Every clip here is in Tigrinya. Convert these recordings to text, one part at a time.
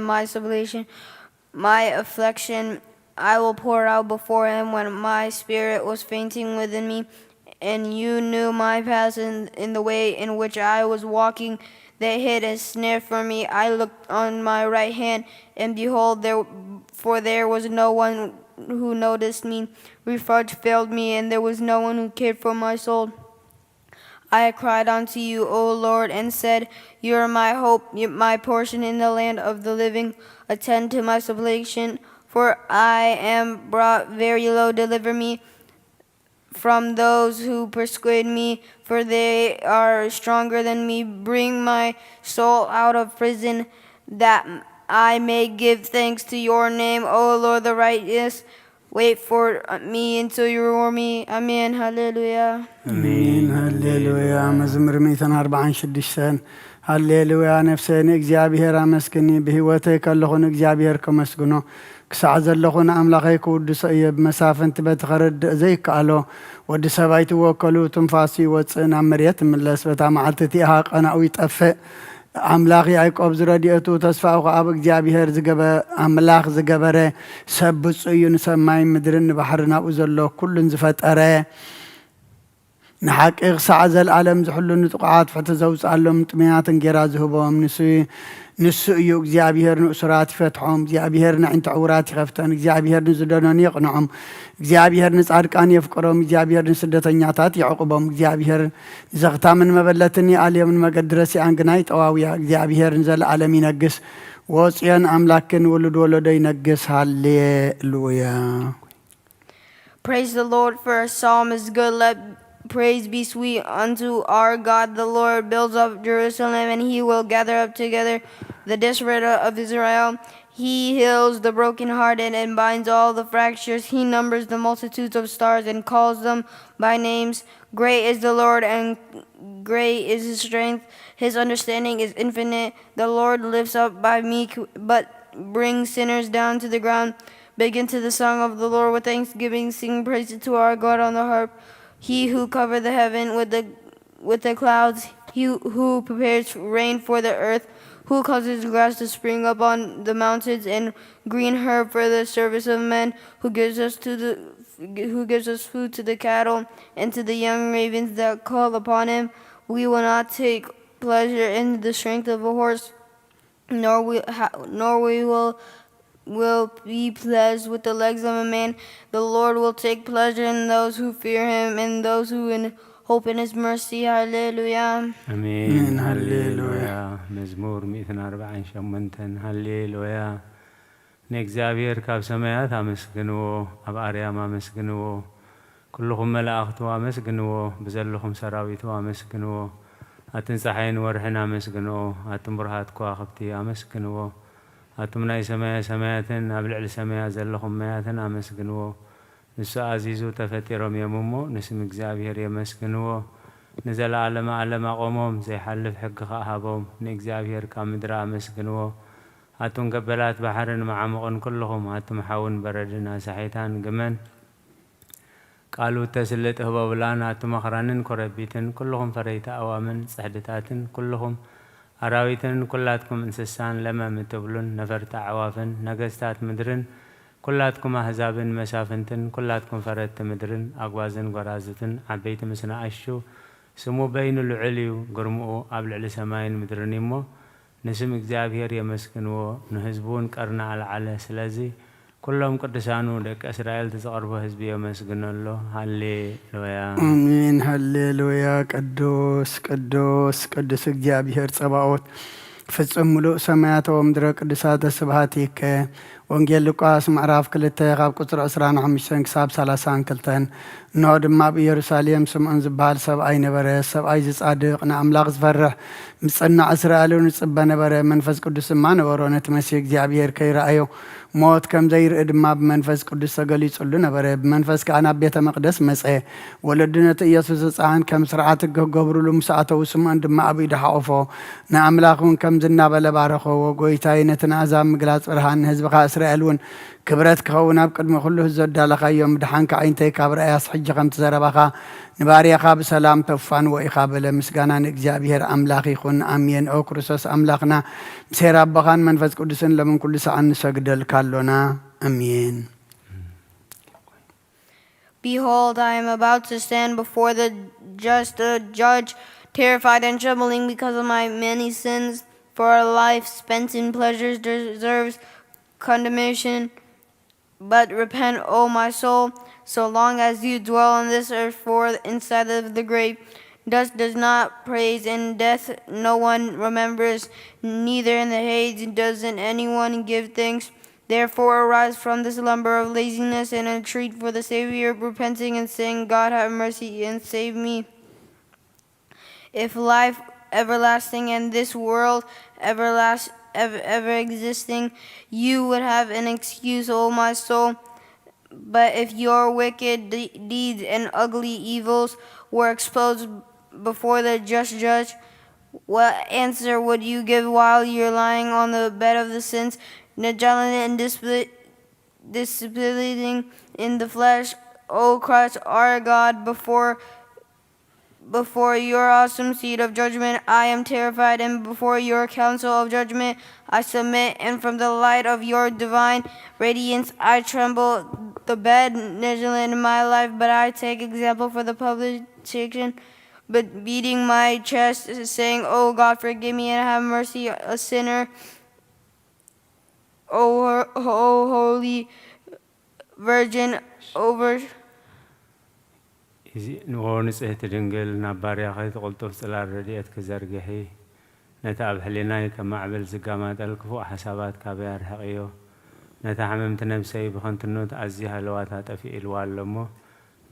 my supplication, my affliction, I will pour out before him when my spirit was fainting within me. And you knew my path in, in the way in which I was walking. They hid a snare for me. I looked on my right hand, and behold, there for there was no one who noticed me. Refuge failed me, and there was no one who cared for my soul. I cried unto you, O Lord, and said, You are my hope, y- my portion in the land of the living. Attend to my supplication, for I am brought very low. Deliver me from those who persecute me, for they are stronger than me. Bring my soul out of prison, that I may give thanks to your name, O Lord, the righteous. Wait for me until you reward me. Amen. ሃሌሉያ። ኣሜን። ሃሌሉያ። መዝሙር ሚእትን ኣርባዓን ሽዱሽተን። ሃሌሉያ። ነፍሰይ ንእግዚኣብሔር ኣመስግኒ፣ ብህይወተይ ከለኹ ንእግዚኣብሔር ከመስግኖ፣ ክሳዕ ዘለኹ ንኣምላኸይ ክውድሶ እየ። ብመሳፍንቲ በቲ ከረድእ ዘይከኣሎ፣ ወዲ ሰብ ኣይትወከሉ፣ ትንፋሱ ይወፅእ፣ ናብ መሬት ይምለስ። በታ መዓልቲ እቲኣ ቀናኡ ይጠፍእ። ኣምላኽ ያዕቆብ ዝረድኤቱ ተስፋኡ ኸዓ ኣብ እግዚኣብሔር ዝገበ ኣምላኽ ዝገበረ ሰብ ብፁዕ እዩ። ንሰማይን ምድርን ንባሕርን ኣብኡ ዘሎ ኩሉን ዝፈጠረ፣ ንሓቂ ክሳዕ ዘለኣለም ዝሕሉ፣ ንጥቑዓት ፍትሒ ዘውፅኣሎም፣ ንጥሙያት እንጌራ ዝህቦም ንሱ ንሱ እዩ። እግዚኣብሔር ንእሱራት ይፈትሖም። እግዚኣብሔር ነዒንቲ ዕውራት ይኸፍተን። እግዚኣብሔር ንዝደነኑ የቕንዖም። እግዚኣብሔር ንጻድቃን የፍቅሮም። እግዚኣብሔር ንስደተኛታት የዕቑቦም። እግዚኣብሔር ንዘኽታምን መበለትን ይኣልዮም፣ ንመገዲ ረሲኣን ግና ይጠዋውያ። እግዚኣብሔር ንዘለኣለም ይነግስ። ወፅዮን ኣምላክን ውሉድ ወለዶ ይነግስ። ሃሌሉያ። Praise the Lord, for a psalm is good. Let praise be sweet unto our God. The Lord builds up Jerusalem, and he will gather up together the disparate of Israel. He heals the brokenhearted and binds all the fractures. He numbers the multitudes of stars and calls them by names. Great is the Lord, and great is his strength. His understanding is infinite. The Lord lifts up by meek, but brings sinners down to the ground. Begin to the song of the Lord with thanksgiving. Sing praises to our God on the harp. He who covered the heaven with the with the clouds, he who prepares rain for the earth, who causes grass to spring up on the mountains and green herb for the service of men, who gives us to the who gives us food to the cattle and to the young ravens that call upon him. We will not take pleasure in the strength of a horse, nor we ha- nor we will will be pleased with the legs of a man. The Lord will take pleasure in those who fear him and those who in hope in his mercy. Hallelujah. ኣሜን። ኣሜን። ሃሌሉያ። ሃሌሉያ። መዝሙር ሚእትን ኣርባዓን ሸሞንተን። ሃሌሉያ። ንእግዚኣብሔር ካብ ሰማያት ኣመስግንዎ፣ ኣብ ኣርያም ኣመስግንዎ። ኩልኹም መላእኽቱ ኣመስግንዎ፣ ብዘለኹም ሰራዊቱ ኣመስግንዎ። ኣትን ጸሓይን ወርሕን ኣመስግንዎ፣ ኣትን ብሩሃት ከዋኽብቲ ኣመስግንዎ። ኣቱም ናይ ሰማያ ሰማያትን ኣብ ልዕሊ ሰማያ ዘለኹም ማያትን ኣመስግንዎ። ንሱ ኣዚዙ ተፈጢሮም እዮም እሞ፣ ንስም እግዚኣብሔር የመስግንዎ። ንዘለኣለመ ኣለም ኣቖሞም፣ ዘይሓልፍ ሕጊ ኸኣ ሃቦም። ንእግዚኣብሔር ካብ ምድሪ ኣመስግንዎ። ኣቱም ገበላት ባሕርን መዓሙቕን ኩልኹም፣ ኣቱም ሓውን በረድን ኣሳሒታን ግመን፣ ቃሉ እተስልጥ ህቦብላን፣ ኣቱም ኣኽራንን ኮረቢትን፣ ኩልኹም ፈረይቲ ኣእዋምን ጽሕድታትን፣ ኩልኹም ኣራዊትን ኩላትኩም እንስሳን ለመም እትብሉን ነፈርቲ ኣዕዋፍን፣ ነገስታት ምድርን፣ ኩላትኩም ኣህዛብን መሳፍንትን፣ ኩላትኩም ፈረድቲ ምድርን፣ ኣግባዝን ጐራዙትን፣ ዓበይቲ ምስ ነኣሽቱ፣ ስሙ በይኑ ልዑል እዩ፣ ግርምኡ ኣብ ልዕሊ ሰማይን ምድርን እዩ እሞ፣ ንስም እግዚኣብሔር የመስግንዎ፣ ንህዝቡ እውን ቀርኒ ኣልዓለ። ስለዚ ኩሎም ቅዱሳኑ ደቂ እስራኤል እቲ ዝቐርቦ ህዝቢ የመስግኖ ኣሎ። ሃሌሉያ። ኣሜን። ሃሌሉያ። ቅዱስ ቅዱስ ቅዱስ እግዚኣብሔር ጸባኦት፣ ፍጹም ምሉእ ሰማያት ወምድረ ቅዱሳተ ስብሐት ይከ። ወንጌል ሉቃስ ምዕራፍ ክልተ ካብ ቁጽሪ ዕስራን ሓሙሽተን ክሳብ ሰላሳን ክልተን። እንሆ ድማ ኣብ ኢየሩሳሌም ስምዖን ዝበሃል ሰብኣይ ነበረ። ሰብኣይ ዝጻድቕ ንኣምላኽ ዝፈርሕ ምጽናዕ እስራኤል እውን ይጽበ ነበረ። መንፈስ ቅዱስ ድማ ነበሮ። ነቲ መሲህ እግዚኣብሔር ከይረኣዮ ሞት ከም ዘይርኢ ድማ ብመንፈስ ቅዱስ ተገሊጹሉ ነበረ። ብመንፈስ ከኣ ናብ ቤተ መቕደስ መጸ። ወለዱ ነቲ ኢየሱስ ህጻን ከም ስርዓት ሕጊ ክገብሩሉ ምስ ኣተዉ፣ ስምዖን ድማ ኣብ ኢዱ ሓቖፎ። ንኣምላኽ እውን ከም ከምዚ እናበለ ባረኸዎ። ጎይታይ፣ ነቲ ንኣሕዛብ ምግላጽ ብርሃን፣ ንህዝብኻ እስራኤል እውን ክብረት ክኸውን ኣብ ቅድሚ ኩሉ ህዝቢ ኣዳለኻዮ። ምድሓንካ ኣዒንተይ ካብ ረኣያስ፣ ሕጂ ከምቲ ዘረባኻ ንባርያኻ ብሰላም ተፋንዎ ኢኻ በለ። ምስጋና ንእግዚኣብሔር ኣምላኽ ይኹን። ኣሜን። ኦ ክርስቶስ ኣምላኽና፣ ምስ ሄር ኣቦኻን መንፈስ ቅዱስን ሎምን ኩሉ ሰዓን ንሰግደልካ ኣሎና። ኣሜን። Behold, I am about to stand before the just the judge, terrified and trembling because of my many sins. For a life spent in pleasures deserves condemnation. But repent, O my soul, so long as you dwell on this earth, for inside of the grave, dust does not praise, and death no one remembers, neither in the Hades does anyone give thanks. Therefore, arise from the slumber of laziness and entreat for the Savior, repenting and saying, God, have mercy and save me. If life everlasting and this world everlast, ever, ever existing, you would have an excuse, O my soul. But if your wicked de- deeds and ugly evils were exposed before the just judge, what answer would you give while you're lying on the bed of the sins, negligent and displi- displeasing in the flesh? O Christ, our God, before before your awesome seat of judgment, I am terrified, and before your council of judgment, I submit, and from the light of your divine radiance, I tremble. The bed, negligent in my life, but I take example for the public teaching, but beating my chest, saying, O God, forgive me and have mercy, a sinner. O, o holy Virgin, over እዚ ንዎ ንጽህቲ ድንግል ናብ ባርያኺ ትቕልጡፍ ጽላል ረድኤት ክዘርግሒ ነቲ ኣብ ሕሊናይ ከም ማዕበል ዝጋማጠል ክፉእ ሓሳባት ካበይ ኣርሕቕዮ። ነታ ሕምምቲ ነብሰይ ብኸንቱነት ኣዝዩ ሃለዋታ ጠፊኡ ኢልዋ ኣሎ እሞ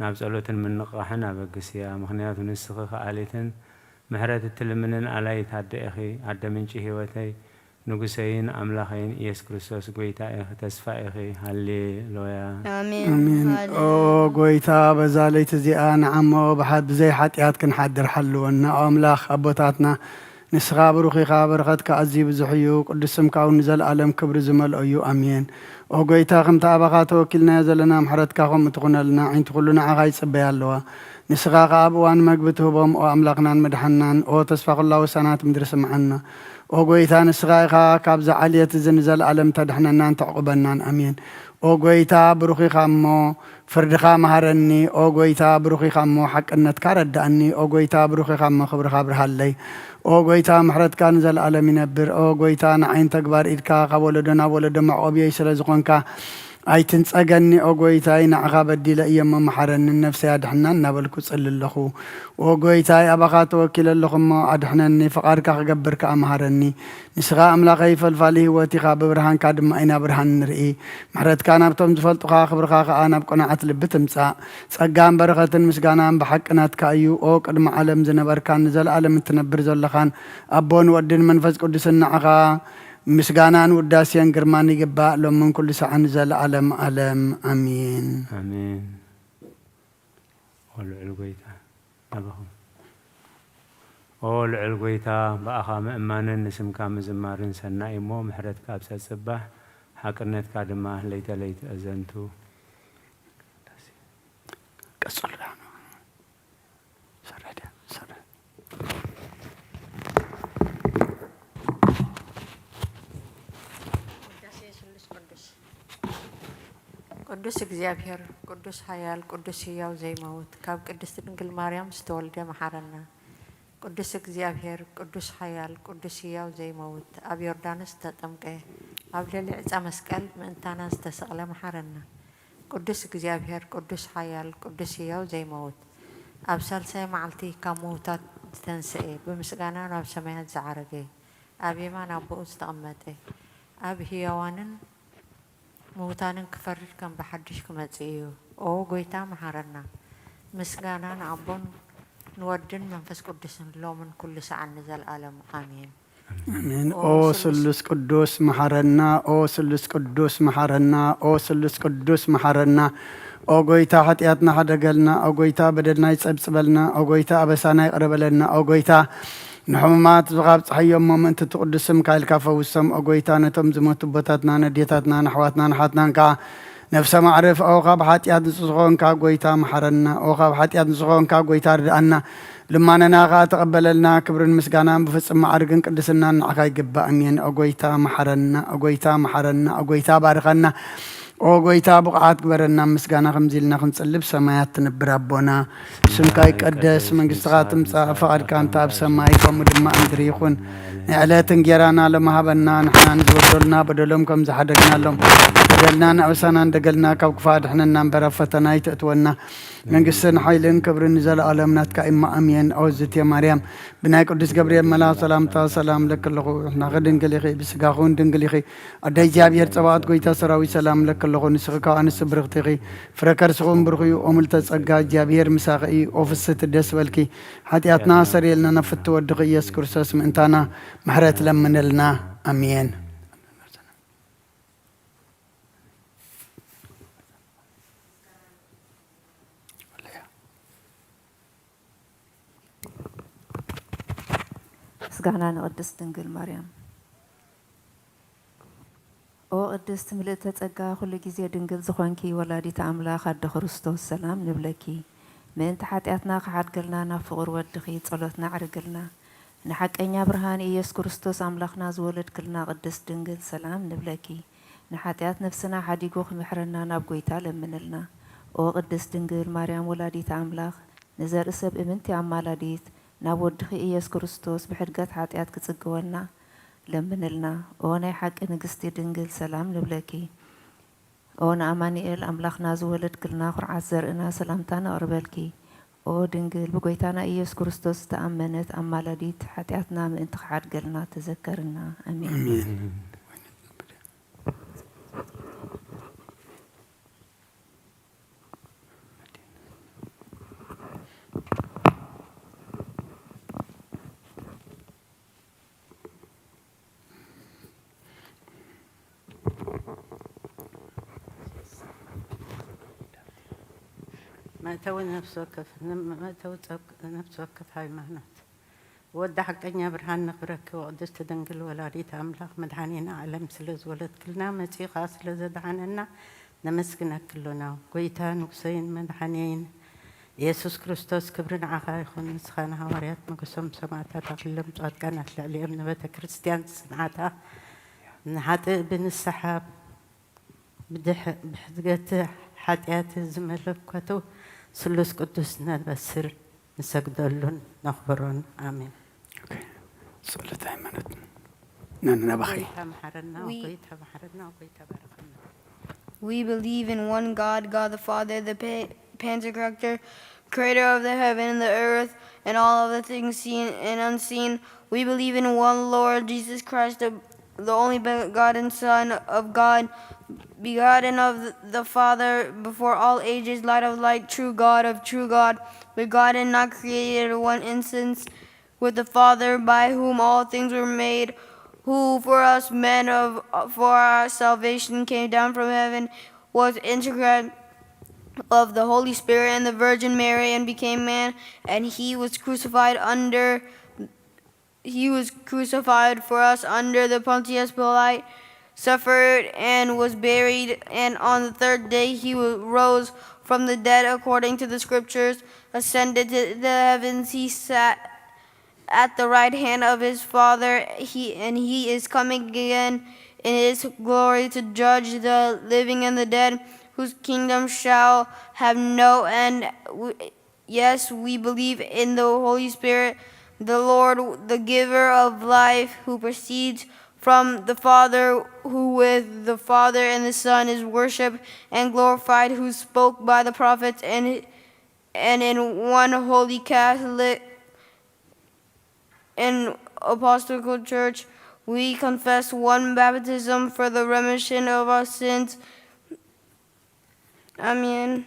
ናብ ጸሎትን ምንቕቓሕን ኣበግስያ። ምኽንያቱ ንስኺ ከኣሊትን ምሕረት እትልምንን ኣላይት ኣደ ኢኺ፣ ኣደ ምንጪ ህይወተይ። ንጉሰይን ኣምላኸይን ኢየሱስ ክርስቶስ ጐይታ ኢኺ፣ ተስፋ ኢኺ። ሃሌሉያ። Amen. ኣሜን። Hallelujah. ኦ ጐይታ፣ በዛ ለይቲ እዚኣ ንዓሞ ብሓ- ብዘይ ሓጢኣት ክንሓድር ሓልወና። ኦ ኣምላኽ ኣቦታትና፣ ንስኻ ብሩኽ ኢኻ፣ በረኸትካ ኣዝዩ ብዙሕ እዩ፣ ቅዱስ ስምካ እውን ንዘለኣለም ክብሪ ዝመልኦ እዩ። ኣሜን። ኦ ጐይታ፣ ከምቲ ኣባኻ ተወኪልናዮ ዘለና ምሕረትካ ከምኡ ትኹነልና። ኣዒንቲ ኩሉ ንዓኻ ይጽበያ ኣለዋ። ንስኻ ኸኣ ኣብ እዋን መግቢ ትህቦም። ኦ ኣምላኽናን መድሓንናን፣ ኦ ተስፋ ኹላ ወሳናት ምድሪ ስምዓና። ኦ ጐይታ፣ ንስኻ ኢኻ ካብዚ ዓልየት እዚ ንዘለኣለም ተድሕነናን ተዕቑበናን። ኣሜን። ኦ ጐይታ፣ ብሩኽ ኢኻ እሞ ፍርድኻ መሃረኒ። ኦ ጐይታ፣ ብሩኽ ኢኻ እሞ ሓቅነትካ ረድኣኒ። ኦ ጐይታ፣ ብሩኽ ኢኻ እሞ ክብርኻ ኣብርሃለይ። ኦ ጐይታ፣ ምሕረትካ ንዘለኣለም ይነብር። ኦ ጐይታ፣ ንዓይን ተግባር ኢድካ ካብ ወለዶ ናብ ወለዶ መዕቆብየይ ስለ ዝኾንካ ኣይትንጸገኒ። ኦ ጐይታይ፣ ንዓኻ በዲለ እየ እሞ መሓረኒ፣ ንነፍሰይ ኣድሕና እናበልኩ እጽሊ ኣለኹ። ኦ ጐይታይ፣ ኣባኻ ተወኪለ ኣለኹ እሞ ኣድሕነኒ፣ ፍቓድካ ክገብር ከኣ መሃረኒ። ንስኻ ኣምላኸይ ፈልፋሊ ህይወት ኢኻ፣ ብብርሃንካ ድማ ኢና ብርሃን ንርኢ። ምሕረትካ ናብቶም ዝፈልጡኻ፣ ክብርኻ ከኣ ናብ ቅኑዓት ልቢ ትምጻእ። ጸጋን በረኸትን ምስጋናን ብሓቂ ናትካ እዩ። ኦ ቅድሚ ዓለም ዝነበርካን ንዘለኣለም እትነብር ዘለኻን ኣቦን ወድን መንፈስ ቅዱስን ንዓኻ ምስጋናን ውዳሴን ግርማን ይግባእ፣ ሎምን ኩሉ ሰዓን ንዘለኣለም ኣለም። ኣሜን። ኣሜን። ኦ ልዑል ጐይታ፣ ናባኹም። ኦ ልዑል ጐይታ፣ ብኣኻ ምእማንን ንስምካ ምዝማርን ሰናይ እሞ፣ ምሕረትካ ኣብ ጸጽባሕ፣ ሓቅነትካ ድማ ለይተ ለይተ እዘንቱ። ቀጽሉ። ሰረደ፣ ሰረደ። ቅዱስ እግዚኣብሔር፣ ቅዱስ ሓያል፣ ቅዱስ ህያው ዘይመውት፣ ካብ ቅድስት ድንግል ማርያም ዝተወልደ መሓረና። ቅዱስ እግዚኣብሔር፣ ቅዱስ ሓያል፣ ቅዱስ ህያው ዘይመውት፣ ኣብ ዮርዳኖስ ዝተጠምቀ፣ ኣብ ልዕሊ ዕፃ መስቀል ምእንታና ዝተሰቕለ መሓረና። ቅዱስ እግዚኣብሔር፣ ቅዱስ ሓያል፣ ቅዱስ ህያው ዘይመውት፣ ኣብ ሳልሳይ መዓልቲ ካብ ምውታት ዝተንስኤ፣ ብምስጋና ናብ ሰማያት ዝዓረገ፣ ኣብ የማን ኣቦኡ ዝተቐመጠ፣ ኣብ ህያዋንን ምውታንን ክፈርድ ከም ብሓድሽ ክመጽእ እዩ። ኦ ጐይታ መሓረና። ምስጋና ንኣቦን ንወድን መንፈስ ቅዱስን ሎምን ኩሉ ሰዓን ንዘለኣለም ኣሜን። ኣሜን። ኦ ስሉስ ቅዱስ መሓረና፣ ኦ ስሉስ ቅዱስ መሓረና፣ ኦ ስሉስ ቅዱስ መሓረና። ኦ ጐይታ ሓጢኣትና ሓደገልና፣ ኦ ጐይታ በደልና ይጸብጽበልና፣ ኦ ጐይታ ኣበሳና ይቕረ በለልና፣ ኦ ጐይታ ንሕሙማት ዝኻብ ጸሓዮም እሞ ምእንቲ እቲ ቅዱስ ስምካ ኢልካ ፈውሶም። ኦ ጎይታ፣ ነቶም ዝሞቱ ኣቦታትናን ኣዴታትናን ኣሕዋትናን ኣሓትናን ከኣ ነፍሰ ማዕርፍ። ኦ ካብ ሓጢኣት ንጹህ ዝኾንካ ጎይታ፣ መሓረና። ኦ ካብ ሓጢኣት ንጹህ ዝኾንካ ጎይታ፣ ርድኣና። ልማነና ከኣ ተቐበለልና። ክብርን ምስጋናን ብፍጹም ማዕርግን ቅድስናን ንዓኻ ይግባእ። ኣሜን። ኦ ጎይታ፣ መሓረና። ኦ ጎይታ፣ መሓረና። ኦ ጎይታ፣ ባርኸና። ኦ ጎይታ፣ ብቑዓት ግበረና። ምስጋና ከምዚ ኢልና ክንጽሊ፣ ብሰማያት ትነብር ኣቦና፣ ስምካ ይቀደስ፣ መንግስትኻ ትምጻእ፣ ፈቓድካ እንተ ኣብ ሰማይ ከምኡ ድማ ኣብ ምድሪ ይኹን። ናይ ዕለት እንጌራና ሎሚ ሃበና፣ ንሕና ንዝበደሉና በደሎም ከም ዝሓደግናሎም፣ በደልና ንኣበሳና እንደገልና፣ ካብ ክፉእ ኣድሕነና እምበር፣ ኣብ ፈተና ኣይተእትወና። መንግስትን ሓይልን ክብርን ንዘለኣለም ናትካ እማ፣ ኣሜን። ኦ ዝቴ ማርያም፣ ብናይ ቅዱስ ገብርኤል መልኣኽ ሰላምታ ሰላም እለኪ ኣለኹ። ሕናኺ ድንግል ኢኺ፣ ብስጋኺ እውን ድንግል ኢኺ። ኣደ እግዚኣብሔር ጸባኦት፣ ጎይታ ሰራዊት፣ ሰላም እለኪ ኣለኹ። ንስኺ ካብ ኣንስቲ ብርኽቲ ኢኺ፣ ፍረ ከርስኺ እውን ብሩኽ እዩ። ኦ ምልዕተ ጸጋ፣ እግዚኣብሔር ምሳኺ እዩ። ኦ ፍስሕቲ፣ ደስ በልኪ፣ ሓጢኣትና ኣስተሰርየልና፣ ናብ ፍትው ወድኺ ኢየሱስ ክርስቶስ ምእንታና ምሕረት ለምንልና። ኣሜን። ምስጋና ንቅድስት ድንግል ማርያም። ኦ ቅድስት ምልእተ ጸጋ፣ ኩሉ ግዜ ድንግል ዝኾንኪ ወላዲተ ኣምላኽ ኣደ ክርስቶስ፣ ሰላም ንብለኪ። ምእንቲ ሓጢኣትና ክሓድገልና ናብ ፍቑር ወድኺ ጸሎትና ኣዕርግልና። ንሓቀኛ ብርሃን ኢየሱስ ክርስቶስ ኣምላኽና ዝወለድክልና ቅድስት ድንግል፣ ሰላም ንብለኪ። ንሓጢኣት ነፍስና ሓዲጉ ክምሕረና ናብ ጎይታ ለምንልና። ኦ ቅድስት ድንግል ማርያም ወላዲተ ኣምላኽ፣ ንዘርኢ ሰብ እምንቲ ኣማላዲት፣ ናብ ወድኺ ኢየሱስ ክርስቶስ ብሕድገት ሓጢኣት ክጽግወና ለምንልና። ኦ ናይ ሓቂ ንግስቲ ድንግል፣ ሰላም ንብለኪ። ኦ ንኣማኑኤል ኣምላኽና ዝወለድክልና ኩርዓት ዘርእና፣ ሰላምታ ነቕርበልኪ። ኦ ድንግል ብጎይታና ኢየሱስ ክርስቶስ ዝተኣመነት ኣማላዲት፣ ሓጢኣትና ምእንቲ ክሓድገልና ተዘከርና። ኣሜን። መእተዊ ነፍሲ ወከፍ መእተዊ ነፍሲ ወከፍ ሃይማኖት። ወዲ ሓቀኛ ብርሃን ነኽብረኪ ወቅድስቲ ድንግል ወላዲት ኣምላኽ መድሓኒና ዓለም ስለ ዝወለድክልና መጺኡ ኸኣ ስለ ዘድሓነና ነመስግነኪ ኣሎና። ጎይታ ንጉሰይን መድሓኒየይን ኢየሱስ ክርስቶስ ክብሪ ንዓኻ ይኹን። ንስኻ ንሃዋርያት ሞገሶም ሰማእታት ኣኽሊሎም ጻድቃን ኣብ ልዕሊኦም ንቤተ ክርስትያን ጽንዓታ ንሓጥእ ብንስሓ ብድሕ- ብሕድገት ሓጢኣት ዝመለኮቱ ስሉስ ቅዱስ ነበስር ንሰግደሉን ነኽብሮን። ኣሜን። ጸሎት ሃይማኖት ነንነባኺ ጎይታ መሓረና፣ We- ጎይታ መሓረና፣ ጎይታ ባረኸና። We believe in one God, God the Father, the pa- Pantocrator, creator of the heaven and the earth, and all of the things seen and unseen. We believe in one Lord Jesus Christ, the, the only begotten Son of God, begotten of the Father before all ages, light of light, true God of true God, begotten, not created, one instance with the Father, by whom all things were made, who for us men of for our salvation came down from heaven, was integrant of the Holy Spirit and the Virgin Mary, and became man, and he was crucified under he was crucified for us under the Pontius Pilate, suffered and was buried, and on the third day he wa- rose from the dead according to the scriptures, ascended to the heavens, he sat at the right hand of his Father, he and he is coming again in his glory to judge the living and the dead, whose kingdom shall have no end. We- Yes, we believe in the Holy Spirit, the Lord, the giver of life, who proceeds from the Father, who with the Father and the Son is worshipped and glorified, who spoke by the prophets, and and in one holy Catholic and apostolic church. We confess one baptism for the remission of our sins. Amen.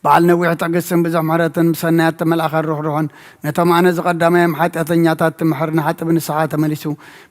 በዓል ነዊሕ ትዕግስትን ብዙሕ ምሕረትን ብሰናያት ተመልኣኸ ርሕሩሕን ነቶም ኣነ ዝቐዳማዮም ሓጢኣተኛታት ትምሕር ንሓጥብ ንስሓ ተመሊሱ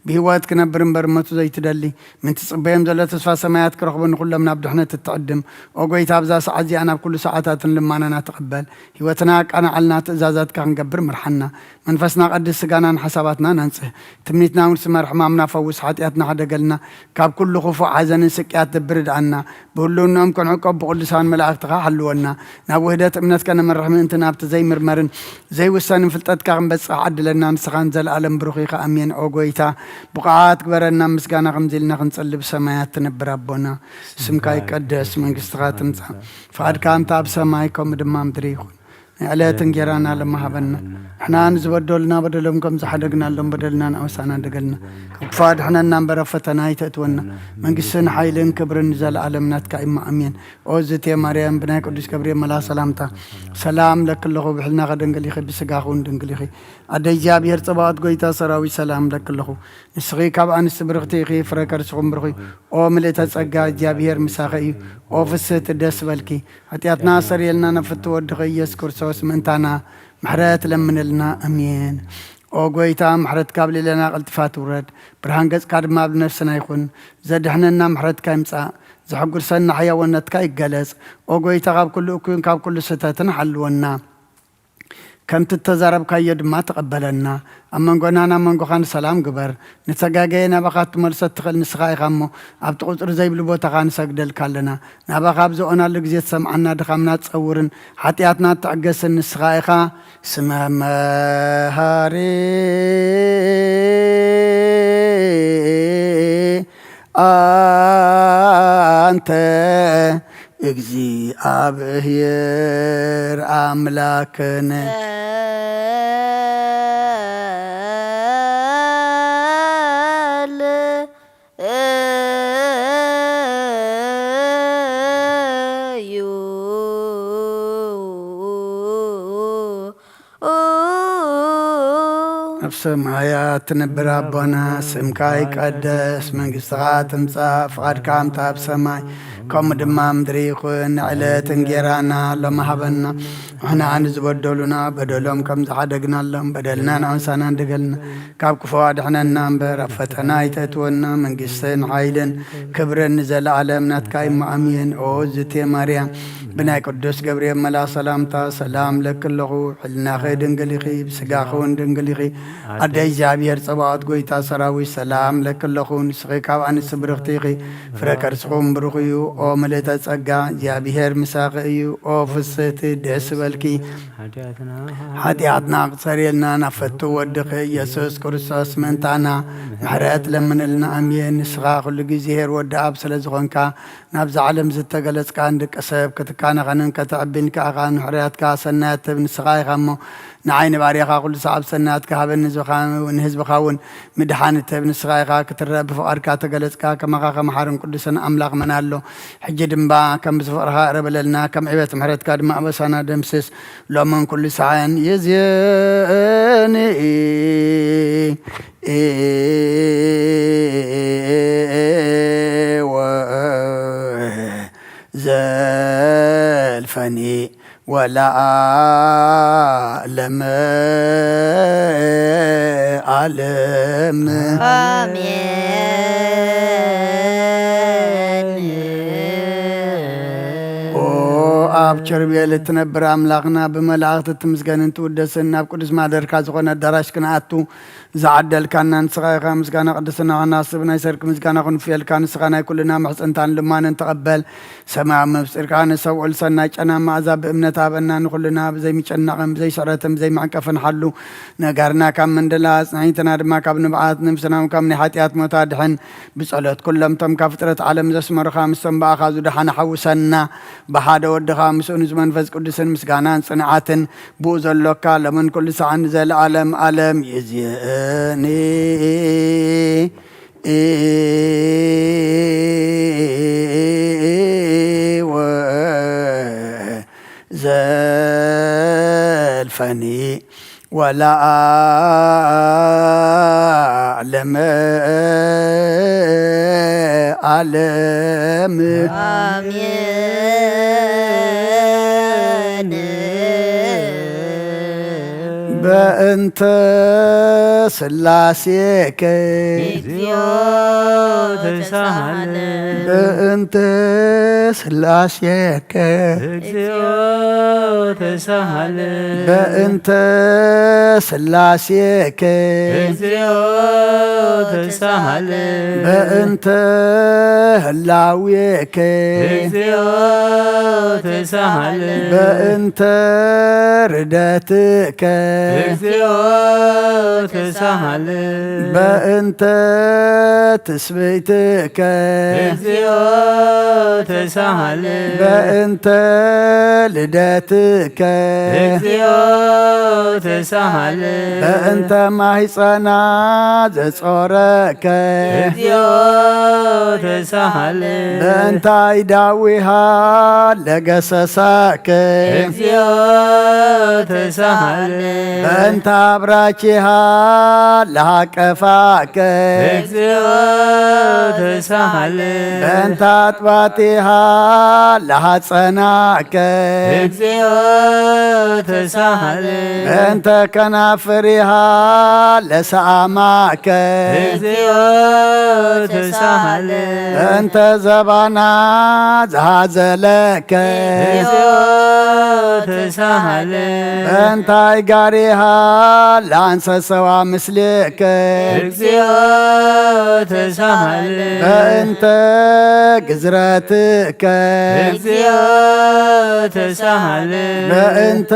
ብህይወት ክነብር እምበር መቱ ዘይትደሊ ምን ትጽበዮም ዘሎ ተስፋ ሰማያት ክረኽቡ ንኹሎም ናብ ድሕነት እትዕድም ኦ ጎይታ ኣብዛ ሰዓት እዚኣ ናብ ኩሉ ሰዓታትን ልማናና ተቐበል። ህይወትና ኣቃናዓልና ትእዛዛትካ ክንገብር ምርሓና። መንፈስና ቀድስ ስጋናን ሓሳባትናን ኣንጽህ። ትምኒትና እውን ስመር ሕማምና ፈውስ ሓጢኣትና ሓደገልና። ካብ ኩሉ ክፉእ ሓዘንን ስቅያት ደብር ድኣና። ብህልውንኦም ክንዕቆብ ብቕዱሳን መላእኽትኻ ሓልወና። ናብ ውህደት እምነት ከነምርሕ ምእንቲ ናብቲ ዘይምርመርን ዘይውሰንን ፍልጠትካ ክንበጽሕ ዓድለና። ንስኻ ንዘለኣለም ብሩኽ ኢኻ። ኣሜን። ኦ ጎይታ ብቑዓት ግበረና። ምስጋና ከምዚ ኢልና ክንጽሊ ብሰማያት ትነብር ኣቦና ስምካ ይቀደስ መንግስትኻ ትምጻእ ፍቓድካ እንተ ኣብ ሰማይ ከምኡ ድማ ምድሪ ይኹን። ናይ ዕለት እንጌራና ለማሃበና ንሕና ንዝበደሉና በደሎም ከም ዝሓደግናሎም በደልና ንኣውሳና ደገልና ካብ ክፉ ኣድሕነና እምበር ኣብ ፈተና ኣይተእትወና መንግስትን ሓይልን ክብርን ንዘለኣለም ናትካ እማ ኣሜን። ኦ ዝቴ ማርያም ብናይ ቅዱስ ገብርኤል መላ ሰላምታ ሰላም ለክለኹ ብሕልና ከደንግል ኢኺ ብስጋ ኹን ድንግል ኢኺ ኣደ እግዚኣብሔር ጸባዖት ጎይታ ሰራዊት ሰላም ለክለኹ ንስኺ ካብ ኣንስቲ ብርኽቲ ኢኺ ፍረ ከርስኹም ብሩኽ እዩ። ኦ ምልእተ ጸጋ እግዚኣብሔር ምሳኺ እዩ። ኦ ፍስህቲ ደስ በልኪ ሓጢኣትና ኣሰርየልና ነፍቲ ወድኺ ኢየሱስ ክርስቶስ ምእንታና ምሕረት ለምንልና ኣሜን። ኦ ጎይታ ምሕረትካ ኣብ ልዕሌና ቀልጢፋ ትውረድ ብርሃን ገጽካ ድማ ኣብ ነፍስና ይኹን። ዘድሕነና ምሕረትካ ይምጻእ። ዘሐጉርሰና ሕያወነትካ ይገለጽ። ኦ ጎይታ ካብ ኩሉ እኩይን ካብ ኩሉ ስህተትን ሓልወና። ከምቲ እተዛረብካዮ ድማ ተቐበለና። ኣብ መንጎናን ኣብ መንጎኻን ሰላም ግበር። ንተጋገየ ናባኻ ክትመልሶ እትኽእል ንስኻ ኢኻ እሞ ኣብቲ ቁጽሪ ዘይብሉ ቦታኻ ንሰግደልካ ኣለና። ናባኻ ኣብ ዝኦናሉ ግዜ ትሰምዓና ድኻምና ትጸውርን ሓጢኣትና ትዕገስን ንስኻ ኢኻ። ስመ መሃሪ ኣንተ እግዚኣብሔር ኣምላክነ። ኣብ ሰማያት ትነብር ኣቦና ስምካ ይቀደስ መንግስትኻ ትምጻእ ፍቓድካ ኣምታ ኣብ ሰማይ ከምኡ ድማ ምድሪ ይኹን። ንዕለት እንጌራና ሎም ሃበና። ንሕና ንዝበደሉና በደሎም ከም ዝሓደግናሎም በደልና ንኣንሳና እንደገልና ካብ ክፉ ኣድሕነና እምበር ኣብ ፈተና ኣይተእትወና። መንግስትን ሓይልን ክብርን ንዘለኣለም ናትካ እሞ ኣሜን። ኦ ዝቴ ማርያም ብናይ ቅዱስ ገብርኤል መላ ሰላምታ ሰላም ለኪ ኣለኹ። ሕልናኺ ድንግል ኢኺ፣ ብስጋኺ እውን ድንግል ኢኺ። ኣደ እግዚኣብሔር ጸባኦት ጎይታ ሰራዊት ሰላም ለኪ ኣለኹ። ንስኺ ካብ ኣንስቲ ብርኽቲ ኢኺ፣ ፍረ ከርስኹም ብሩኽ እዩ። ኦ ምልእተ ጸጋ እግዚኣብሔር ምሳኺ እዩ። ኦ ፍስህቲ ደስ በልኪ። ሓጢኣትና ክሰርየልና ናብ ፈቱ ወድኺ ኢየሱስ ክርስቶስ ምእንታና ምሕረት ለምንልና። ኣሜን። ንስኻ ኩሉ ግዜ ሄር ወዲ ኣብ ስለ ዝኾንካ ናብዛ ዓለም ዝተገለጽካ ንደቂ ሰብ ክትካነኸንን ከተዕቢን ከኣኻ ንሕርያትካ ሰናያት ትህብ ንስኻ ኢኻ እሞ ንዓይ ንባርያኻ ኩሉ ሰዓብ ሰናያት ክሃበኒ ንህዝብኻ እውን ምድሓን ትህብ ንስኻ ኢኻ ክትረአ ብፍቓድካ ተገለጽካ ከማኻ ከመሓርን ቅዱስን ኣምላኽ መን ኣሎ ሕጂ ድምባ ከም ብዝፍቕርኻ እረበለልና ከም ዕበት ምሕረትካ ድማ ኣበሳና ደምስስ ሎምን ኩሉ ሰዓን የዝየኒ ወዘልፈኒ ወለዓለመ ዓለም። ኣሜን። ኦ ኣብ ቸርቤል እትነብር ኣምላኽና ብመላእኽቲ ትምስገንን ትውደስን ናብ ቅዱስ ማደርካ ዝኾነ ኣዳራሽ ክንኣቱ ዝዓደልካና ንስኻ ኢኻ። ምስጋና ቅድስና ኸናስብ ናይ ሰርክ ምስጋና ክንፍየልካ ንስኻ ናይ ኩልና ምሕፅንታን ልማንን ተቐበል። ሰማያዊ መብፅርካ ንሰብኡል ሰናይ ጨና መኣዛ ብእምነት ኣበና ንኹልና ብዘይምጨናቕን ብዘይስዕረትን ብዘይመዕቀፍን ሓሉ ነጋርና ካብ መንደላ ኣጽናይትና ድማ ካብ ንብዓት ነብስና ካብ ናይ ሓጢኣት ሞታ ድሕን ብጸሎት ኩሎም ቶም ካብ ፍጥረት ዓለም ዘስመሩኻ ምስቶም ብኣኻ ዝደሓነ ሓውሰና ብሓደ ወድኻ ምስኡ ንዝመንፈስ ቅዱስን ምስጋናን ጽንዓትን ብኡ ዘሎካ ለምን ኩሉ ሰዓን ንዘለዓለም ዓለም ይዝየኒ። ወዘልፈኒ ወለዓለመ ዓለም። ኣሜን። በእንተ ስላሴከ እግዚኦ ተሳሃለ። በእንተ ስላሴከ እግዚኦ ተሳሃለ። በእንተ ስላሴከ እግዚኦ ተሳሃለ። በእንተ ህላዌከ እግዚኦ ተሳሃለ። በእንተ ርደትከ እግዚኦ ተሳሃለ። በእንተ ትስብእትከ እግዚኦ ተሳሃለ። በእንተ ልደትከ እግዚኦ ተሳሃለ። በእንተ ማህፀና ዘጾረከ እግዚኦ ተሳሃለ። በእንተ አይዳዊሃ ለገሰሳከ እግዚኦ ተሳሃለ። በእንተ አብራኪሃ ለሃቀፋከ እግዚኦ ተሳሃለ። በእንተ አጥባቲሃ ለሃጸናከ እግዚኦ ተሳሃለ። በእንተ ከናፍሪሃ ለሰአማከ እግዚኦ ተሳሃለ። በእንተ ዘባና ዘሃዘለከ እግዚኦ ተሳሃለ። በእንተ አይጋሪሃ ለአንሰሰዋ ምስሌከ እግዚኦ ተሳሃለ። በእንተ ግዝረትከ እግዚኦ ተሳሃለ። በእንተ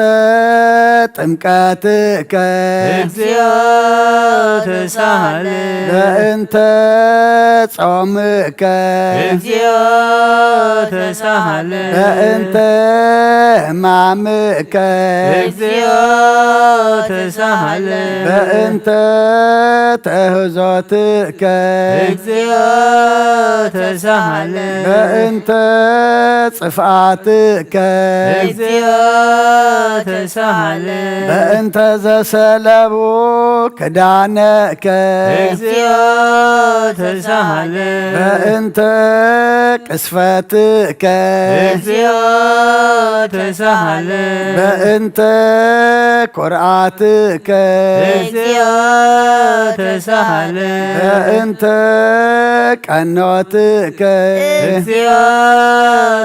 ጥምቀትከ እግዚኦ ተሳሃለ። በእንተ ጾምከ እግዚኦ ተሳሃለ። በእንተ ሕማምከ እግዚኦ ተሳሃለ። በእንተ ተህዞትከ እግዚኦ ተሳሃለ። በእንተ ጽፍኣትከ እግዚኦ ተሳሃለ። በእንተ ዘሰለቡ ክዳነከ እግዚኦ ተሳሃለ። በእንተ ቅስፈትከ እግዚኦ ተሳሃለ። በእንተ ኩርዓትከ እግዚኦ ተሳሃለ። በእንተ ቀኖትከ እግዚኦ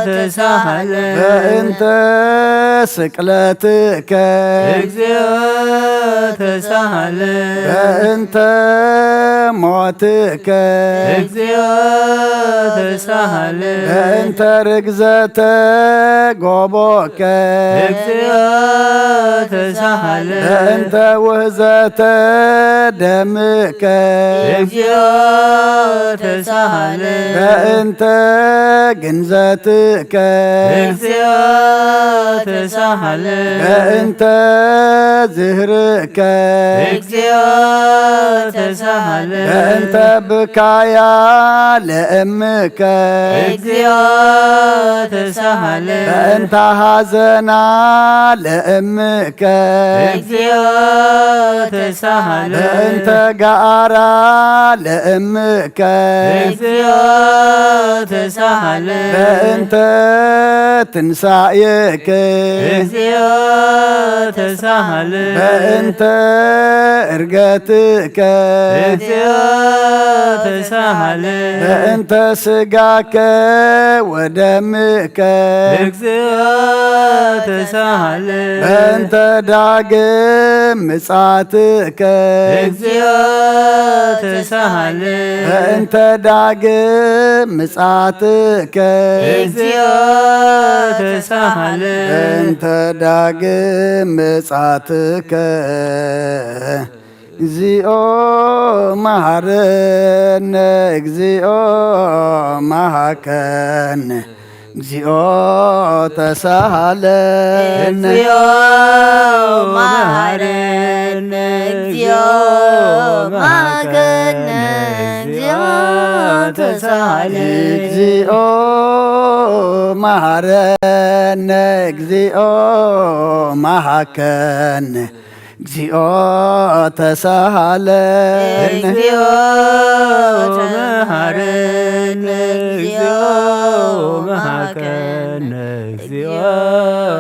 ተሳሃለ። በእንተ ስቅለትከ እግዚኦ ተሳሃለ። በእንተ ሞትከ እግዚኦ ተሳሃለ። በእንተ ርግዘተ ጎቦከ እግዚኦ ተሳሃለ። በእንተ ውህዘተ ደምከ እግዚኦ ተሳሃለ። በእንተ ግንዘትከ እግዚኦ ተሳሃለ። በእንተ ዝህርከ እግዚኦ ተሳሃለ። በእንተ ብካያ ለእምከ እግዚኦ ተሳሃለ። በእንተ ሐዘና ለእምከ እግዚኦ ተሳሃለ። በእንተ ገኣራ ለእምከ እግዚኦ ተሳሃለ። በእንተ ትንሳኤከ እግዚኦ ተሳሃለ። በእንተ እርገትከ እግዚኦ ተሳሃለ። በእንተ ስጋከ ወደምከ እግዚኦ ተሳሃለ። በእንተ ዳግም ምጻትከ እግዚኦ ተሳሃለ። በእንተ ዳግም ምጻትከ እግዚኦ ተሳሃለ። በእንተ ዳግም ምጻትከ እግዚኦ መሐረነ፣ እግዚኦ መሐከነ፣ እግዚኦ ተሳሃለነ። እግዚኦ መሐረነ፣ እግዚኦ መሐከነ፣ እግዚኦ ተሳሃለ። እግዚኦ መሐረነ፣ እግዚኦ መሐከነ፣ እግዚኦ ተሳሃለነ። እግዚኦ መሐረነ፣ እግዚኦ መሐከነ፣ እግዚኦ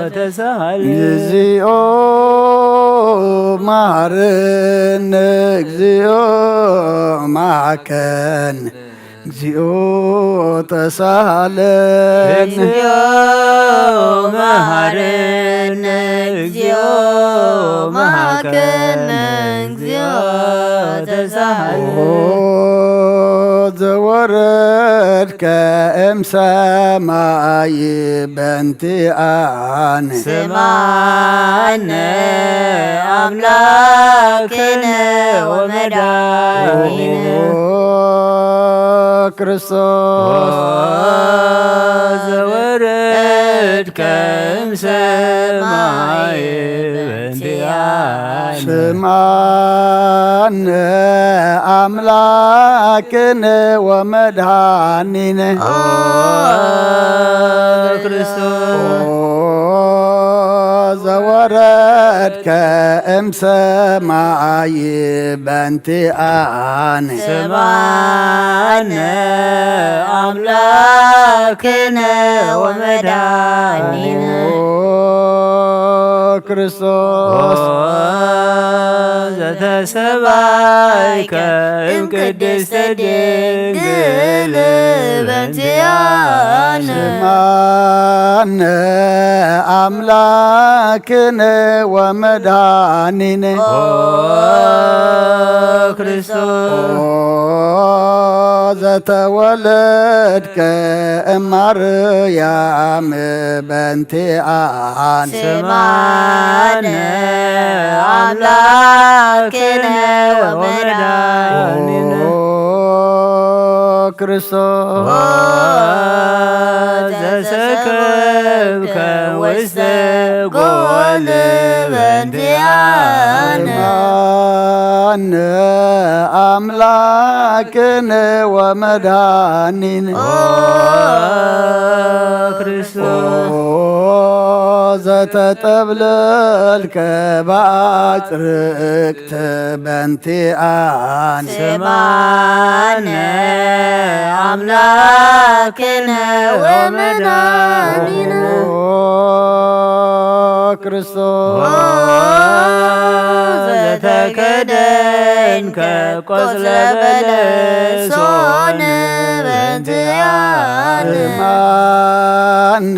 ተሳሃለኒ። እግዚኦ መሐረነ፣ እግዚኦ መሐረነ፣ እግዚኦ ተሳሃለኒ። እግዚኦ መሐረነ፣ እግዚኦ መሐረነ፣ እግዚኦ ተሳሃለኒ። ኦ ዘወረድከ እምሰማይ በንቲኣነ። ስማነ ኣምላክነ ወመድኃኒነ። ኦ ክርስቶስ። ኦ ዘወረድከ እምሰማይ በንቲኣነ። ስማነ ኣምላክነ ወመድኃኒነ። ኦ ክርስቶስ። ኦ ዘወረድከ እምሰማይ በንቲኣነ። ስማነ ኣምላክነ ወመድኃኒነ። ኦ ክርስቶስ። ኦ ዘተሰባይከ እም ቅድስተ ድንግል በንቲኣነ። ስማነ ኣምላክነ ወመድኃኒነ። ኦ ክርስቶስ። ኦ ዘተወለድከ እማርያም በንቲኣነ። ስማነ ኣምላክነ ወመድኃኒነ። ኦ ክርስቶስ። ኦ ዘሰከብከ ውስተ ጎል በንቲኣነ። ስማነ ኣምላክነ ወመድኃኒነ። ኦ ክርስቶስ። ኦ ዘተጠብለልከ በአጽርቅት በንቲኣነ። ስማነ ኣምላክነ ወመድኃኒነ። ኦ ክርስቶስ። ኦ ዘተከደንከ ቆጽለ በለስ ሆነ በንቲኣነ። ስማነ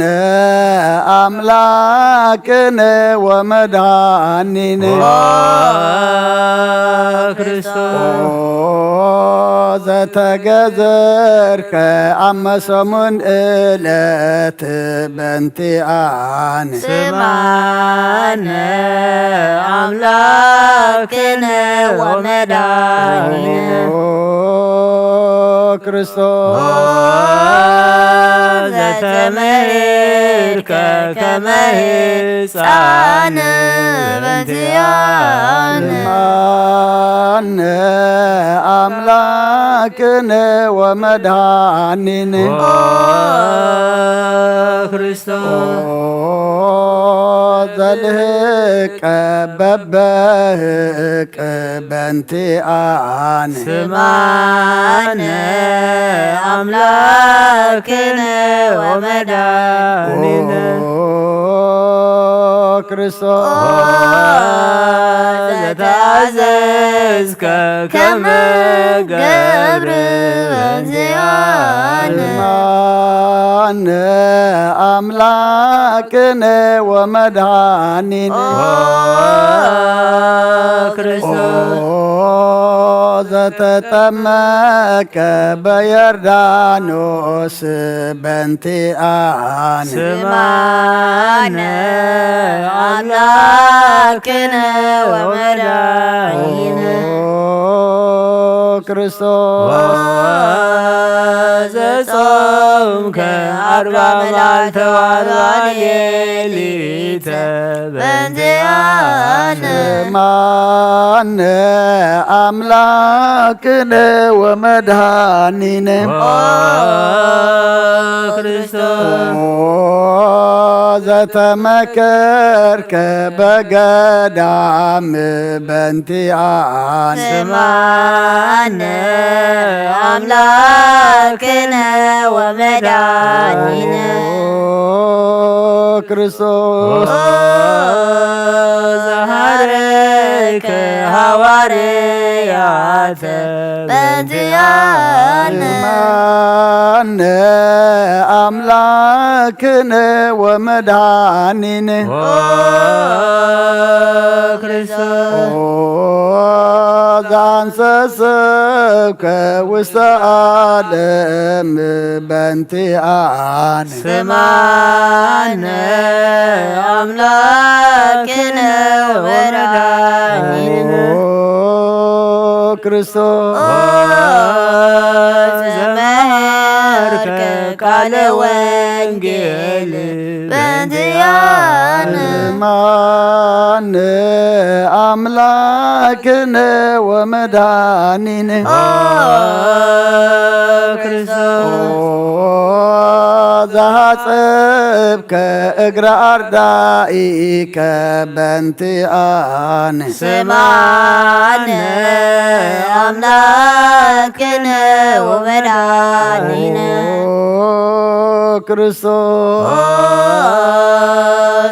ኣምላክነ ወመድኃኒነ። ኦ ክርስቶስ። ኦ ዘተገዘርከ ኣብ መሰሙን ዕለት በንቲኣነ። ስማነ ኣምላክነ ወመድኃኒነ። ኦ ክርስቶስ። ኦ ዘተመህርከ ከመ ሕፃን በንቲኣነ። ስማነ ኣምላክነ ወመድኃኒነ። ኦ ክርስቶስ። ኦ ዘልህቀ በበህቅ በንቲኣነ። ስማነ ኣምላክነ ወመድኃኒነ። ኦ ክርስቶስ። ኦ ዘተአዘዝከ ከመ ገብር በንቲኣነ። ስማነ ኣምላክነ ወመድኃኒነ። ኦ ክርስቶስ። ኦ ዘተጠመቀ በዮርዳኖስ በንቲኣነ። ስማነ ኣምላክነ ወመድኃኒነ። ኦ ክርስቶስ። ኦ ዘጾምከ ኣርባ መዓልተ ወኣርባ ሌሊተ በንቲኣነ። ስማነ ኣምላክነ ወመድኃኒነ። ኦ ክርስቶስ። ኦ ዘተመከርከ በገዳም በንቲኣነ። ስማነ ኣምላክነ ወመድኃኒነ። ኦ ክርስቶስ። ኦ ዘሃረይከ ሃዋርያተ በእንቲኣነ። ማነ ኣምላክነ ወመድኃኒነ። ኦ ክርስቶስ። ኦ ዘአንሰሰብከ ውስተ ዓለም በእንቲኣነ። ስማነ ኣምላክነ ወመድኃኒነ። ኦ ክርስቶስ። ኦ ዘመሃርከ ቃለ ወንጌል በእንቲኣነ። ማነ ኣምላክነ ወመድኃኒነ። ኦ ክርስቶስ። ኦ ዘሃጸብከ እግረ ኣርዳኢከ በእንቲኣነ። ስማነ ኣምላክነ ወመድኃኒነ። ኦ ክርስቶስ። ኦ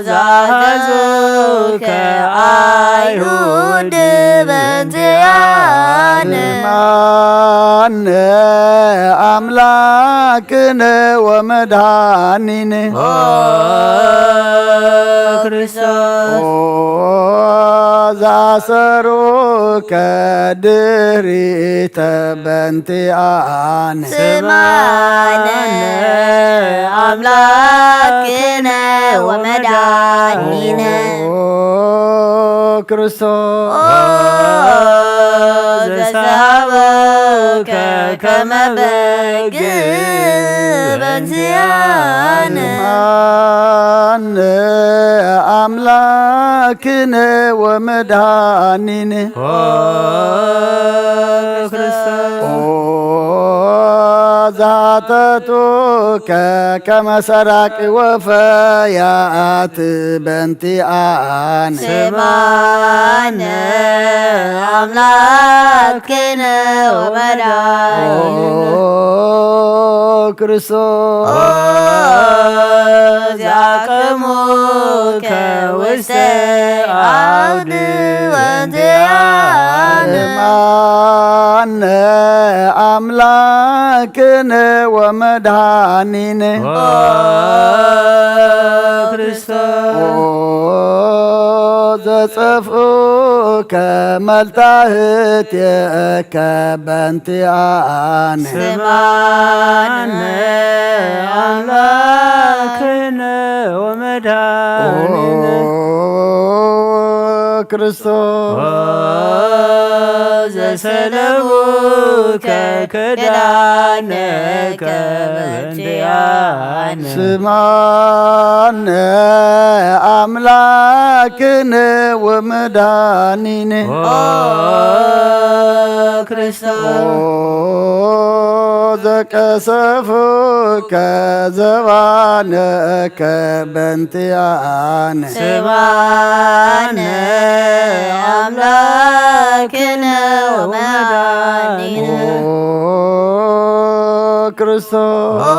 ዘአዘዙከ አይሁድ በእንቲኣነ። ማነ ኣምላክነ ወመድኃኒነ። ኦ ክርስቶስ። ኦ ዘአሰሩከ ድሪተ በእንቲኣነ። ስማነ ኣምላክነ ወመድኃኒነ። ኦ ክርስቶስ። ኦ ዘሰሃበከ ከመ በግ በእንቲኣነ። ማነ ኣምላክነ ወመድኃኒነ። ኦ ክርስቶስ። ኦ ዘሃተቱከ ከመ ሰራቂ ወፈያት በእንቲኣነ። ስማነ ኣምላክነ ወመድኃኒነ። ኦ ክርስቶስ። ኦ ዘአቅሙከ ውስተ አውድ ወንቲአነ። ማነ አምላክነ ወመድኃኒነ። ኦ ክርስቶስ። ኦ ዘጸፍኡከ መልታህትከ በንቲኣነ። ስማነ አምላክነ ወመድኃኒነ። ኦ ክርስቶስ። ኦ ዘሰለቡከ ክዳነከ በንቲኣነ። ስማነ አምላክነ ወመድኃኒነ። ኦ ክርስቶስ። ኦ ዘቀሰፉከ ዘባነከ በንቲኣነ። ስማነ አምላክነ ወመድኃኒነ። ኦ ክርስቶስ። ኦ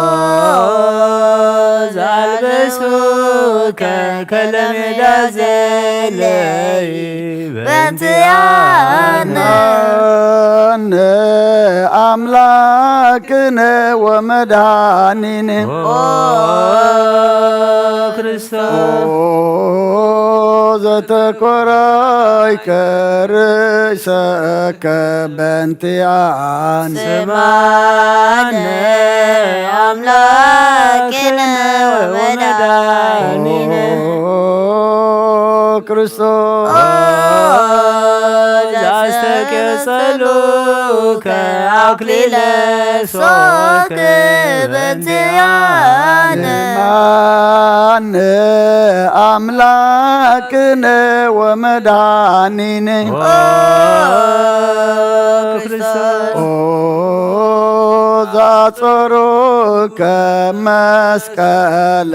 ዘአልበሱከ ከለሜዳ ዘለይ በንቲአነ። አነ አምላክነ ወመድኃኒነ። ኦ ክርስቶስ። ኦ ዘተኮራይከ ርእሰከ በንቲአነ። ስማነ አምላክነ ወመድኃኒነ። ኦ ክርስቶስ። ኦ ዘአስተቄጸሉከ አክሊለ ሶክ በንቲአነ። ማነ አምላክነ ወመድኃኒነ። ኦ ክርስቶስ። ኦ ዘአጾሩከ መስቀለ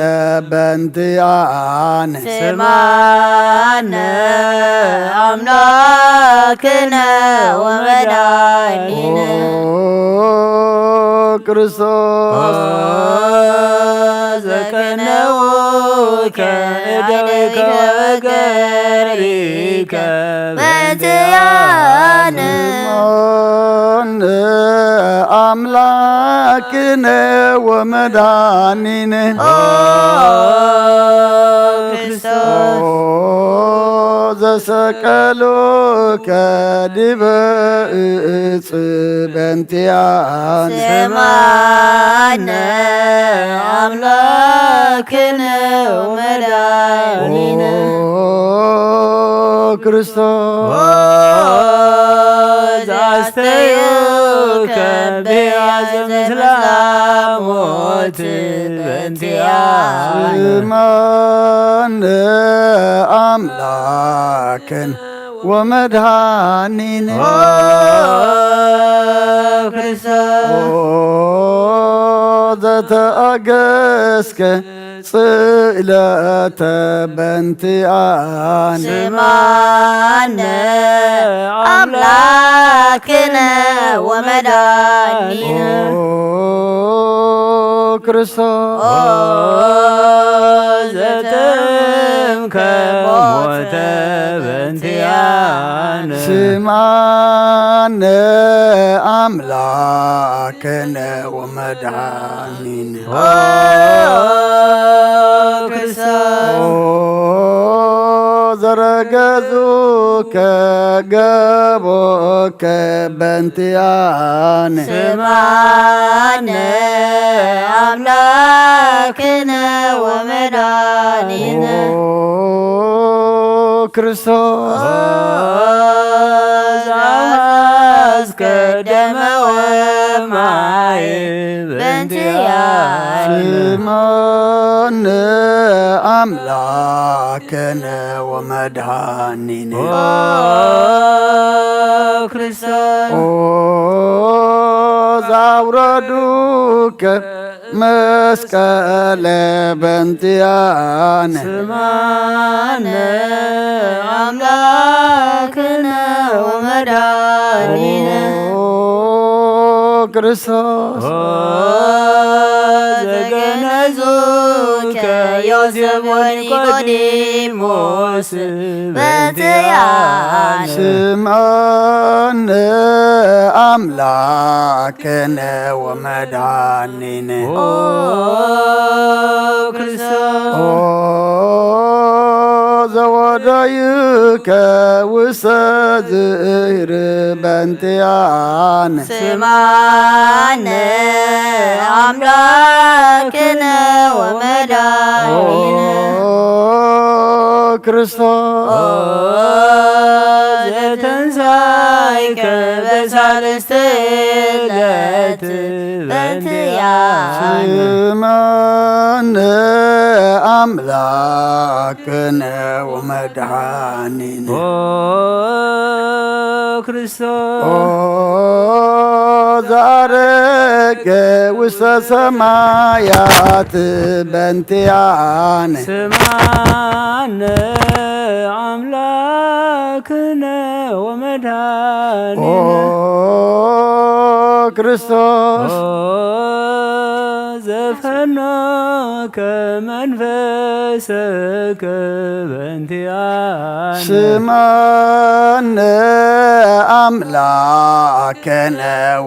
በንቲአነ። ስማነ አምላክነ ወመድኃኒነ። ኦ ክርስቶስ። ኦ ዘቀነዉ ከእደዊከ ወገሪከ በእንቲኣነ። ስምዓነ ኣምላክነ ወመድኃኒነ ኦ ክርስቶስ። ኦ ዘሰቀሉከ ዲበ እጽ በእንቲኣነ። ስምዓነ ኣምላክነ ወመድኃኒነ። ኦ ክርስቶስ። ኦ ዘአስተዩከ በያዘ ምስላ ሞት በእንቲኣነ። ስምዓነ ኣምላክነ ወመድኃኒነ። ኦ ክርስቶስ። ኦ ዘተአገስከ ጽእለተ በእንቲኣነ። ስምዓነ ኣምላክነ ወመድኃኒነ። ኦ ክርስቶስ። ኦ ዘተምከ ሞተ በእንቲኣነ። ስምዓነ ኣምላክነ ወመድኃኒነ። ኦ ክርስቶስ። ኦ ዘረገጹከ ገቦከ በእንቲኣነ። ስምዓነ ኣምላክነ ወመድኃኒነ። ኦ ክርስቶስ። ኦ ዘአስከደመ ወማይ በእንቲኣነ። ስምዓነ ኣምላክነ ወመድኃኒነ። ኦ ክርስቶስ። ኦ ዘአውረዱከ መስቀለ በእንቲኣነ። ስምዓነ ኣምላክነ ወመድኃኒነ። ኦ ክርስቶስ። ኦ ዘገነዙከ ዮሴፍ ወኒቆዲሞስ በእንቲኣነ። ስምዓነ ኣምላክነ ወመድኃኒነ። ኦ ክርስቶስ። ኦ ዘወደዩከ ውስተ ዝእህር በእንቲኣነ። ስምዓነ ኣምላክነ ወመድኃኒነ። ኦ ክርስቶስ። ኦ ዘተንሳይከ በሳልስተ ዕለት በእንቲኣነ። ስምዓነ ኣምላክነ ወመድኃኒነ። ኦ ክርስቶስ። ኦ ዘዐረገ ውስተ ሰማያት በእንቲኣነ። ስምዓነ ኣምላክነ ወመድኃኒነ። ኦ ክርስቶስ። ኦ ዘፈኖከ መንፈሰከ በእንቲኣነ። ስምዓነ ኣምላክነ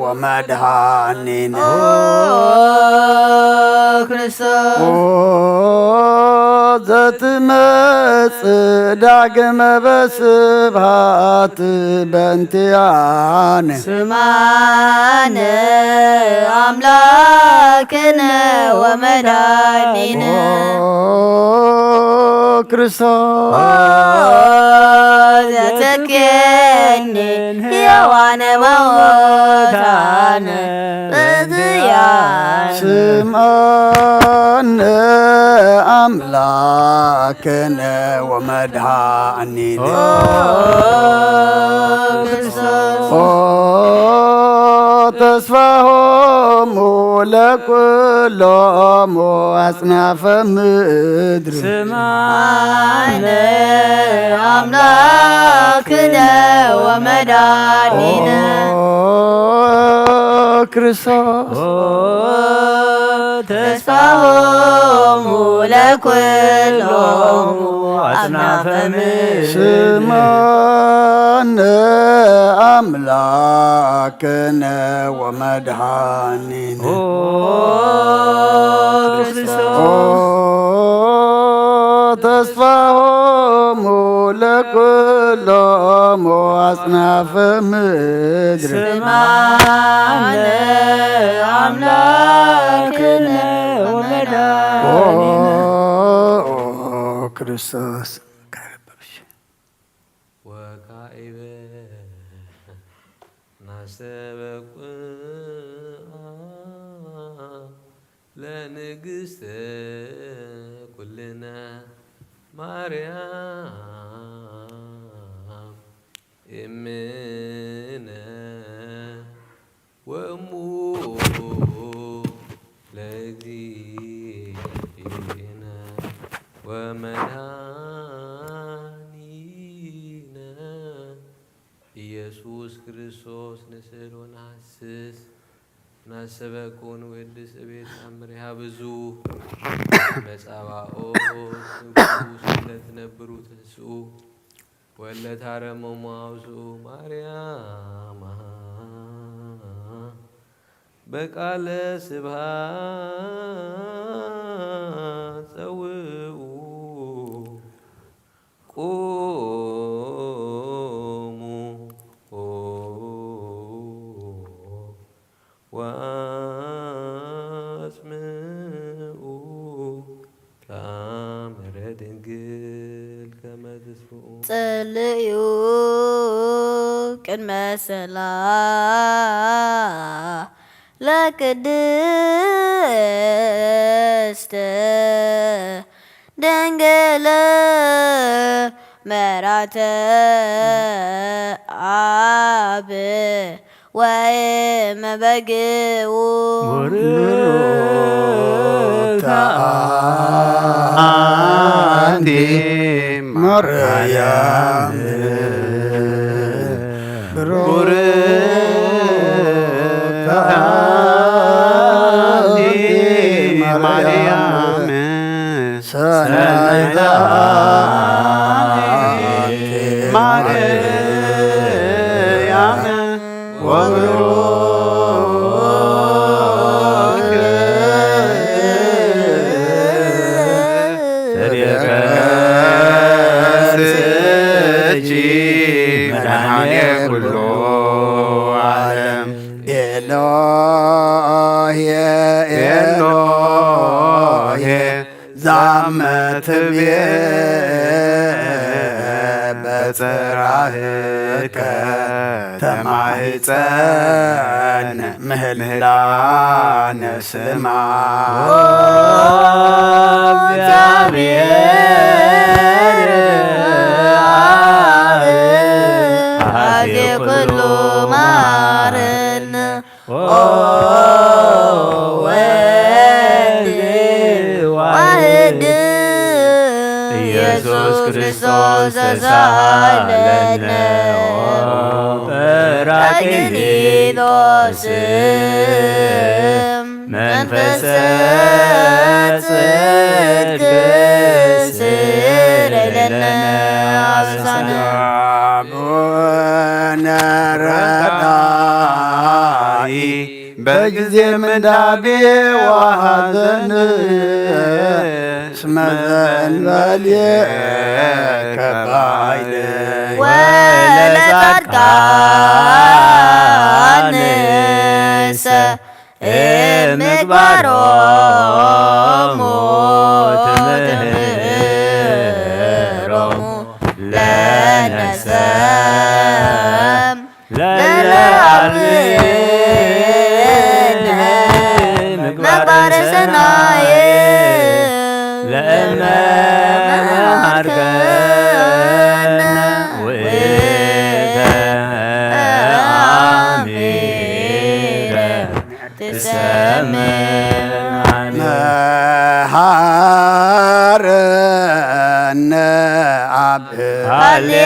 ወመድኃኒነ። ኦ ክርስቶስ። ኦ ዘትመጽእ ዳግመ በስብሃት በእንቲኣነ። ስምዓነ ኣምላክነ ወመድኃኒነ። ኦ ክርስቶስ። ኦ ዘትኬንን ሕያዋነ ወሙታነ በእንቲኣነ። ስምዓነ ኣምላክነ ወመድኃኒነ። ኦ ክርስቶስ። ኦ ተስፋሆሙ ለኩሎሙ አጽናፈ ምድር። ስምዓነ ኣምላክነ ወመድኃኒነ። ኦ ክርስቶስ ተስፋሆሙ ለኩሎሙ ኣጽናፈ ምድር ስማነ ኣምላክነ ወመድኃኒነ ኦ ክርስቶስ ኦ ተስፋሆሙ ለኩሎሙ ኣጽናፈ ምድር ስማነ ኣምላክነ ኦ ወመድኃኒነ ክርስቶስ ወካኢበ ናስተበቁ ለንግስተ ኩልነ ማርያም እምነ ወእሙ ለእግዚእነ ወመድኃኒነ ኢየሱስ ክርስቶስ ንስእል ወንሐስስ ናሰበኩ ንወድስ እቤት ኣምሪሃ ብዙ መጻባኦ ንጉስ ለትነብሩ ትንስኡ ወለታረመሙ ኣውስኡ ማርያም በቃለ ስብሃት ጸውኡ ቁሙ ወአጽምኡ ተአምረ ድንግል ከመ ትስምኡ። ጸልዩ ቅድመ ሰላ ለቅድስት ድንግል መራተ አብ ወይመበግኡ ቡርክተ አንቲ ማርያም ቡርክተ አንቲ ማርያም ሰናይተ አንቲ ማርያም ወብሩክ ፍሬ ከርሥኪ መድኃኔ ኩሉ ዓለም ኤሎሄ ኤሎሄ ዛመ ትቤ በጽራህከ ተማሂጸን ምህላነ ስማ እግዚአብሔር አብ አዜ ኩሉ ማረነ ወልድ ዋህድ ኢየሱስ ክርስቶስ ተሳሃለነ ኦ ጰራቅሊጦስ መንፈሰ ጽድቅ ስረይ ለነ አበሳነ አቡነ ረዳኢ በጊዜ ምንዳቤ ወሐዘን እስመ ዘእንበሌከ ባይደ ወለጻድቃንሰ እምግባሮሙ ትምህሮሙ ለነሰም ለለአብነ ምግባረ ሰናየ ለእመ መሃርከነ ውእተ አሚረ ትሰምዓኒ መሃረነ አብ ሃሌሉያ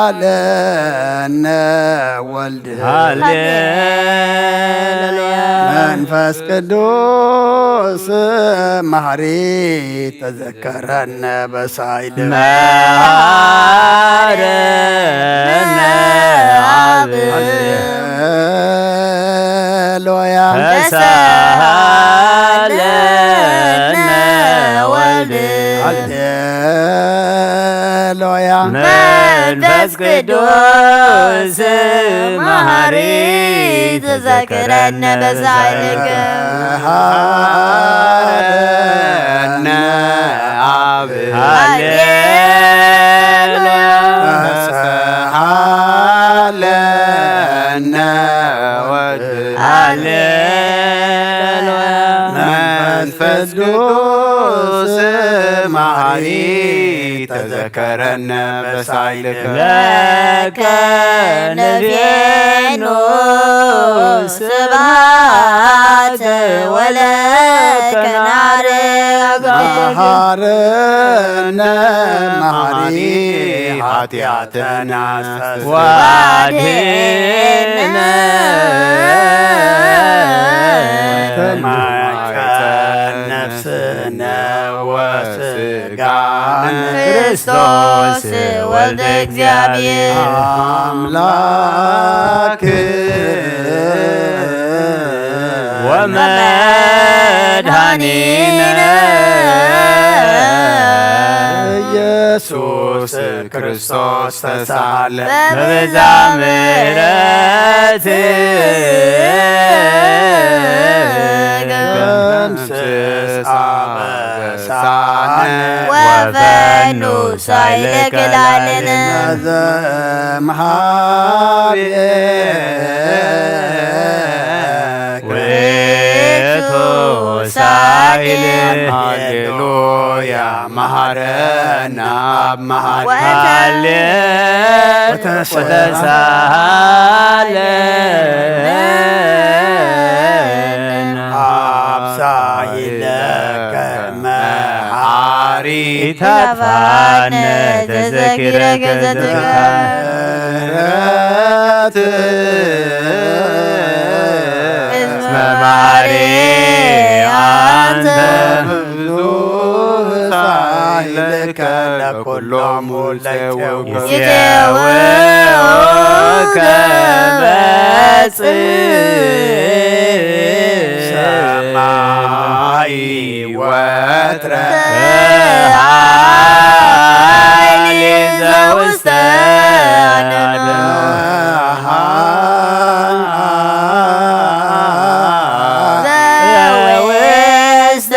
ተሰሃለነ ወልድ ሃሌሉያ። መንፈስ ቅዱስ መሐሪ ተዘከረነ በሳይል መሐረነ አብ። ሃሌሉያ። ተሳሃለነ ወልድ። ሃሌሉያ። መንፈስ ቅዱስ መሐሪ ተዘክረነ በሳይልከ። ሃሌሉያ። ተሳሃለነ ወልድ። ሃሌሉያ። መንፈስ ቅዱስ መሐሪ ተዘከረነ በሳይልከ። ለከ ንቤኑ ስብሐት ወለከ ናርግ። መሐረነ መሐሪ ኃጢአተነ አስተስርይ። ወአድኅነነ። ተማይፀን ነፍስነ ወስጋነ። ክርስቶስ ወልደ እግዚአብሔር። አምላክ ወመድኃኒነ ኢየሱስ ክርስቶስ ተሳለ። በብዛ ምሕረት ደምስስ አበሳነ። ወፈኑ ሳይለ ክላልን። ዘምሃቤ ውእቱ ሳይል። ሃሌሉያ። መሐረነ አብ መሐሪ። ወተሳሃለነ። አብ ሳይለከ መሐሪ። ተፋነ ተዘኪረ ገዘትከ። ምሕረት እስመ መሐሪ አንተ። ብዙ ሳይለከ ለኩሎሙ ለይጼውከ። ይጼውከ በጽ ሰማይ ወትረ። ኃይል ዘውስተ ዘውስተ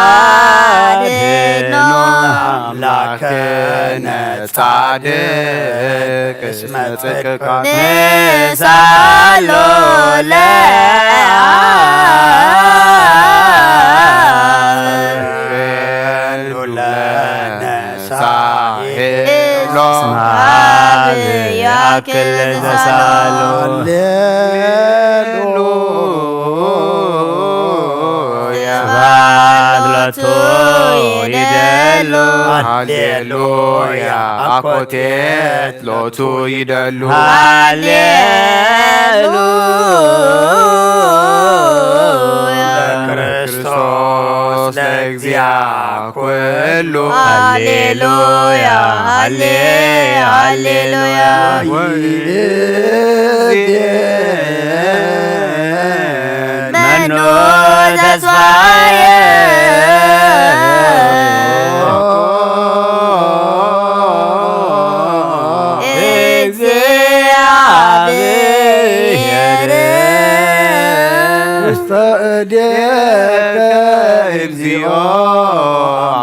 አድኖ። አምላክነ ጻድቅ እስመ ጽድቅ። ንሳሎ ለአብ። ሳሄሎ። እስመ አብ ያክል ዘሳሎ። ሃሌሉያ። ስብሐት ሎቱ ይደሉ። ሃሌሉያ። አኮቴት ሎቱ ይደሉ። ሃሌሉያ። ለክርስቶስ ለእግዚአ ኩሉ። ሃሌሉያ፣ ሃሌ-፣ ሃሌሉያ። ወይዜ መኑ ተስፋየ እግዚአብሔር። ውስተ እዴከ እግዚኦ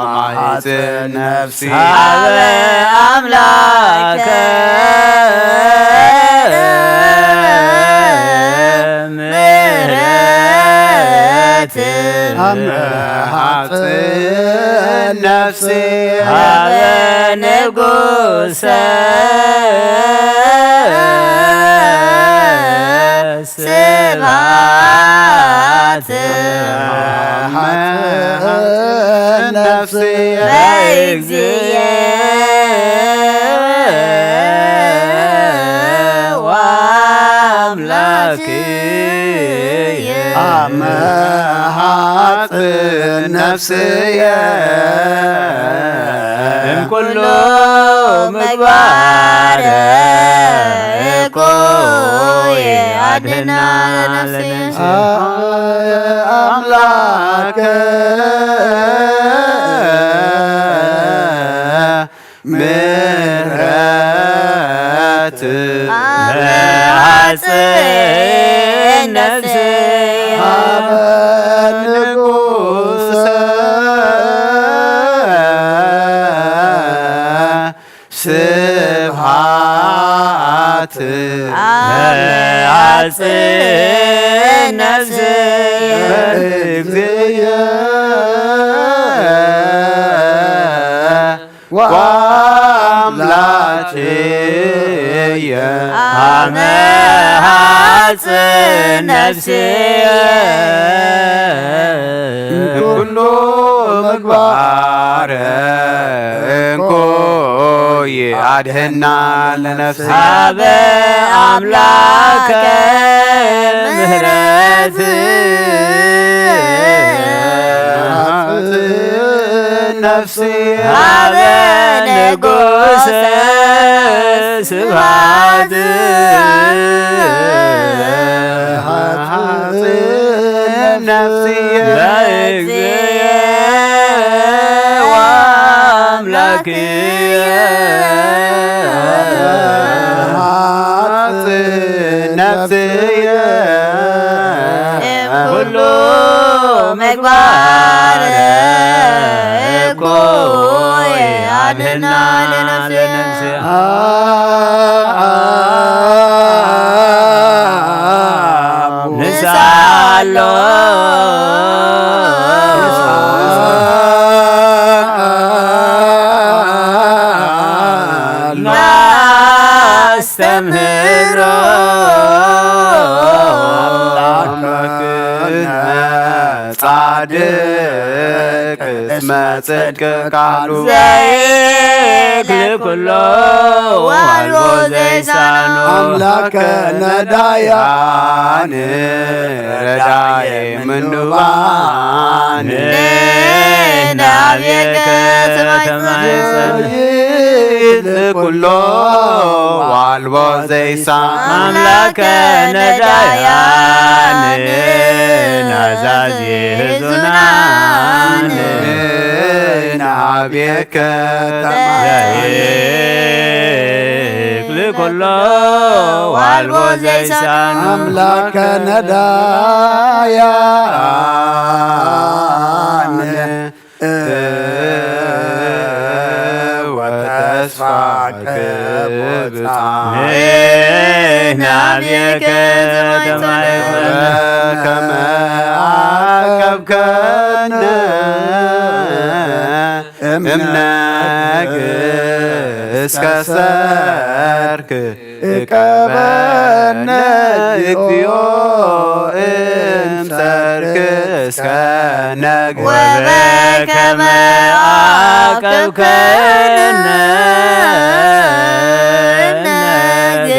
ማሕፀን ነፍሲ። ሀበ አምላከ ምሕረት። አመ ሐፅን ነፍሲ። ሀበ ንጉሰ ስብሐት። አመ ሐፅን ነፍስየ በእግዚእየ ወአምላክየ አመሃጽን ነፍስየ እምኩሉ ምግባረ እኩይ አድህና ለነፍስየ። አምላከ ምሕረት አመሃጽን ነፍስየ ሀበ ንጉሰ ስብሐት አጽን ነፍስየ እግዚእየ ወአምላክየ አመ ሐጽን ነፍስየ ኩሉ ምግባር እንኮይ አድህና ለነፍስ ሀበ አምላከ ምህረት ነፍስ ሀበ ንጉሰ ስብሐት ነፍስየ ለእግዚእየ ወአምላክየ ነፍስየ ኩሉ ምግባር እኩይ አድህና ለነፍስየ። ንስአሎ ናስተምህሮ ጻድቅ እስመ ጽድቅ ቃሉ ዘይክል ኩሎ ዋልቦ ዘይሳኖ አምላከ ነዳያን ረዳየ ምኑባን ናብየከ ተማይጸን ኩሎ ዋልቦ ዘይሳ አምላከ ነዳያን ናዛዚ ህዙናን ናብየከ ተማይጸን ኩሎ ዋልቦ ዘይሳን አምላከ ነዳያን ወተስፋ ቅብጻ ናብየከ ተማይጸን ከመ አቀብከነ እምነግ እስከ ሰርክ እቀበነ እግዚኦ እምሰርክ እስከ ነግ ወበከመ አቀብከነ እምነግ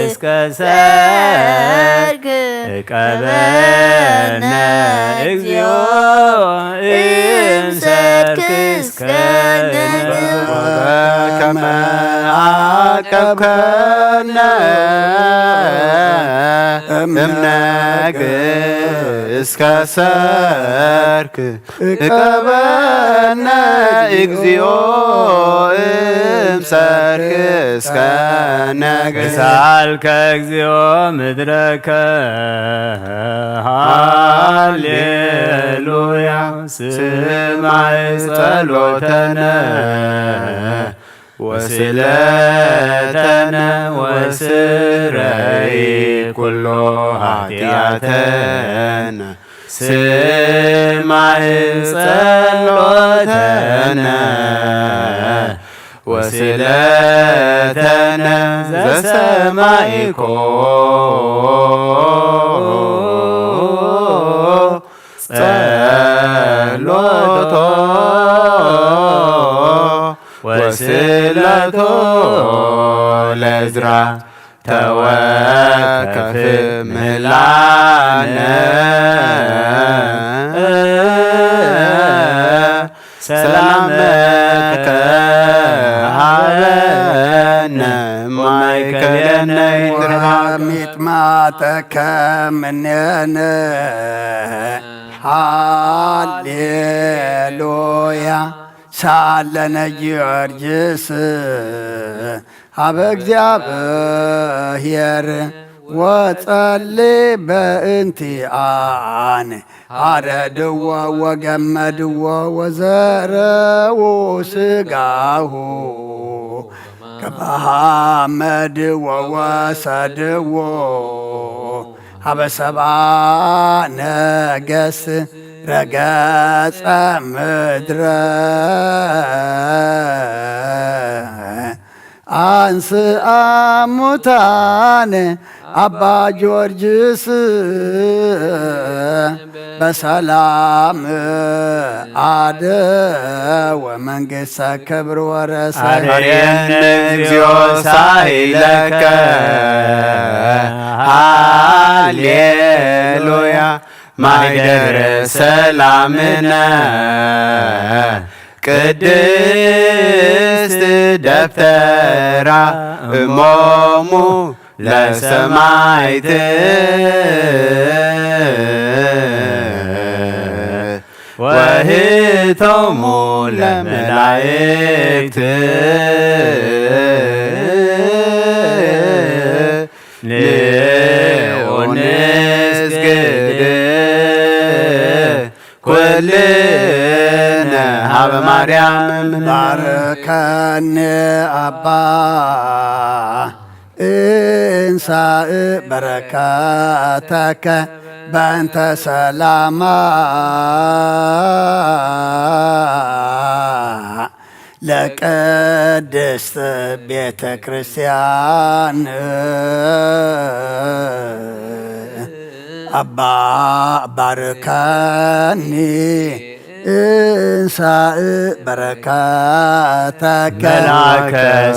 እስከ ሰርክ እቀበነ እግዚኦ እምሰርክ እስከ ነግ ወበከመ አቀብከነ እምነግ እስከ ሰርክ እቀበነ እግዚኦ እምሰርክ እስከ ነግ ሳልከ እግዚኦ ምድረከ ሃሌሉያ ስማይ ጸሎተነ ወስለተነ ወስረይ ኩሎ ኃጢአተነ ስማይ ጸሎተነ ወስለተነ ዘሰማይኮ ጸሎቶ ስእለቶ ለዕዝራ ተወከፍ ምህላነ ሰላመከ ሃበነ ማእከሌነ ይትረሃብ። ሚጥማጠከ ምኔነ ሃሌሉያ ሳለነ ጊዮርጊስ ሀበ እግዚኣብሔር ወጸሊ በእንቲኣነ ሃረድዎ ወገመድዎ ወዘረዉ ስጋሁ ከመሃመድዎ ወሰድዎ ሀበ ሰብአ ነገስ ረገጸ ምድረ አንስአ ሙታነ አባ ጊዮርጊስ በሰላም አደ ወመንግስተ ክብር ወረሰ። አርየነ እግዚኦ ሳይለከ ሃሌሉያ ማይደረ ሰላምነ ቅድስት ደብተራ እሞሙ ለሰማይት ወህቶሙ ለመላእክት ንዑ ንስግድ ኩልነ ሀበ ማርያም ባርከኒ አባ እንሳእ በረከተከ በእንተ ሰላማ ለቅድስት ቤተ ክርስቲያን አባ ባርከኒ እንሳእ በረከተከ መልአከ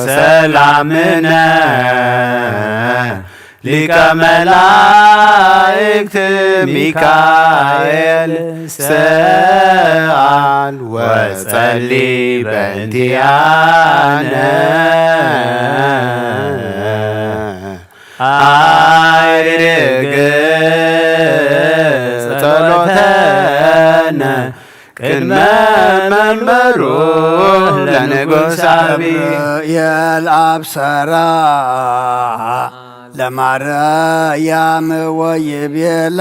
ሰላምነ ሊቀ መላእክት ሚካኤል ሰአል ወጸሊ በእንቲአነ አይርግ ጸሎተነ ቅድመ መንበሩ ለንጉስ አቢ የልአብ ሰራ ለማርያም ወይቤላ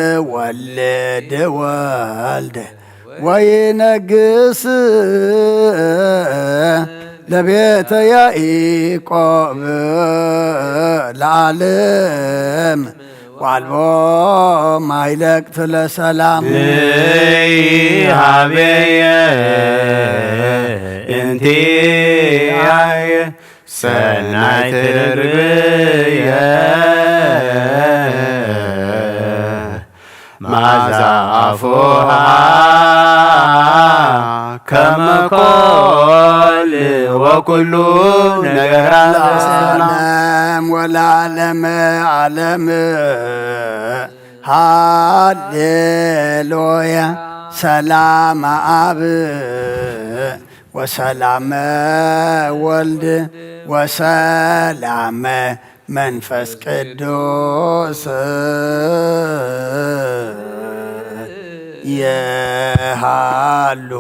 ትወልድ ወልድ ወይነግስ ለቤተ ያዕቆብ ለዓለም ዋልቦ ማይለቅት ለሰላም ሃቤየ እንቲአየ ሰናይ ትርብየ ማዛ አፉሃ ከመኮል ወኩሉ ነገራ ለዓለም ወለዓለመ ዓለም ሃሌሉያ ሰላም አብ ወሰላመ ወልድ ወሰላመ መንፈስ ቅዱስ የሃሉ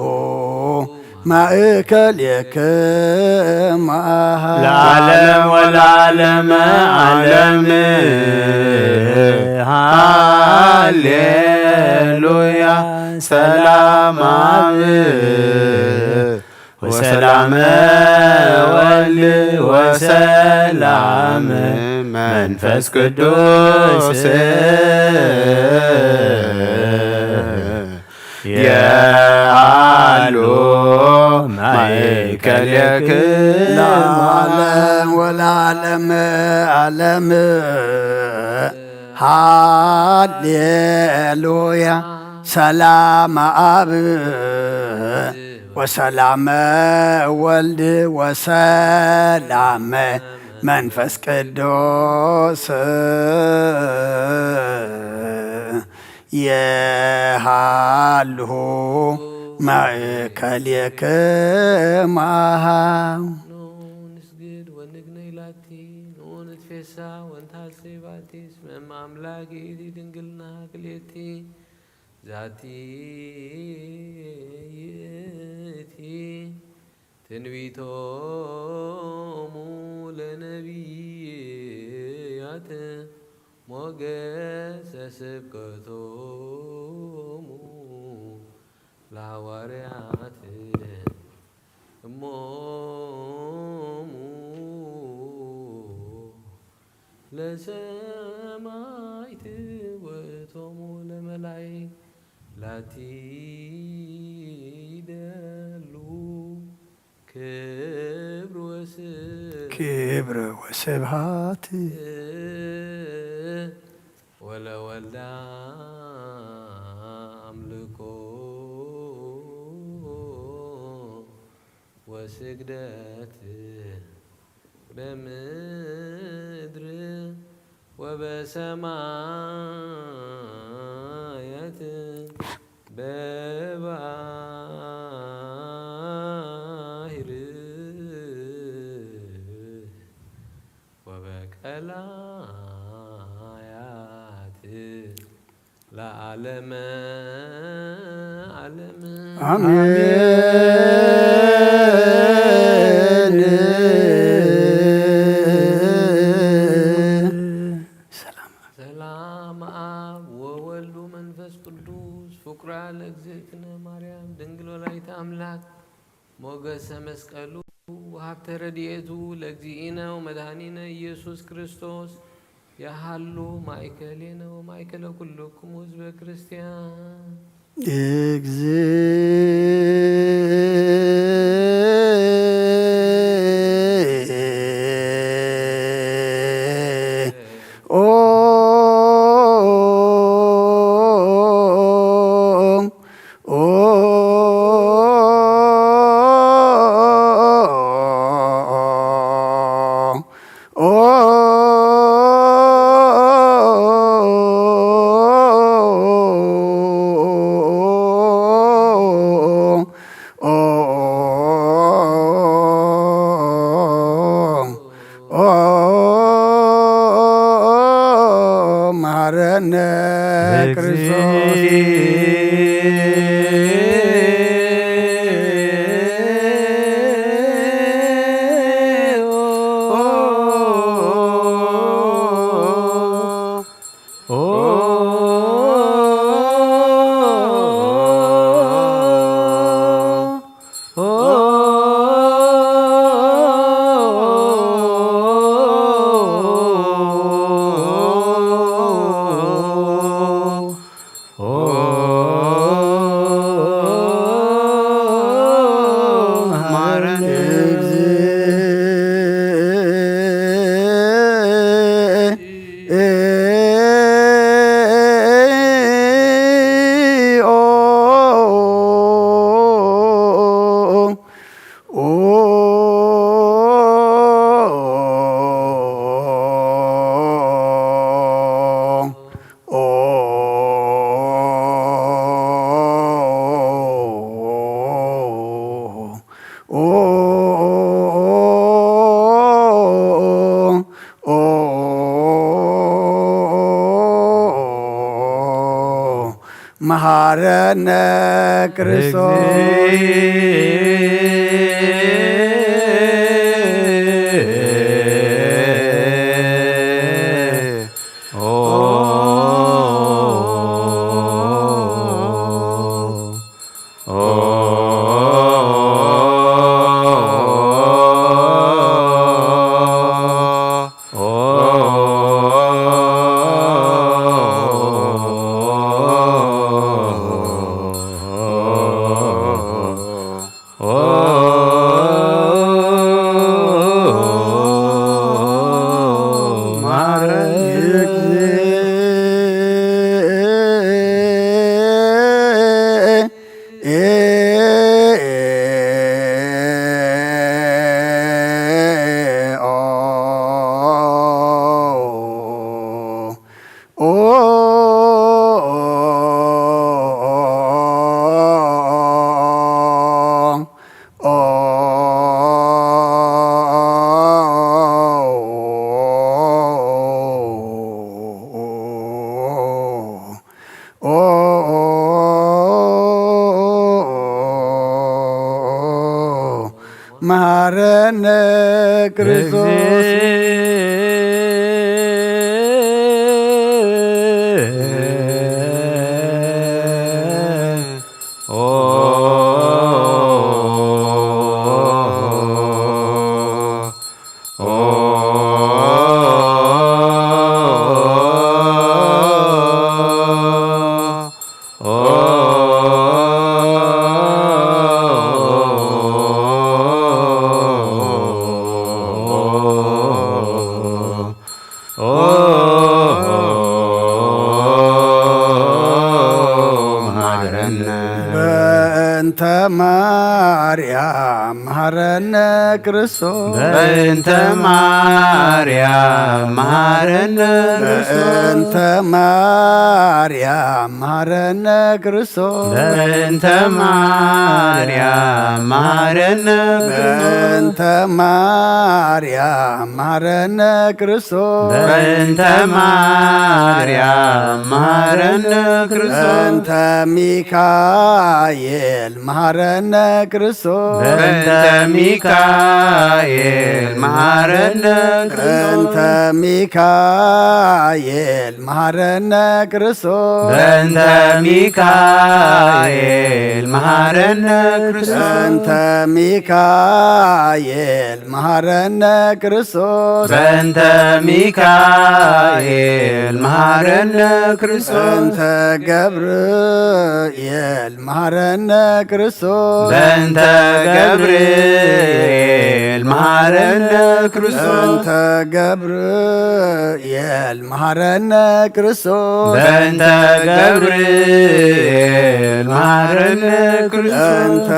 ማእከሌክም አሃ ለዓለም ወለዓለመ ዓለም ሃሌሉያ ሰላም አብ ወሰላመ ወልድ ወሰላም መንፈስ ቅዱስ የሃሉ ማእከሌክም ለዓለም ወለዓለመ ዓለም ሃሌሉያ ሰላም ኣብ ወሰላም ወልድ ወሰላም መንፈስ ቅዱስ የሃልሁ ማእከሌክማ። ንስግድ ወንግነይ ላቲ ንትፌሳ ወንታሴ ባቲ ስመ እመ አምላክ ይእቲ ድንግልና ክልኤቲ ዛቲ ይእቲ ትንቢቶሙ ለነቢያት ሞገሰ ስብከቶሙ ለሐዋርያት እሞሙ ለሰማይት ውእቶሙ ለመላይክ ላቲ ደሉ ክብር ወስብ ክብር ወስብሃት ወለወልዳ አምልኮ ወስግደት በምድር ወበሰማያት በባህር ወበቀላያት ለዓለመ ዓለም። አሜን። ሰላም። ሰላም አብ ወወልድ ወመንፈስ ቅዱስ ፍቁራ ለእግዝእትነ ማርያም ድንግል ወላዲተ አምላክ ሞገሰ መስቀሉ ወሀብተ ረድኤቱ ለእግዚእነ ወመድኃኒነ ኢየሱስ ክርስቶስ ያሃሉ ማእከሌነ ወማእከለ ኩልክሙ ህዝበ ክርስቲያን። እግዚኦ መሐረነ ክርስቶስ። መሐረነ ክርስቶስ። መሃረነ ክርስቶስ። በእንተ ማርያም መሃረነ ክርስቶስ። በእንተ ማርያም መሃረነ ክርስቶስ። በእንተ ማርያም መሃረነ ክርስቶስ። በእንተ ማርያም መሃረነ ክርስቶስ። በእንተ ማርያም መሃረነ ክርስቶስ። በእንተ ማርያም መሃረነ ክርስቶስ። በእንተ ሚካኤል መሃረነ ክርስቶስ። በእንተ ሚካኤል መሃረነ ክርስቶስ። በእንተ ሚካኤል መሃረነ ክርስቶስ። በእንተ ሚካኤል መሃረነ ክርስቶስ። በእንተ ሚካኤል መሃረነ ክርስቶስ። በእንተ ሚካኤል መሃረነ ክርስቶስ። በእንተ ገብርኤል መሃረነ ክርስቶስ። በእንተ ገብርኤል መሃረነ ክርስቶስ። በእንተ ገብርኤል መሃረነ ክርስቶስ። በእንተ ገብርኤል መሃረነ ክርስቶስ። በእንተ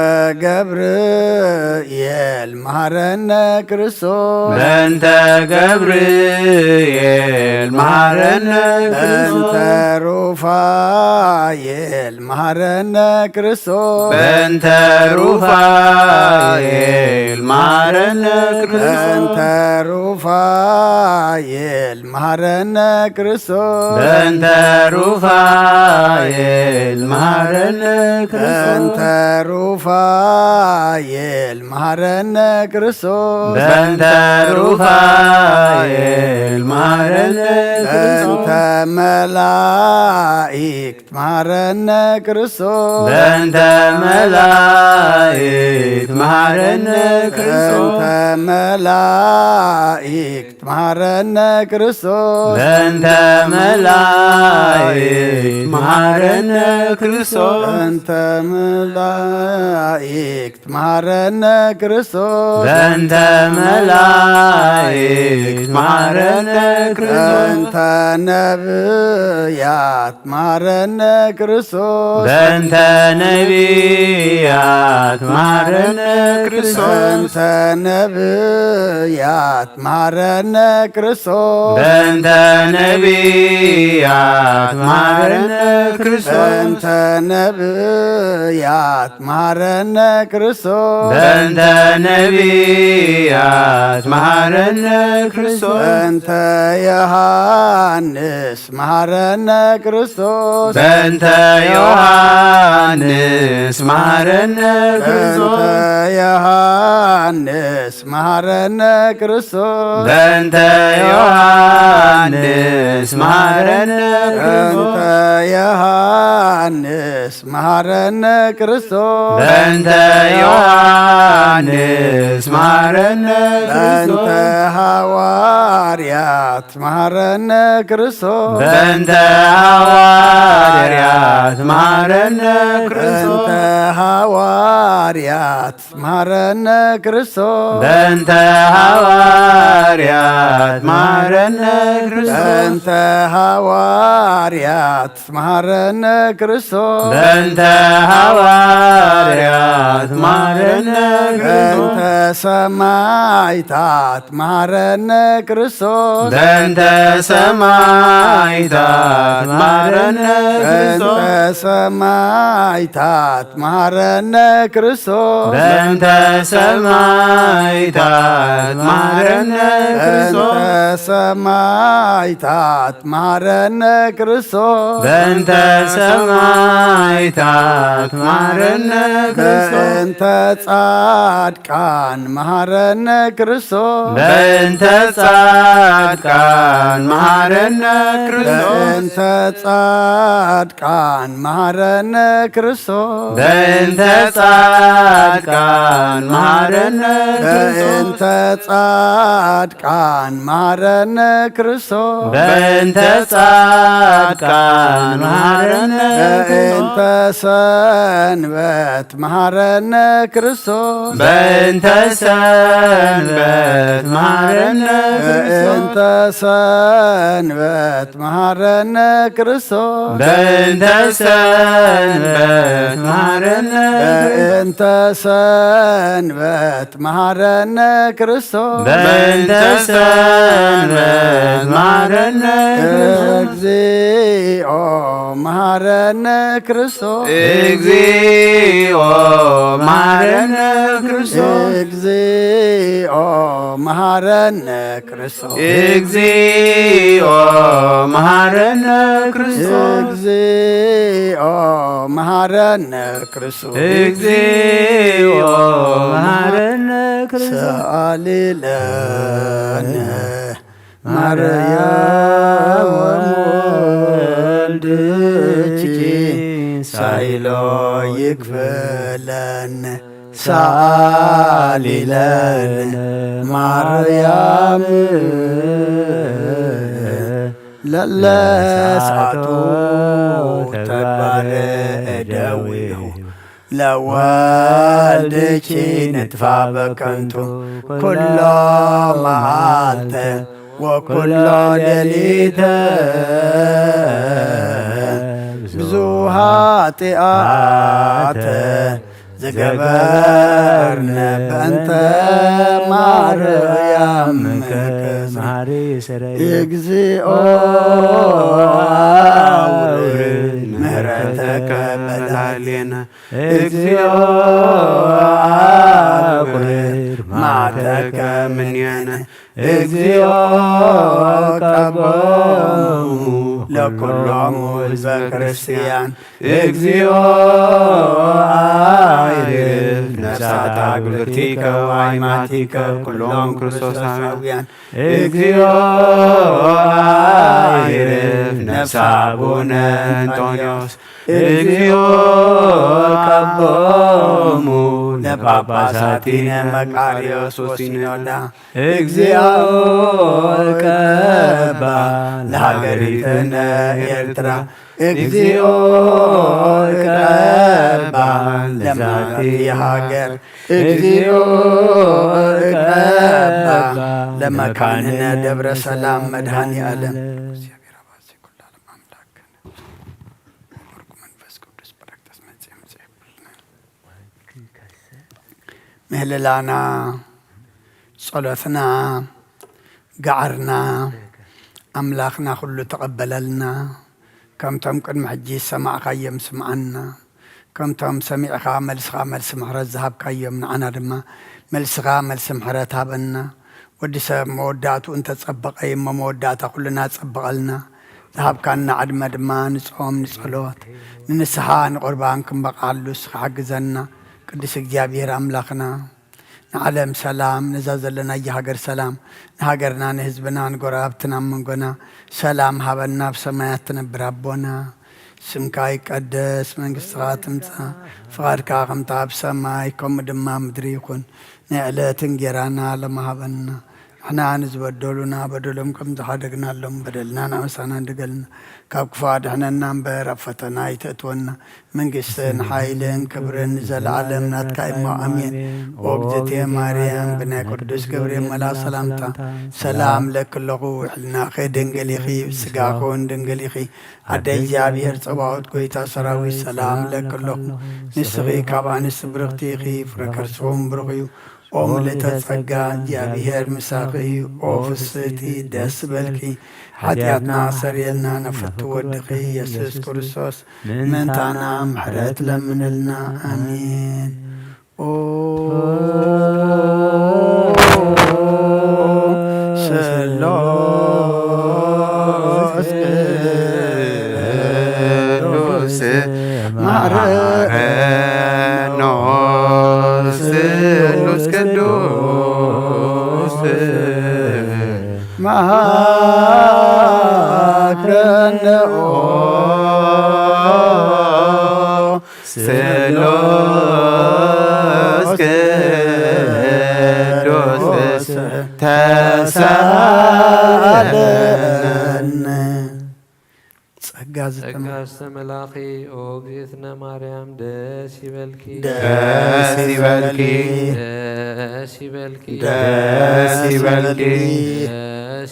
ገብርኤል መሃረነ ክርስቶስ። በእንተ ገብርኤል መሃረነ ክርስቶስ። በእንተ ሩፋኤል መሃረነ ክርስቶስ። በእንተ ሩፋኤል መሃረነ ክርስቶስ። በእንተ ሩፋኤል መሃረነ ክርስቶስ። በእንተ ሩፋኤል መሃረነ ክርስቶስ። በእንተ ሩፋኤል መሃረነ ክርስቶስ። በእንተ ሩፋኤል መሃረነ ክርስቶስ። በእንተ መላእክት መሃረነ ክርስቶስ። በእንተ መላእክት መሃረነ ክርስቶስ። በእንተ መላእክት መሃረነ ክርስቶስ። በእንተ መላእክት መሃረነ ክርስቶስ። በእንተ መላእክት መሃረነ ክርስቶስ። በእንተ መላእክት መሃረነ ክርስቶስ። በእንተ ነብያት መሃረነ ክርስቶስ። በእንተ ነቢያት መሃረነ ክርስቶስ። በእንተ ነብያት መሃረነ ክርስቶስ። በእንተ ነቢያት መሃረነ ክርስቶስ። በእንተ ነብያት መሃረነ ክርስቶስ። በእንተ ነቢያት መሃረነ ክርስቶስ። በእንተ ዮሐንስ መሃረነ ክርስቶስ። በእንተ ዮሐንስ መሃረነ ክርስቶስ። በእንተ ዮሐንስ መሃረነ ክርስቶስ። በእንተ ዮሐንስ መሃረነ ክርስቶስ። በእንተ ዮሐንስ መሃረነ ክርስቶስ። በእንተ ዮሐንስ መሃረነ ክርስቶስ። በእንተ ሐዋርያት መሃረነ ክርስቶስ። በእንተ ሐዋርያት መሃረነ ክርስቶስ። በእንተ ሐዋርያት መሃረነ ክርስቶስ። በእንተ ሐዋርያት መሃረነ ክርስቶስ። በእንተ ሐዋርያት መሃረነ ክርስቶስ። በእንተ ሐዋርያት መሃረነ ክርስቶስ። በእንተ ሰማዕታት መሃረነ ክርስቶስ። በእንተ ሰማዕታት መሃረነ ክርስቶስ። በእንተ ሰማዕታት መሃረነ ክርስቶስ። በእንተ ሰማዕታት መሃረነ ክርስቶስ። በእንተ ሰማዕታት መሃረነ ክርስቶስ። በእንተ ሰማዕታት መሃረነ ክርስቶስ። በእንተ ጻድቃን መሃረነ ክርስቶስ። በእንተ ጻድቃን መሃረነ ክርስቶስ። በእንተ ጻድቃን መሃረነ ክርስቶስ። በእንተ ጻድቃን መሃረነ ክርስቶስ። በእንተ ጻድቃን መሃረነ ክርስቶስ። በእንተ ጻድቃን መሃረነ ክርስቶስ። በእንተ ሰንበት መሃረነ ክርስቶስ። በእንተ ሰንበት መሃረነ ክርስቶስ። በእንተ ሰንበት መሃረነ ክርስቶስ። በእንተ ሰንበት መሃረነ ክርስቶስ። በእንተ ሰንበት መሃረነ ክርስቶስ። በእንተ ሰንበት መሃረነ ክርስቶስ። እግዚኦ መሃረነ ክርስቶስ። እግዚኦ መሃረነ ክርስቶስ። እግዚኦ መሃረነ ክርስቶስ። እግዚኦ መሃረነ ክርስቶስ። እግዚኦ መሃረነ ክርስቶስ። እግዚኦ መሃረነ ክርስቶስ። ሰአሊ ለነ ማርያም ወልድኪ ሳይሎ ይክፍለን። ሰአሊ ለነ ማርያም ለለ ሰዓቱ ተግባረ እደዊሁ ለወልድኪ ንጥፋ በከንቱ ኩሎ መዓልተ ወኩሎ ሌሊተ ብዙ ኃጢአተ ዝገበርነ በእንተ ማርያም ምክስሪ እግዚኦ አውርድ ምህረተከ በላዕሌነ። እግዚኦ አውርድ መዓተከ ምኔነ። እግዚኦ ቀቦሙ ለኩሎሙ ህዝበ ክርስቲያን። እግዚኦ አይርፍ ነፍሳታ ግብርቲከ ወአይማቲከ ኩሎም ክርስቶሳውያን። እግዚኦ አይርፍ ነፍሳ አቡነ እንጦንዮስ። እግዚኦ ቀቦሙ ለጳጳሳቲነ መቃርዮስ ወሲኖዳ። እግዚኦ ቀባ ለሀገሪትነ ኤርትራ። እግዚኦ ቀባ ለዛቲ ሀገር። እግዚኦ ቀባ ለመካንነ ደብረ ሰላም መድኃኔ ዓለም። እግዚአብሔር አብ አዚ ኩሉ ዓለም አምላክ ወወልድ መንፈስ ቅዱስ በረከት መጽእ መጽእ ምህልላና፣ ጸሎትና፣ ገዓርና ኣምላኽና ኩሉ ተቐበለልና። ከምቶም ቅድሚ ሕጂ ዝሰማዕካዮም ስምዓና። ከምቶም ሰሚዕኻ መልስኻ መልሲ ምሕረት ዝሃብካዮም ንዓና ድማ መልስኻ መልሲ ምሕረት ሃበና። ወዲ ሰብ መወዳእትኡ እንተጸበቐ እዩ እሞ መወዳእታ ኩልና ጸብቐልና። ዝሃብካና ዕድመ ድማ ንጾም፣ ንጸሎት፣ ንንስሓ፣ ንቁርባን ክንበቕዓሉ እስኻ ሓግዘና። ቅዱስ እግዚኣብሔር ኣምላኽና፣ ንዓለም ሰላም፣ ነዛ ዘለናያ ሃገር ሰላም፣ ንሃገርና፣ ንህዝብና፣ ንጎረባብትና፣ ኣብ መንጎና ሰላም ሃበና። ኣብ ሰማያት ትነብር ኣቦና፣ ስምካ ይቀደስ፣ መንግስትኻ ትምጻእ፣ ፍቓድካ ከምታ ኣብ ሰማይ ከምኡ ድማ ኣብ ምድሪ ይኹን። ናይ ዕለት እንጌራና ሎሚ ሃበና። ንሕና ንዝበደሉና በደሎም ከም ዝሓደግናሎም በደልና ናመሳና እንድገልና። ካብ ክፉ ኣድሕነና እምበር ኣብ ፈተና ኣይተእትወና። መንግስትን ሓይልን ክብርን ንዘለዓለም ናትካ እሞ ኣሜን። ኦ እግዝእትየ ማርያም ብናይ ቅዱስ ገብርኤል መልኣክ ሰላምታ ሰላም ለኪ ኣለኹ። ሕልናኺ ድንግል ኢኺ፣ ስጋኹን ድንግል ኢኺ። ኣደ እግዚኣብሔር ጸባኦት ጎይታ ሰራዊት ሰላም ለኪ ኣለኹ። ንስኺ ካብ ኣንስቲ ብርኽቲ ኢኺ፣ ፍረ ከርስኹም ብሩኽ እዩ። ኦ ምልእተ ጸጋ እግዚኣብሔር ምሳኺ እዩ። ኦ ፍስሕቲ ደስ በልኪ፣ ሓጢኣትና ኣሰርየልና፣ ነፈቱ ወድኺ ኢየሱስ ክርስቶስ ምእንታና ምሕረት ለምንልና። ኣሜን። ኦ ስሉስ ቅዱስ መሐረነ ኦ ስሉስ ቅዱስ መሐረነ ኦ ስሉስ ቅዱስ ተሳለነ። ጸጋ ዝተመ- ጸጋ ዝተመላኺ ኦ እግዝእትነ ማርያም ደስ ይበልኪ። ደስ ይበልኪ። ደስ ይበልኪ። ደስ ይበልኪ። ደስ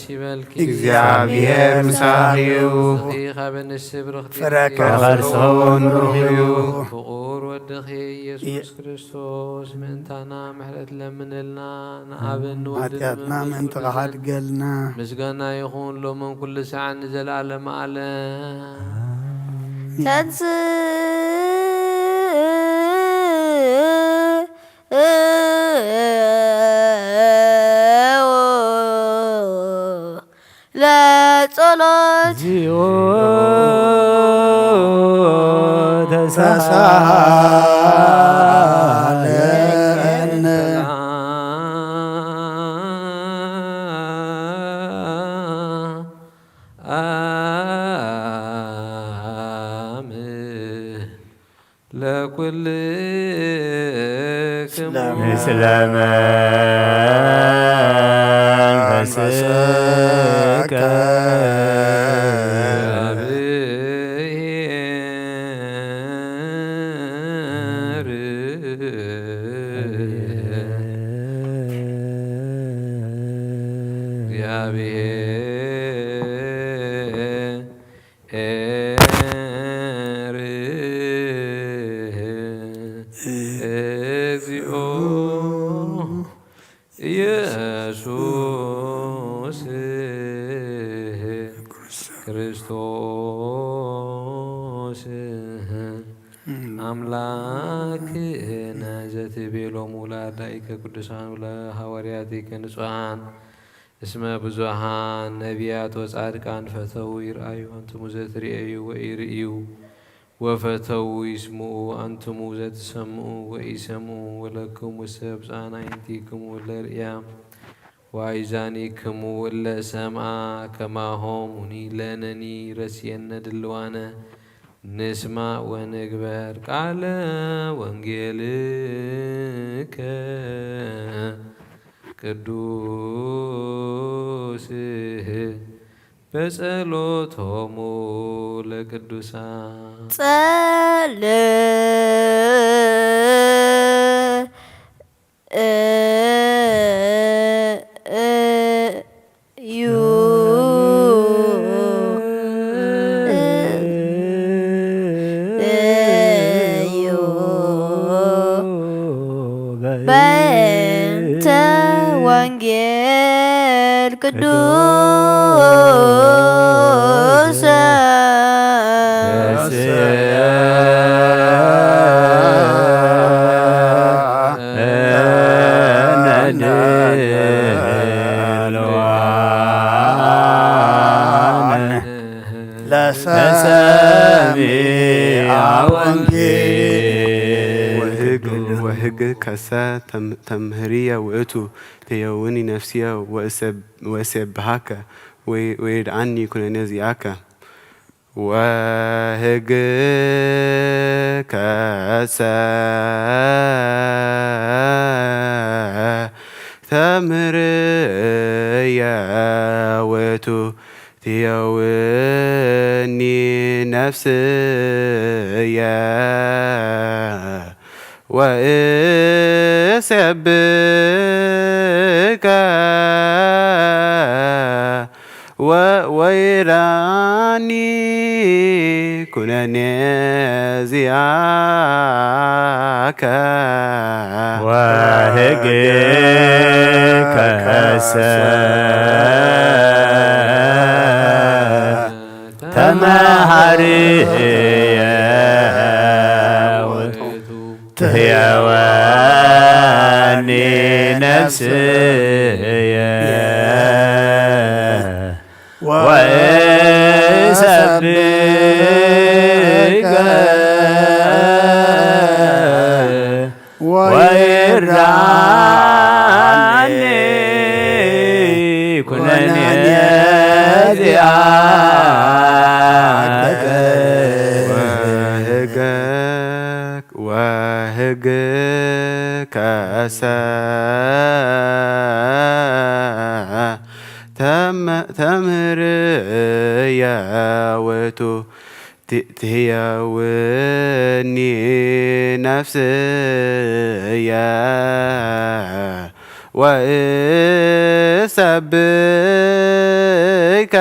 ይበልኪ። እግዚኣብሔር ምሳኺ እዩ። ንስኺ ካብ ኣንስቲ ብርኽቲ ፍረ ኢኺ። ከርስኺ እውን ብሩኽ እዩ። ፍቑር ወድኺ ኢየሱስ ክርስቶስ ምእንታና ምሕረት ለምንልና፣ ንኣብን ንወልድን ሓጢኣትና መንፈስ ምእንቲ ቅዱስን ክሓድገልና። ምስጋና ይኹን ሎምን ኩሉ ሰዓት ንዘለዓለመ ዓለም። ተንስእ ለጸሎት። እግዚኦ ተሳለነ። ለኩልክሙ። ምስለ መንፈስከ። እግዚኦ ኢየሱስ ክርስቶስ ኣምላክነ ዘትቤሎሙ ለአርዳኢከ ቅዱሳን ወለሐዋርያቲከ ንጹሐን። እስመ ብዙኃን ነቢያት ወጻድቃን ፈተዉ ይርአዩ፣ አንትሙ ዘትርእዩ ወኢርእዩ፣ ወፈተዉ ይስምዑ፣ አንትሙ ዘትሰምዑ ወኢሰምዑ፣ ወለክሙሰ ብፁዓን አዕይንቲክሙ እለ ርእያ፣ ወአእዛኒክሙ እለ ሰምዓ፣ ከማሆሙኒ ለነኒ ረስየነ ድልዋነ፣ ንስማዕ ወንግበር ቃለ ወንጌልከ ቅዱስ በጸሎቶሙ ለቅዱሳን። ጸል ዩ በእንተ ወንጌል ቅዱስ ለሰሚዐ ወንጌል። ወሕግ ከሰ ተም- ተምህርየ ውእቱ፣ ተየውኒ ነፍስየ ወእሰብ- ወእሴብሐከ፣ ወይ- ወይርድኣኒ ኩነኔ ዚአከ። ወሕግ ከሰ ተምህርየ ውእቱ፣ ትየውኒ ነፍስየ ወእሴብከ ወወይራኒ ኩነኔ ዚአከ። ወሕግከሰ ተመሃርየ ውእቱ ትሕየወኒ ነፍስየ ወእሰብከ ወህገክ ወህግከሰ ተም- ተምህርየ ውእቱ ትህየውኒ ነፍስየ ወእሰብከ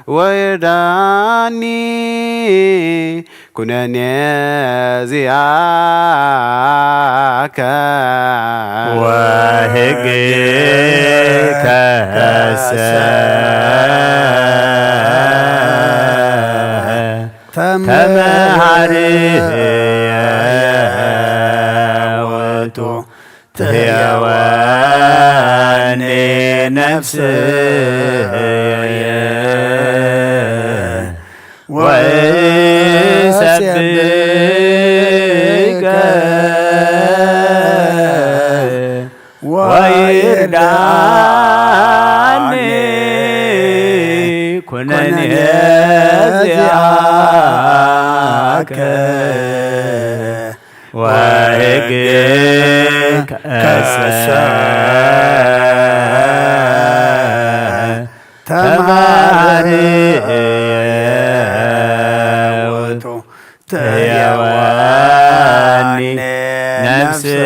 ወይርዳኒ ኩነኔ ዚኣከ ወህግከሰ ተመሃሪ ውእቱ ትህየወኒ ነፍስየ ወእሰብከ ወይርዳኒ ኩነኔ ዚኣከ ወሕግከሰ ተመሃሪ ውእቱ ትህየወኒ ነፍስየ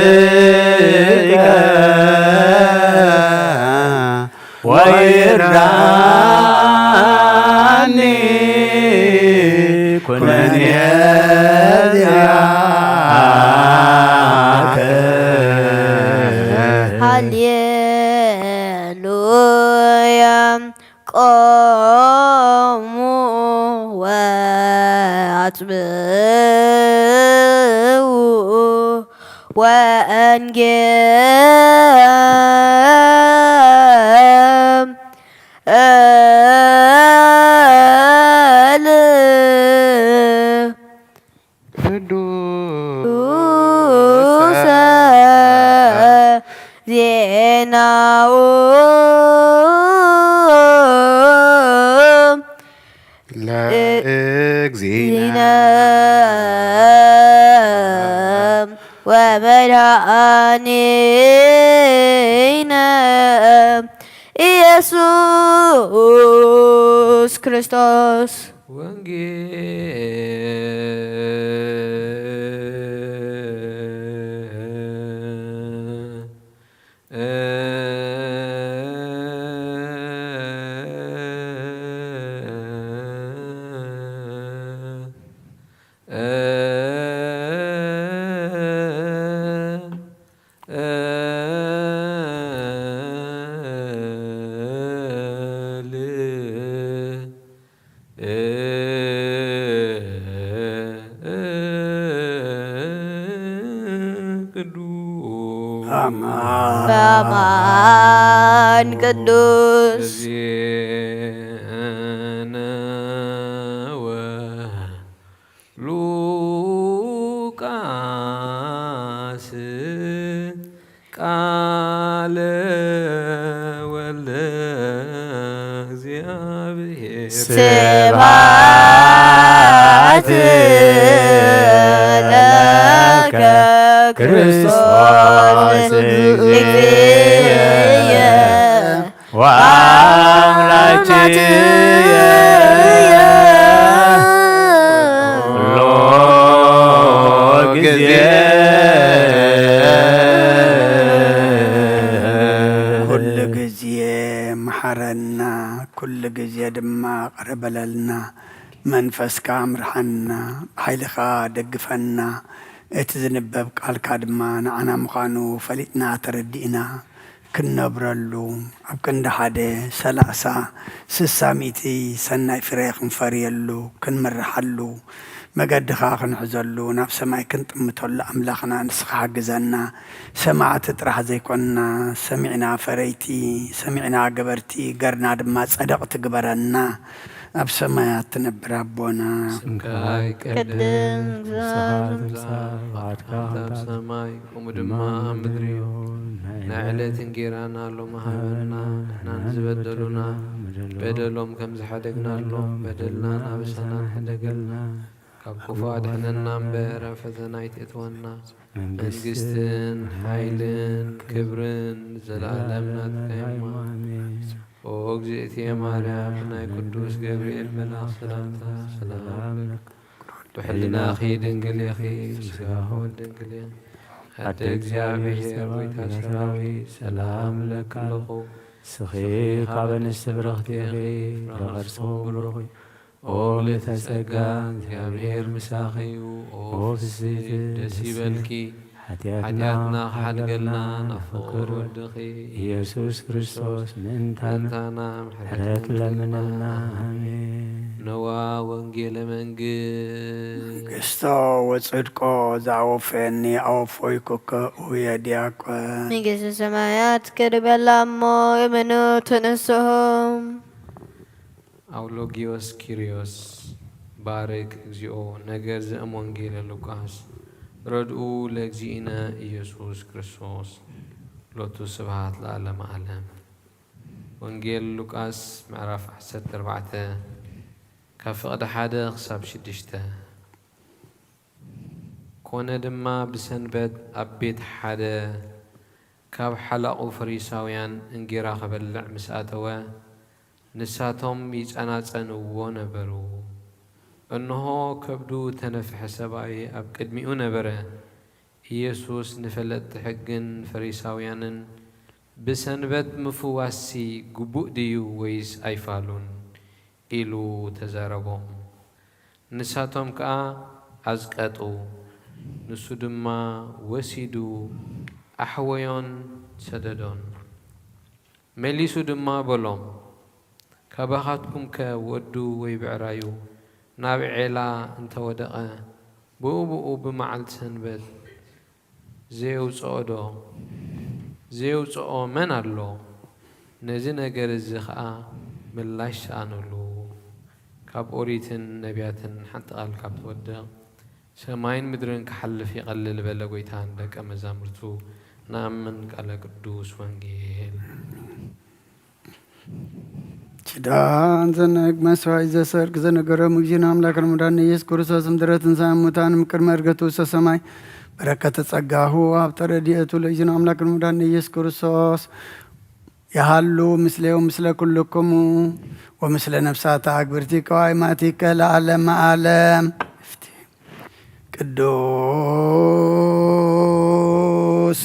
ወእሰብከ ወይርዳኒ ኩነኔ ዚኣከ ሃሌሉያ። ቆሙ ወአጽብዑ ወእንጌል ቅዱሰ ዜናኡ ለእግዚእነ ወመድኃኒነ ኢየሱስ ክርስቶስ። ወንጌል ቅዱስ በአማን ቅዱስ ዜነ ወሉቃስ ቃለ ወልደ እግዚአብሔር ስብሐት ለከ ክርስቶስ እግዚእየ ወአምላክየ ኩሎ ጊዜ። ኩሉ ግዜ መሓረና፣ ኩሉ ግዜ ድማ ቅረ በለልና። መንፈስካ ምርሓና፣ ብሓይልኻ ደግፈና። እቲ ዝንበብ ቃልካ ድማ ንዓና ምዃኑ ፈሊጥና ተረዲእና ክንነብረሉ፣ ኣብ ክንዲ ሓደ ሰላሳ ስሳ ሚእቲ ሰናይ ፍረ ክንፈርየሉ፣ ክንምርሓሉ፣ መገድኻ ክንሕዘሉ፣ ናብ ሰማይ ክንጥምተሉ ኣምላኽና ንስኻ ሓግዘና። ሰማዕቲ ጥራሕ ዘይኮንና፣ ሰሚዕና ፈረይቲ፣ ሰሚዕና ገበርቲ፣ ገርና ድማ ጸደቕቲ ግበረና። ኣብ ሰማያት ትነብር ኣቦና፣ ስምካ ይቀደስ፣ ንስኻ ትምጻእ፣ ፍቓድካ ከም ኣብ ሰማይ ከምኡ ድማ ኣብ ምድሪ ይኹን። ናይ ዕለት እንጌራና ሎሚ ሃበና፣ ንሕናን ዝበደሉና በደሎም ከም ዝሓደግናሎም በደልና ናበሳና ሕደገልና፣ ካብ ክፉእ ኣድሕነና እምበር ኣብ ፈተና ኣይተእትወና። መንግስትን ሓይልን ክብርን ንዘለኣለም ናትካ እዩ። ኦ እግዝእትየ ማርያም፣ ናይ ቅዱስ ገብርኤል መልኣኽ ሰላምታ ሰላም ለኪ። ብሕልናኺ ድንግል ኢኺ፣ ብስጋኺ እውን ድንግል ኢኺ። ኣደ እግዚኣብሔር፣ ጎይታ ሰራዊት፣ ሰላም እብለኪ ኣለኹ። ንስኺ ካብ ኣንስቲ ብርኽቲ ኢኺ፣ ፍረ ከርስኺ እውን ብሩኽ እዩ። ኦ ምልእተ ጸጋ፣ እግዚኣብሔር ምሳኺ እዩ። ኦ ፍስሕቲ፣ ደስ ይበልኪ፣ ሓጢኣትና ክሓድገልና ናብ ፍቁር ወድኺ ኢየሱስ ክርስቶስ ምእንታና ምሕረት ለምነልና። ኣሜን። ነዋ ወንጌለ መንግስት። መንግስቶ ወጽድቆ ዘኣወፈየኒ ኣወፎይኩከ እየ ዲያቆን። መንግስተ ሰማያት ቅርብ ኣላ እሞ እመኑ ተነስኦም። ኣውሎጊዮስ ኪርዮስ፣ ባርክ እግዚኦ ነገር ዘእም ወንጌለ ሉቃስ፣ ረድኡ ለእግዚእነ ኢየሱስ ክርስቶስ፣ ሎቱ ስብሐት ለዓለመ ዓለም። ወንጌል ሉቃስ ምዕራፍ ዓሰርተ ኣርባዕተ ካብ ፍቕዲ ሓደ ክሳብ ሽዱሽተ። ኮነ ድማ ብሰንበት ኣብ ቤት ሓደ ካብ ሓላቑ ፈሪሳውያን እንጌራ ክበልዕ ምስ ኣተወ፣ ንሳቶም ይጸናጸንዎ ነበሩ። እንሆ፣ ከብዱ እተነፍሐ ሰብኣይ ኣብ ቅድሚኡ ነበረ። ኢየሱስ ንፈለጥቲ ሕግን ፈሪሳውያንን፣ ብሰንበት ምፍዋስሲ ግቡእ ድዩ ወይስ ኣይፋሉን? ኢሉ ተዛረቦም። ንሳቶም ከኣ ኣዝቀጡ። ንሱ ድማ ወሲዱ ኣሕወዮን ሰደዶን። መሊሱ ድማ በሎም፣ ካባኻትኩምከ ወዱ ወይ ብዕራዩ ናብ ዔላ እንተ ወደቐ፣ ብኡ ብኡ ብመዓልቲ ሰንበት ዘየውጽኦዶ? ዘየውጽኦ መን ኣሎ? ነዚ ነገር እዚ ኸኣ ምላሽ ሰኣኑሉ። ካብ ኦሪትን ነቢያትን ሓንቲ ቃል ካብ ትወድቕ፣ ሰማይን ምድርን ክሓልፍ ይቐልል በለ ጐይታ ንደቀ መዛሙርቱ። ንኣምን ቃለ ቅዱስ ወንጌል። ኪዳን ዘነግ መስዋዕት ዘሰርክ ዘነገሮም እግዚእነ ኣምላክ ንሙዳን ኢየሱስ ክርስቶስ ምድረ ትንሳኤ ሙታን ቅድመ እርገቱ ውስተ ሰማይ በረከተ ጸጋሁ ኣብ ተረድኤቱ ለእግዚእነ ኣምላክ ንሙዳን ኢየሱስ ክርስቶስ ይሃሉ ምስሌው ምስለ ኩልክሙ ወምስለ ነፍሳተ ኣግብርቲከ ወኣእማቲከ ለዓለመ ዓለም። ቅዱስ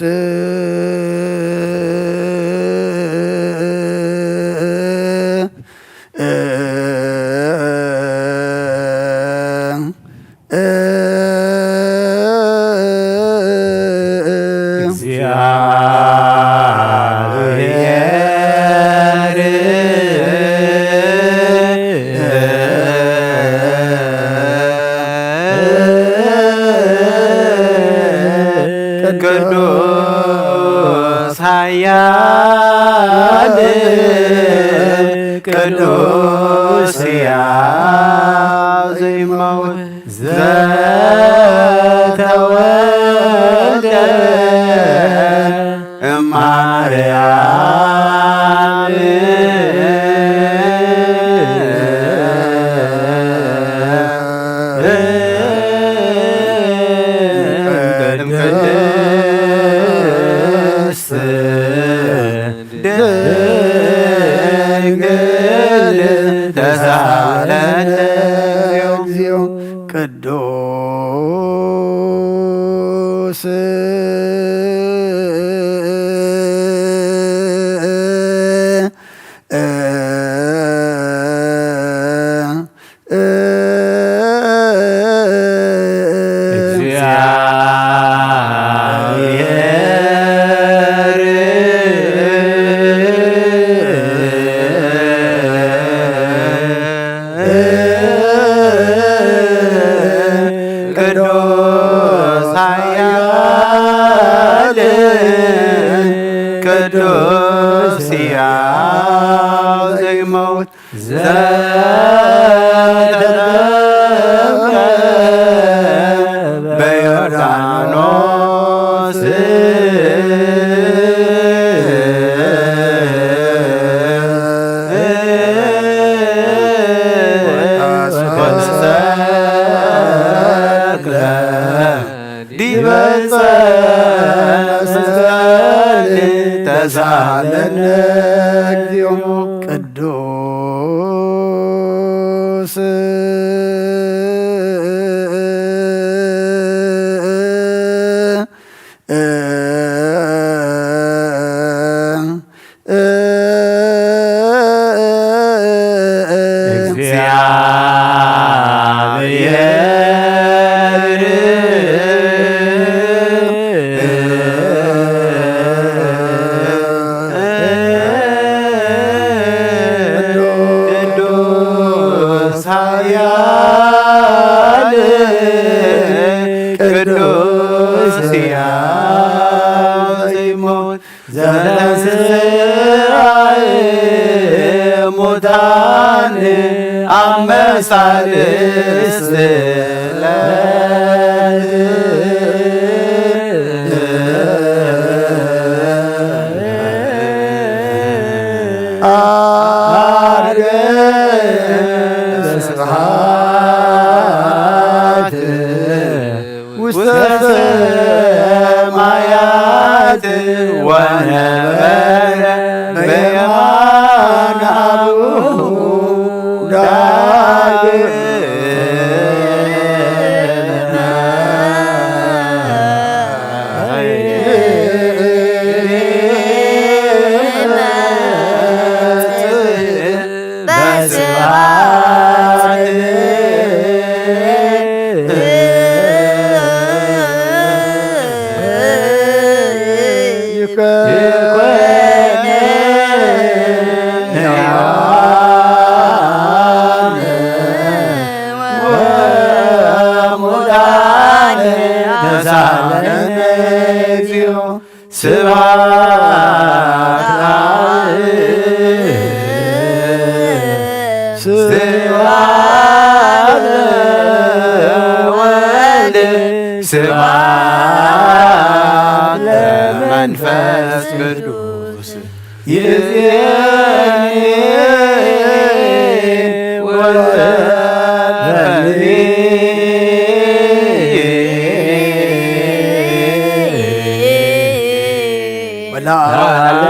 ቅዱስ ኃያል ቅዱስ ሕያው ዘይመውት ዘተወልደ እማርያም ቅድስት ድንግል ተሳለነ። እግዚኦ ቅዱስ ቅዱስ ኃያል ቅዱስ ሕያው ዘይመውት ዘተወልደ ዲበ መስቀል ተሳለነ እግዚኦ። ቅዱስ ቅዱስ ኃያል ቅዱስ ሕያው ዘይሞት ዘተንሥአ እሙታን አመሳል ስለት አርገ ስብሐት ውስተ ሰማያት ወነበረ በየማነ አቡሁ ዳግም ስብሐት ለአብ ስብሐት ለወልድ ስብሐት ለመንፈስ ቅዱስ ይእዜኒ ወዘልፈኒ ወለዓለመ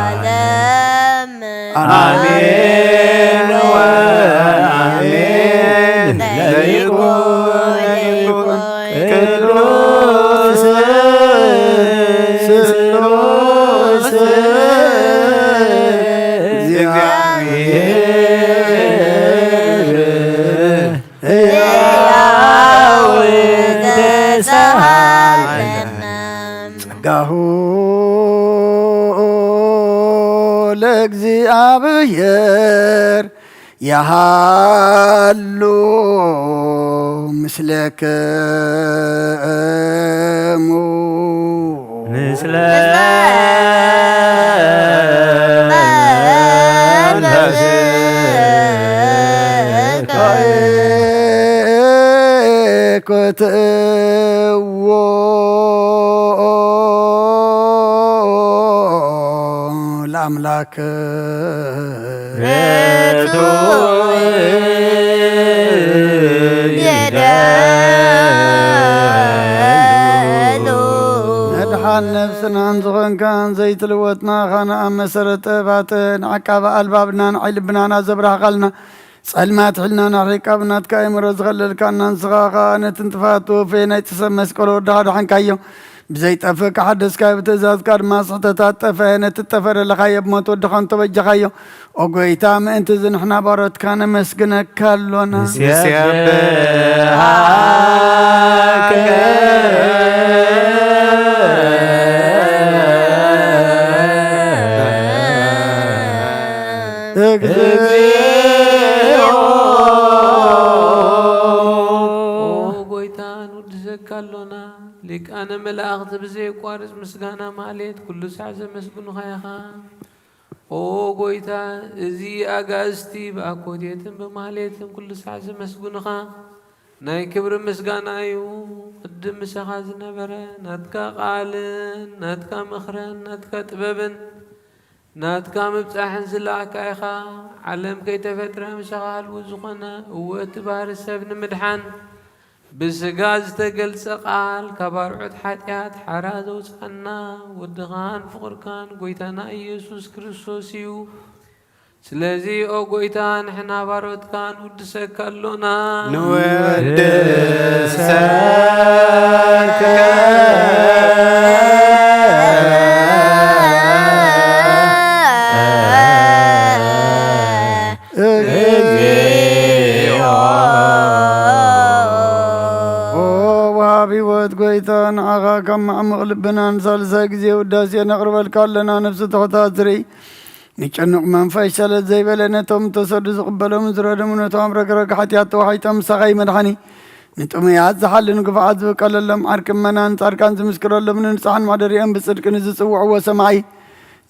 ዓለም። አሜን ወአሜን። ለይኩን ቅዱስ ስሉስ እግዚአብሔር ሕያው ተሳሃለነ። ጸጋሁ ለእግዚአብሔር ያሃሉ ምስለክሙ። ምስለ መንፈስከ። ኮትዎ ለአምላክ ርቱዕ ይደሉ። መድሓን ነፍስናን ዝኾንካን ዘይትልወጥ ንዓኻን ኣብ መሰረት ጥበባትን ዓቃቢ ኣልባብናን ዓይኒ ልብናን ኣዘብራህኻልና ጸልማት ሕልናና ኣርሒቕካ ብናትካ ኣእምሮ ዝኸለልካና ንስኻ ኸኣ ነቲ ንጥፍኣት ተወፈየ ናይ ጥሰብ መስቀል ወድኻ ኣድሓንካዮ። ብዘይጠፍእ ከሓደስካዮ ብትእዛዝካ ድማ ስሕተታት ጠፈአ ነቲ እትጠፈእ ዘለኻዮ ብሞት ወድኻ እንተበጃኻዮ። ኦ ጐይታ ምእንቲ እዚ ንሕና ባሮትካ ነመስግነካ ኣሎና። ንሴብሐከ እግዚኦ። ኦ ጐይታ ንውድሰካ ኣሎና። ሊቃነ መላእኽቲ ብዘየቋርጽ ምስጋና ማህሌት ኩሉ ሳዕ ዘመስግኑኻ ኢኻ። ኦ ጐይታ፣ እዚ ኣጋእዝቲ ብኣኮቴትን ብማህሌትን ኩሉ ሳዕ ዘመስግኑኻ። ናይ ክብሪ ምስጋና እዩ። ቅድም ምሳኻ ዝነበረ ናትካ ቃልን ናትካ ምኽርን ናትካ ጥበብን ናትካ ምብጻሕን ዝለኣካ ኢኻ። ዓለም ከይተፈጥረ ምሳኻ ህልው ዝኾነ፣ እወ እቲ ባህሪ ሰብ ንምድሓን ብስጋ ዝተገልጸ ቃል፣ ካብ ኣርዑት ሓጢኣት ሓራ ዘውጽኣና ወድኻን ፍቕርካን ጎይታና ኢየሱስ ክርስቶስ እዩ። ስለዚ ኦ ጎይታ፣ ንሕና ባሮትካ ንውድሰካ ኣሎና። ንወድሰከ እግዚኦ። ኦ ወሃቢ ህይወት ጎይታ፣ ንዓኻ ካብ ማዕሙቕ ልብና ንሳልሳይ ግዜ ውዳሴ ነቕርበልካ ኣለና። ነፍሲ ትሑታት ዝርኢ፣ ንጭኑቕ መንፈስ ሸለል ዘይበለ፣ ነቶም ተሰዱ ዝቕበሎም ዝረደሙ፣ ነቶም ኣብ ረግረግ ሓጢኣት ተዋሒጦም ምሳኻ ይመድሓኒ። ንጥሙያት ዝሓልን ግፉዓት ዝብቀለሎም፣ ዓርኪ እመናን ጻድቃን ዝምስክረሎም፣ ንንጹሓን ማደሪኦም ብጽድቂ ንዝጽውዕዎ ሰማዒ፣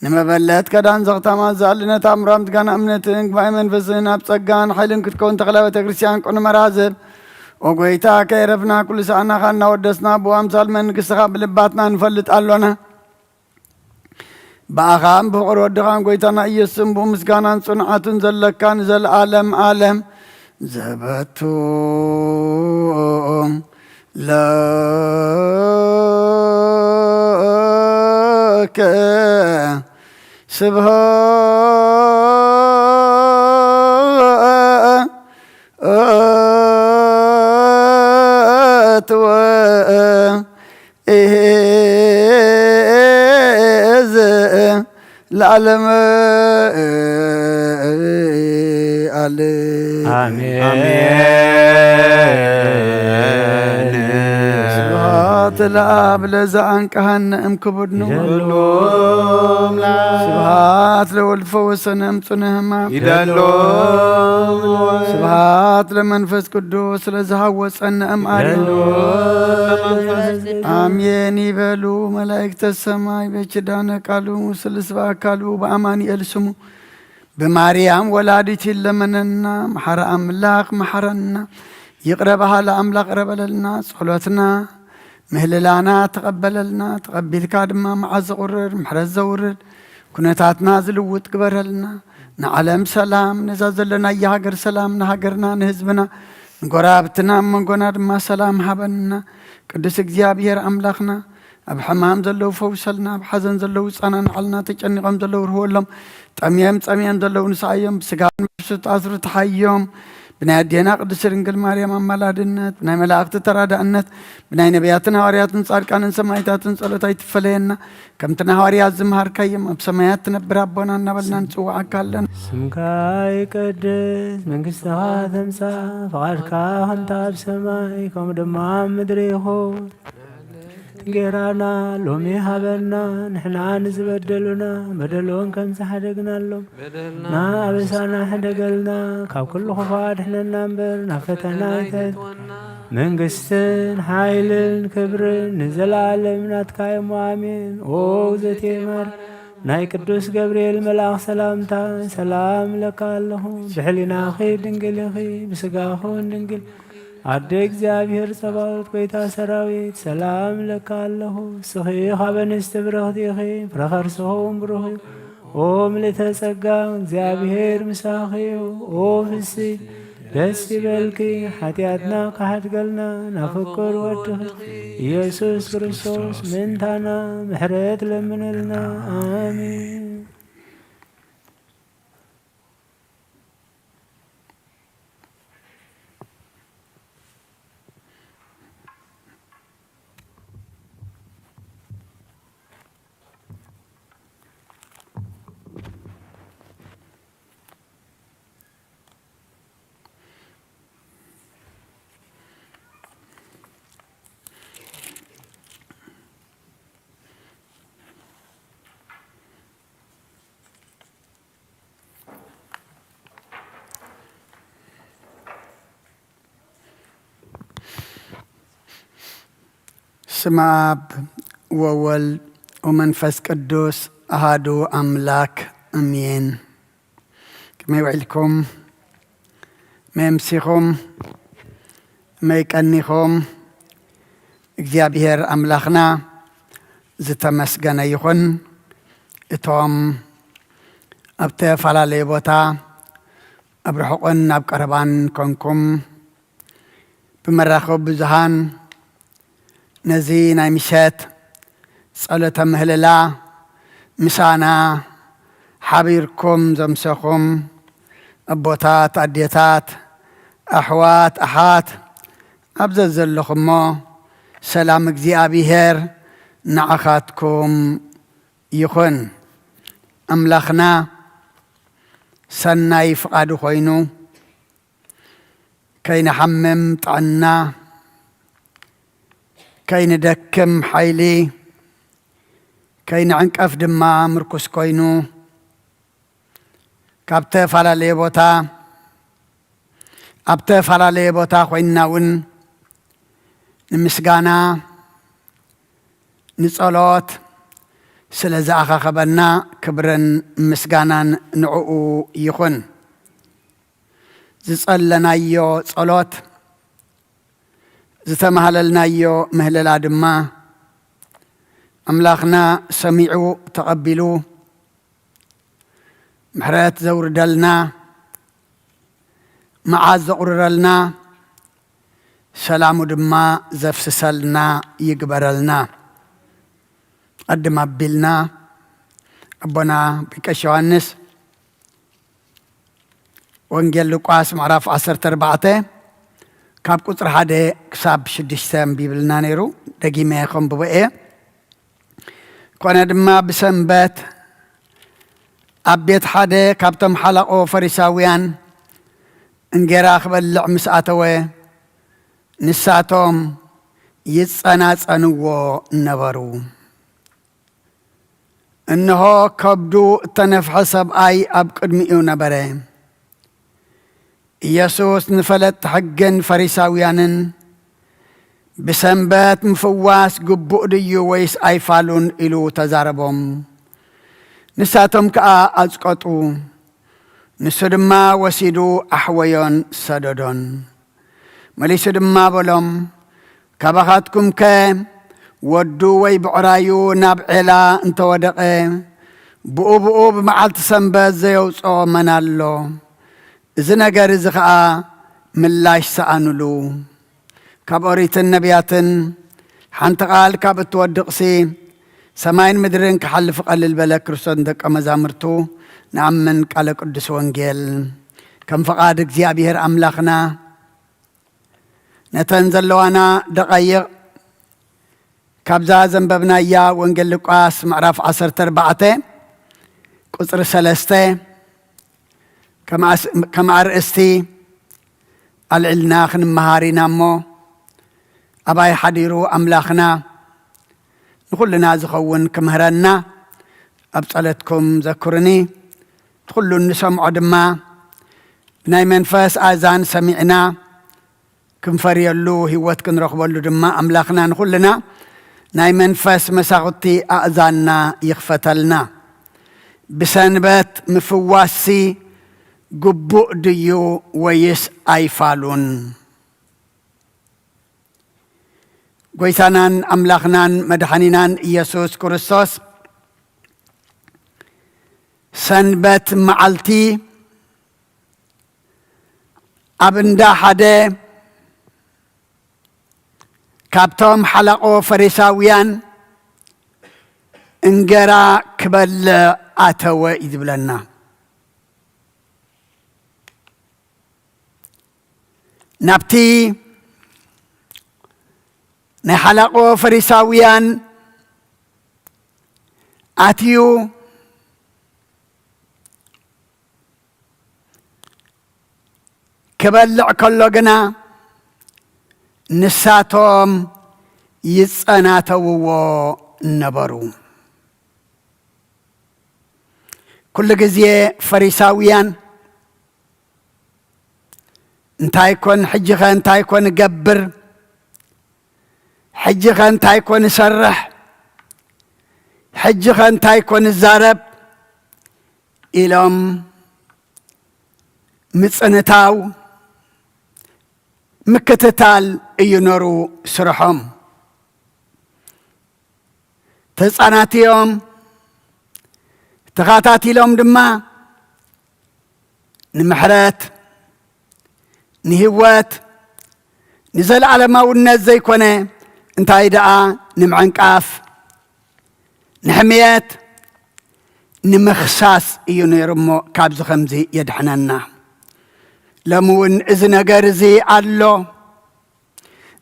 ንመበለት ከዳን ዘኽታማት ዝኣሊ፣ ነታ እምራም ዝጋና እምነትን ግባኤ መንፈስን ኣብ ጸጋን ሓይልን ክትከውን ተኽላ ቤተ ክርስቲያን ቅኑ መራዝብ። ኦ ጎይታ፣ ከየረፍና ኩሉ ሰኣናኻ እናወደስና ብኡ ኣምሳል መንግስትኻ ብልባትና ንፈልጥ ኣሎና። ብኣኻን ብፍቕሪ ወድኻን ጎይታና ኢየሱስን ብኡ ምስጋናን ጽንዓትን ዘለካ ንዘለዓለም ዓለም ዘበቱ ለከ ስብሐት ወ እዝ ለዓለም ዓለም። ኣሜን። ኣሜን። ስብሐት ለአብ ለዘአንቀሐነ እምክቡድኑ። ይደሉ። ስብሐት ለወልድ ፈወሰነ እምጽነ ሕማም። ይደሉ። ስብሐት ለመንፈስ ቅዱስ ስለዝሃወጸነ እምኣሪ። ይደሉ። ኣሜን ይበሉ። መላእክተ ሰማይ በኪዳነ ቃሉ ስልስ በአካሉ በአማኑኤል ስሙ ብማርያም ወላዲት ይለመነና። መሐረ አምላክ መሐረና። ይቅረ በሃለ አምላክ ቅረ በለልና። ጸሎትና ምህልላና ተቐበለልና። ተቐቢልካ ድማ መዓዝ ዘቑርር ምሕረት ዘውርድ ኩነታትና ዝልውጥ ግበረልና። ንዓለም ሰላም፣ ነዛ ዘለናያ ሃገር ሰላም፣ ንሃገርና ንህዝብና ንጎረባብትና ኣብ መንጎና ድማ ሰላም ሃበና። ቅዱስ እግዚኣብሔር ኣምላኽና ኣብ ሕማም ዘለዉ ፈውሰልና፣ ኣብ ሓዘን ዘለዉ ጻናንዓልና፣ ተጨኒቖም ዘለዉ ርህወሎም፣ ጠምዮም ጸምዮም ዘለዉ ንስኣዮም፣ ብስጋን ብነፍሲ ተኣስሩ ተሓዮም። ብናይ ኣዴና ቅድስት ድንግል ማርያም ኣማላድነት፣ ብናይ መላእኽቲ ተራዳእነት፣ ብናይ ነቢያትን ሃዋርያትን ጻድቃንን ሰማዕታትን ጸሎት ኣይትፈለየና። ከምቲ ንሃዋርያት ዝመሃርካዮም፣ ኣብ ሰማያት ትነብር ኣቦና እናበልና ንጽውዓካ ኣለና። ስምካ ይቀደስ፣ መንግስትኻ ትምጻእ፣ ፍቓድካ ከምቲ ኣብ ሰማይ ከምኡ ድማ ኣብ ምድሪ ይኹን። እንጌራና ሎሚ ሃበና፣ ንሕና ንዝበደሉና በደሎም ከም ዝሓደግናሎም፣ በደልና ንኣበሳና ሕደገልና፣ ካብ ኩሉ ክፉእ ኣድሕነና እምበር፣ ናብ ፈተና ኣይተእትወና። መንግስትን ሓይልን ክብርን ንዘለኣለም ናትካ እሞ፣ ኣሜን። ኦ እግዝእትየ ማርያም፣ ናይ ቅዱስ ገብርኤል መልኣኽ ሰላምታ ሰላም እለካ ኣለኹ። ብሕሊናኺ ድንግል ኢኺ፣ ብስጋኹን ድንግል ኣደ እግዚኣብሔር ጸባኦት ጐይታ ሰራዊት ሰላም እለካ ኣለኹ። እስኺ ካብ ኣንስቲ ብርኽቲ ኢኺ፣ ፍረ ከርስኺ እውን ብሩኽ እዩ። ኦ ምልእተ ጸጋ፣ እግዚኣብሔር ምሳኺ እዩ። ኦ ፍስሕቲ ደስ ይበልኪ፣ ሓጢኣትና ክሓድገልና ናብ ፍቁር ወድኺ ኢየሱስ ክርስቶስ ምእንታና ምሕረት ለምንልና። ኣሜን። ስመ ኣብ ወወልድ ወመንፈስ ቅዱስ ኣሃዱ ኣምላክ እሜን። ከመይ ውዒልኩም? መምሲኹም? መይቀኒኹም እግዚኣብሔር ኣምላኽና ዝተመስገነ ይኹን። እቶም ኣብ ተፈላለየ ቦታ ኣብ ርሑቕን ኣብ ቀረባን ኮንኩም ብመራኸቢ ብዙሃን ነዚ ናይ ምሸት ጸሎተ ምህልላ ምሳና ሓቢርኩም ዘምሰኹም ኣቦታት፣ ኣዴታት፣ ኣሕዋት፣ ኣሓት ኣብ ዘዘለኹሞ ሰላም እግዚኣብሔር ንዓኻትኩም ይኹን። ኣምላኽና ሰናይ ፍቓዱ ኮይኑ ከይንሓምም ጥዕና፣ ከይንደክም ሓይሊ፣ ከይንዕንቀፍ ድማ ምርኩስ ኮይኑ ካብ ተፈላለየ ቦታ ኣብ ተፈላለየ ቦታ ኮይንና እውን ንምስጋና ንጸሎት ስለ ዝኣኻኸበና ክብርን ምስጋናን ንዕኡ ይኹን። ዝጸለናዮ ጸሎት ዝተማህለልናዮ ምህለላ ድማ ኣምላኽና ሰሚዑ ተቐቢሉ ምሕረት ዘውርደልና፣ መዓዝ ዘቑርረልና፣ ሰላሙ ድማ ዘፍስሰልና ይግበረልና። ቀድም ኣቢልና ኣቦና ቢቀሽ ዮሃንስ ወንጌል ሉቃስ ምዕራፍ ዓሰርተ ኣርባዕተ ካብ ቁጽሪ ሓደ ክሳብ ሽዱሽተ ኣንቢብልና ነይሩ። ደጊመ ከንብቦ እየ። ኮነ ድማ ብሰንበት ኣብ ቤት ሓደ ካብቶም ሓላቆ ፈሪሳውያን እንጌራ ክበልዕ ምስ ኣተወ፣ ንሳቶም ይጸናጸንዎ ነበሩ። እንሆ ከብዱ እተነፍሐ ሰብኣይ ኣብ ቅድሚኡ ነበረ። ኢየሱስ ንፈለጥቲ ሕግን ፈሪሳውያንን ብሰንበት ምፍዋስ ግቡእ ድዩ ወይስ ኣይፋሉን ኢሉ ተዛረቦም። ንሳቶም ከኣ ኣጽቀጡ። ንሱ ድማ ወሲዱ ኣሕወዮን ሰደዶን። መሊሱ ድማ በሎም፣ ካባኻትኩምከ ወዱ ወይ ብዕራዩ ናብ ዔላ እንተወደቐ፣ ብኡ ብኡ ብመዓልቲ ሰንበት ዘየውጽኦ መን ኣሎ? እዚ ነገር እዚ ኸኣ ምላሽ ሰኣኑሉ። ካብ ኦሪትን ነቢያትን ሓንቲ ቃል ካብ እትወድቕሲ፣ ሰማይን ምድርን ክሓልፍ ቀልል በለ። ክርስቶስ ንደቀ መዛሙርቱ ንኣምን ቃለ ቅዱስ ወንጌል ከም ፍቓድ እግዚኣብሔር ኣምላኽና ነተን ዘለዋና ደቓይቕ ካብዛ ዘንበብናያ ወንጌል ሉቃስ ምዕራፍ ዓሰርተ ኣርባዕተ ቁጽሪ ሰለስተ ከም ኣስ-፣ ከም ኣርእስቲ ኣልዒልና ክንመሃር ኢና እሞ፣ ኣባይ ሓዲሩ ኣምላኽና ንኹልና ዝኸውን ክምህረና ኣብ ጸሎትኩም ዘክሩኒ። ንኹሉ እንሰምዖ ድማ ብናይ መንፈስ ኣእዛን ሰሚዕና ክንፈርየሉ፣ ህይወት ክንረኽበሉ ድማ ኣምላኽና ንኹልና ናይ መንፈስ መሳኹቲ ኣእዛንና ይኽፈተልና። ብሰንበት ምፍዋስሲ ግቡእ ድዩ ወይስ ኣይፋሉን? ጐይታናን ኣምላኽናን መድሓኒናን ኢየሱስ ክርስቶስ፣ ሰንበት መዓልቲ ኣብ እንዳ ሓደ ካብቶም ሓላቆ ፈሪሳውያን እንገራ ክበልዕ ኣተወ እዩ ዝብለና። ናብቲ ናይ ሓላቆ ፈሪሳውያን ኣትዩ ክበልዕ ከሎ ግና፣ ንሳቶም ይጸናተውዎ ነበሩ። ኩሉ ግዜ ፈሪሳውያን፣ "እንታይ ኮን ሕጂ ኸ እንታይ ኮን እገብር? ሕጂ ኸ እንታይ ኮን እሰርሕ? ሕጂ ኸ እንታይ ኮን እዛረብ?" ኢሎም ምጽንታው፣ ምክትታል እዩ ነሩ ስርሖም። ተጻናትዮም፣ ተኻታቲሎም ድማ ንምሕረት፣ ንህይወት፣ ንዘለዓለማውነት ዘይኮነ፣ እንታይ ደኣ ንምዕንቃፍ፣ ንሕምየት፣ ንምኽሳስ እዩ ነይሩ እሞ፣ ካብዚ ከምዚ የድሕነና። ሎሚ እውን እዚ ነገር እዚ ኣሎ።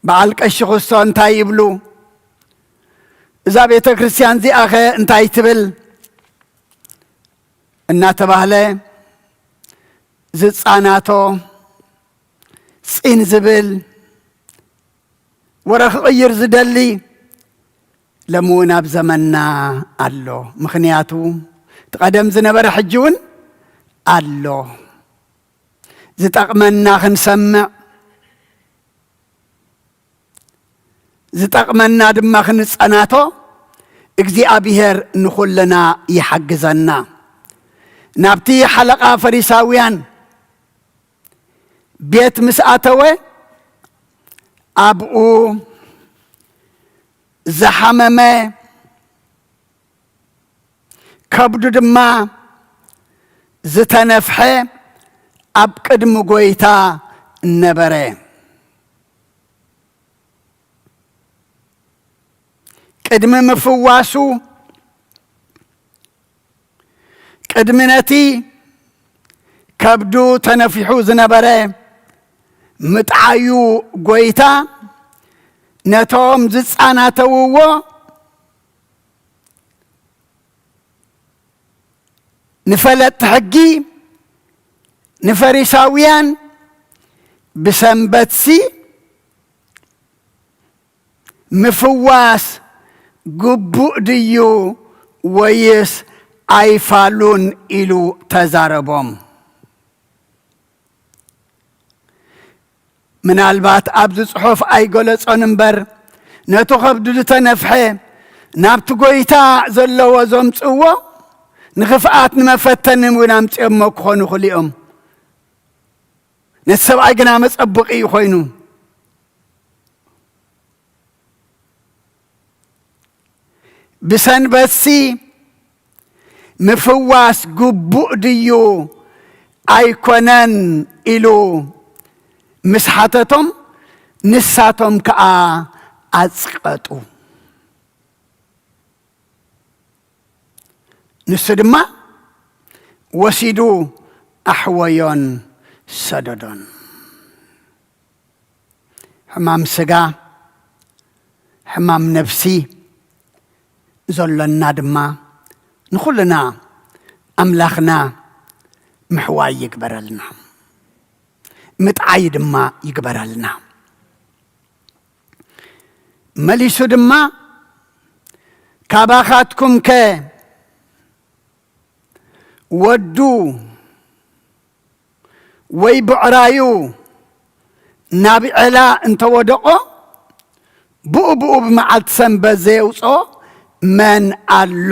በዓል ቀሺ ክስቶ እንታይ ይብሉ? እዛ ቤተ ክርስቲያን እዚኣኸ እንታይ ትብል? እናተባህለ ዝጻናቶ፣ ጺን ዝብል፣ ወረ ክቕይር ዝደሊ፣ ሎሚ እውን ኣብ ዘመንና ኣሎ። ምኽንያቱ፣ እቲ ቀደም ዝነበረ ሕጂ እውን ኣሎ። ዝጠቕመና ክንሰምዕ፣ ዝጠቕመና ድማ ክንጸናቶ እግዚኣብሔር ንኹልና ይሓግዘና። ናብቲ ሓለቓ ፈሪሳውያን ቤት ምስ ኣተወ፣ ኣብኡ ዝሓመመ፣ ከብዱ ድማ ዝተነፍሐ ኣብ ቅድሚ ጐይታ ነበረ። ቅድሚ ምፍዋሱ፣ ቅድሚ ነቲ ከብዱ ተነፊሑ ዝነበረ ምጥዓዩ፣ ጐይታ ነቶም ዝጻናተውዎ፣ ንፈለጥቲ ሕጊ፣ ንፈሪሳውያን፣ ብሰንበትሲ ምፍዋስ ግቡእ ድዩ ወይስ ኣይፋሉን? ኢሉ ተዛረቦም። ምናልባት ኣብዚ ጽሑፍ ኣይገለጾን እምበር፣ ነቲ ከብዱ ዝተነፍሐ ናብቲ ጐይታ ዘለዎ ዘምጽእዎ ንኽፍኣት ንመፈተኒ እውን ኣምጺኦሞ ክኾኑ ይኽእሉ እዮም። ነቲ ሰብኣይ ግና መጸበቒ እዩ ኮይኑ። ብሰንበትሲ ምፍዋስ ግቡእ ድዩ ኣይኮነን? ኢሉ ምስ ሓተቶም፣ ንሳቶም ከኣ ኣጽቀጡ። ንሱ ድማ ወሲዱ ኣሕወዮን ሰደዶን። ሕማም ስጋ፣ ሕማም ነፍሲ ዘሎና ድማ ንኹልና ኣምላኽና ምሕዋይ ይግበረልና፣ ምጥዓይ ድማ ይግበረልና። መሊሱ ድማ፣ ካባኻትኩምከ ወዱ ወይ ብዕራዩ ናብ ዔላ እንተወደቖ፣ ብኡ ብኡ ብመዓልቲ ሰንበት ዘየውፅኦ መን ኣሎ?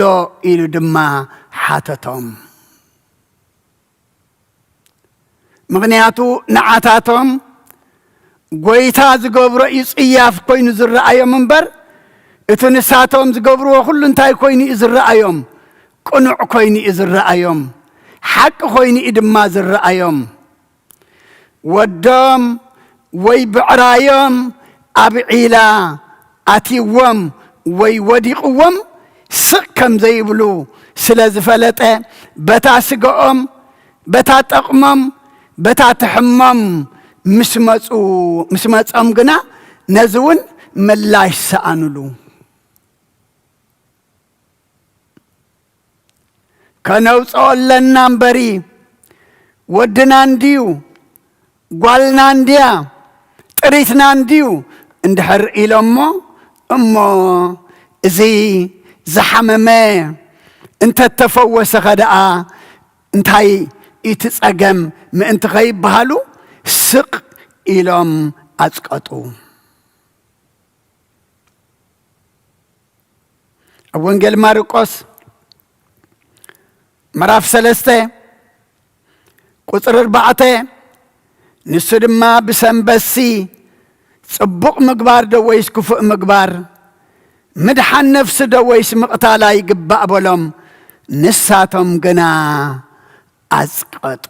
ኢሉ ድማ ሓተቶም። ምኽንያቱ ንዓታቶም ጐይታ ዝገብሮ እዩ ጽያፍ ኮይኑ ዝረኣዮም እምበር፣ እቲ ንሳቶም ዝገብርዎ ኩሉ እንታይ ኮይኑ እዩ ዝረኣዮም? ቅኑዕ ኮይኑ እዩ ዝረኣዮም። ሓቂ ኮይኑ እዩ ድማ ዝረኣዮም። ወዶም ወይ ብዕራዮም ኣብ ዒላ ኣትይዎም ወይ ወዲቕዎም ስቕ ከም ዘይብሉ ስለ ዝፈለጠ፣ በታ ስገኦም፣ በታ ጠቕሞም፣ በታ ትሕሞም ምስ መጹ-፣ ምስ መጾም ግና ነዚ እውን ምላሽ ሰኣኑሉ። ከነውፅኦ ኣለና እምበሪ፣ ወድና እንድዩ፣ ጓልና እንድያ፣ ጥሪትና እንድዩ እንድሕር ኢሎሞ፣ እሞ እዚ ዝሓመመ እንተተፈወሰኸ ደኣ እንታይ እቲ ጸገም ምእንቲ ኸይበሃሉ ስቕ ኢሎም ኣጽቀጡ። ኣብ ወንጌል ማርቆስ ምዕራፍ ሰለስተ ቁጽሪ ኣርባዕተ፣ ንሱ ድማ ብሰንበትሲ ጽቡቕ ምግባር ዶ ወይስ ክፉእ ምግባር? ምድሓን ነፍሲ ዶ ወይስ ምቕታል ኣይግባእ በሎም። ንሳቶም ግና ኣጽቀጡ።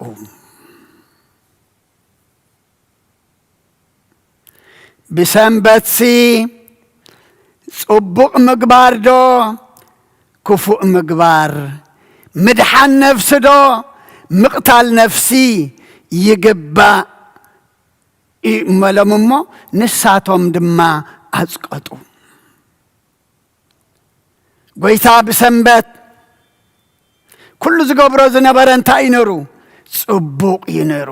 ብሰንበትሲ ጽቡቕ ምግባር ዶ ክፉእ ምግባር? ምድሓን ነፍሲ ዶ ምቕታል ነፍሲ ይግባእ? ይመሎም እሞ ንሳቶም ድማ ኣጽቀጡ። ጎይታ ብሰንበት ኩሉ ዝገብሮ ዝነበረ እንታይ እዩ ነሩ? ጽቡቕ እዩ ነሩ።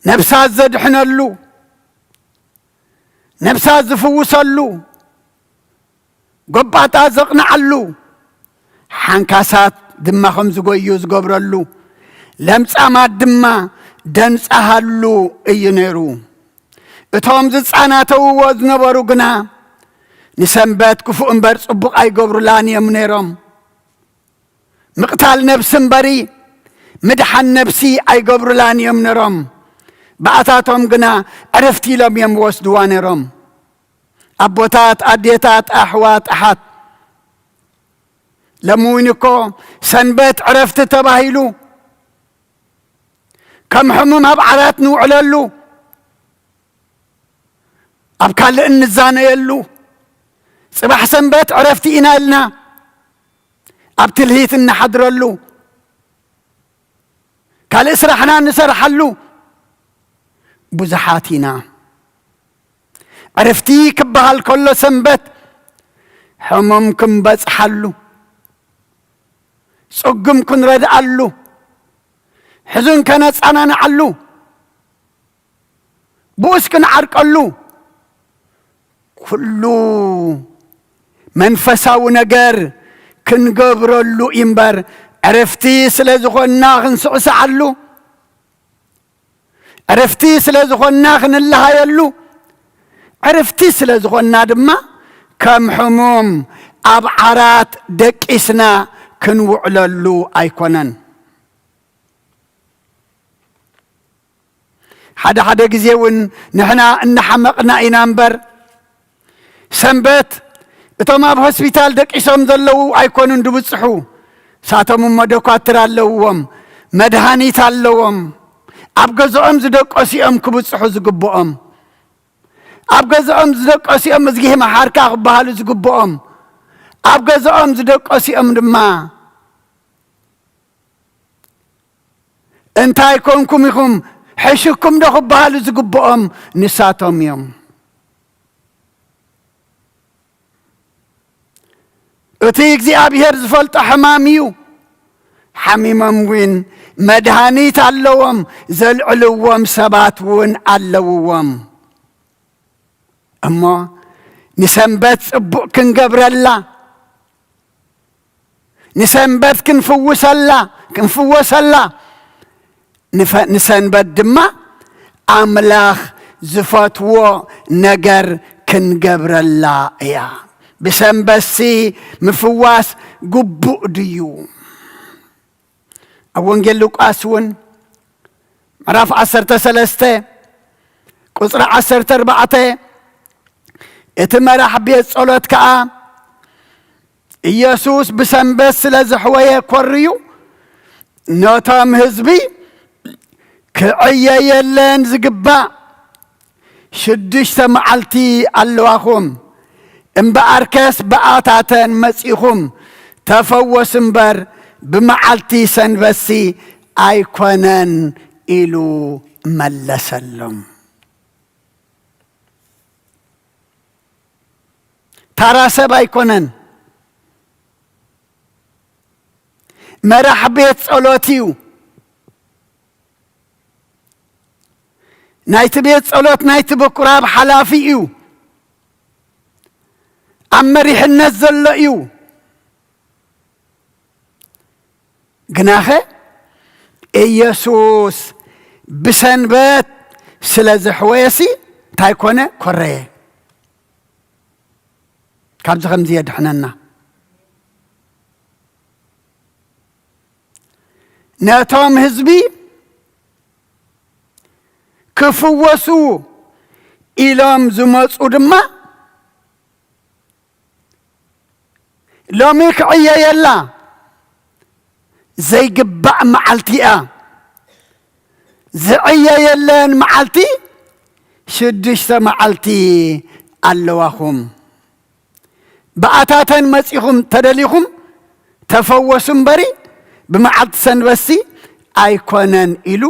ነብሳት ዘድሕነሉ፣ ነብሳት ዝፍውሰሉ፣ ጎባጣ ዘቕንዓሉ፣ ሓንካሳት ድማ ከም ዝጎዩ ዝገብረሉ፣ ለምጻማት ድማ ደንጻሃሉ እዩ ነይሩ። እቶም ዝጻናተውዎ ዝነበሩ ግና ንሰንበት ክፉእ እምበር ጽቡቕ ኣይገብሩላን እዮም ነይሮም። ምቕታል ነብሲ እምበሪ ምድሓን ነብሲ ኣይገብሩላን እዮም ነይሮም። ብኣታቶም ግና ዕረፍቲ ኢሎም እዮም ወስድዋ ነይሮም። ኣቦታት፣ ኣዴታት፣ ኣሕዋት፣ ኣሓት፣ ሎሚ እውን እኮ ሰንበት ዕረፍቲ ተባሂሉ ከም ሕሙም ኣብ ዓራት ንውዕለሉ፣ ኣብ ካልእ እንዛነየሉ፣ ጽባሕ ሰንበት ዕረፍቲ ኢና ኢልና ኣብ ትልሂት እንሓድረሉ፣ ካልእ ስራሕና እንሰርሓሉ ብዙሓት ኢና። ዕረፍቲ ክበሃል ከሎ ሰንበት ሕሙም ክንበጽሓሉ፣ ጽጉም ክንረድኣሉ፣ ሕዙን ከነጸናንዓሉ፣ ብኡስ ክንዓርቀሉ፣ ኩሉ መንፈሳዊ ነገር ክንገብረሉ እዩ እምበር፣ ዕረፍቲ ስለ ዝኾንና ክንስዕስዓሉ፣ ዕረፍቲ ስለ ዝኾንና ክንለሃየሉ፣ ዕረፍቲ ስለ ዝኾንና ድማ ከም ሕሙም ኣብ ዓራት ደቂስና ክንውዕለሉ ኣይኮነን። ሓደ ሓደ ግዜ እውን ንሕና እናሓመቕና ኢና እምበር፣ ሰንበት እቶም ኣብ ሆስፒታል ደቂሶም ዘለዉ ኣይኮኑን ድብጽሑ። ሳቶም እሞ ደኳትር ኣለውዎም፣ መድሃኒት ኣለዎም። ኣብ ገዝኦም ዝደቀሱ እዮም ክብጽሑ ዝግብኦም። ኣብ ገዝኦም ዝደቀሱ እዮም እዝጊ መሓርካ ክበሃሉ ዝግብኦም። ኣብ ገዝኦም ዝደቀሱ እዮም ድማ እንታይ ኮንኩም ኢኹም? ሕሽኩም ዶ ክበሃሉ ዝግብኦም ንሳቶም እዮም። እቲ እግዚኣብሔር ዝፈልጦ ሕማም እዩ። ሓሚሞም እውን መድሃኒት ኣለዎም፣ ዘልዕልዎም ሰባት እውን ኣለውዎም። እሞ ንሰንበት ጽቡቕ ክንገብረላ፣ ንሰንበት ክንፍውሰላ፣ ክንፍወሰላ፣ ንፈ-፣ ንሰንበት ድማ ኣምላኽ ዝፈትዎ ነገር ክንገብረላ እያ። ብሰንበትሲ ምፍዋስ ግቡእ ድዩ? ኣብ ወንጌል ሉቃስ እውን ምዕራፍ ዓሰርተ ሰለስተ ቁጽሪ ዓሰርተ ኣርባዕተ፣ እቲ መራሕ ቤት ጸሎት ከኣ ኢየሱስ ብሰንበት ስለ ዘሕወየ ኮርዩ፣ ነቶም ህዝቢ ክዕየየለን ዝግባእ ሽዱሽተ መዓልቲ ኣለዋኹም፣ እምበኣርከስ ብኣታተን መጺኹም ተፈወሱ እምበር፣ ብመዓልቲ ሰንበትሲ ኣይኮነን ኢሉ መለሰሎም። ታራ ሰብ ኣይኮነን፣ መራሕ ቤት ጸሎት እዩ። ናይቲ ቤት ጸሎት ናይቲ ምኩራብ ሓላፊ እዩ። ኣብ መሪሕነት ዘሎ እዩ። ግናኸ ኢየሱስ ብሰንበት ስለ ዘሕወየሲ እንታይ ኮነ? ኮረየ። ካብዚ ከምዚ የድሕነና። ነቶም ህዝቢ ክፍወሱ ኢሎም ዝመጹ ድማ፣ ሎሚ ክዕየየላ ዘይግባእ መዓልቲ እያ። ዝዕየየለን መዓልቲ ሽዱሽተ መዓልቲ ኣለዋኹም። ብኣታተን መጺኹም ተደሊኹም ተፈወሱ እምበሪ፣ ብመዓልቲ ሰንበትሲ ኣይኮነን ኢሉ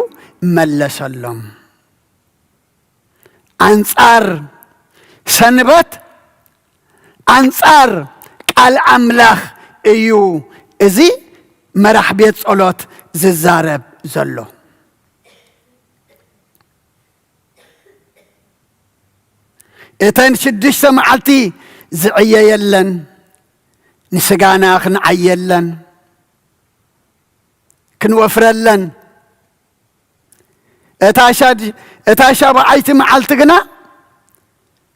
መለሰሎም። ኣንጻር ሰንበት፣ ኣንጻር ቃል ኣምላኽ እዩ እዚ መራሕ ቤት ጸሎት ዝዛረብ ዘሎ። እተን ሽዱሽተ መዓልቲ ዝዕየየለን፣ ንስጋና ክንዓየለን፣ ክንወፍረለን፣ እታ ሻድ-፣ እታ ሻብዓይቲ መዓልቲ ግና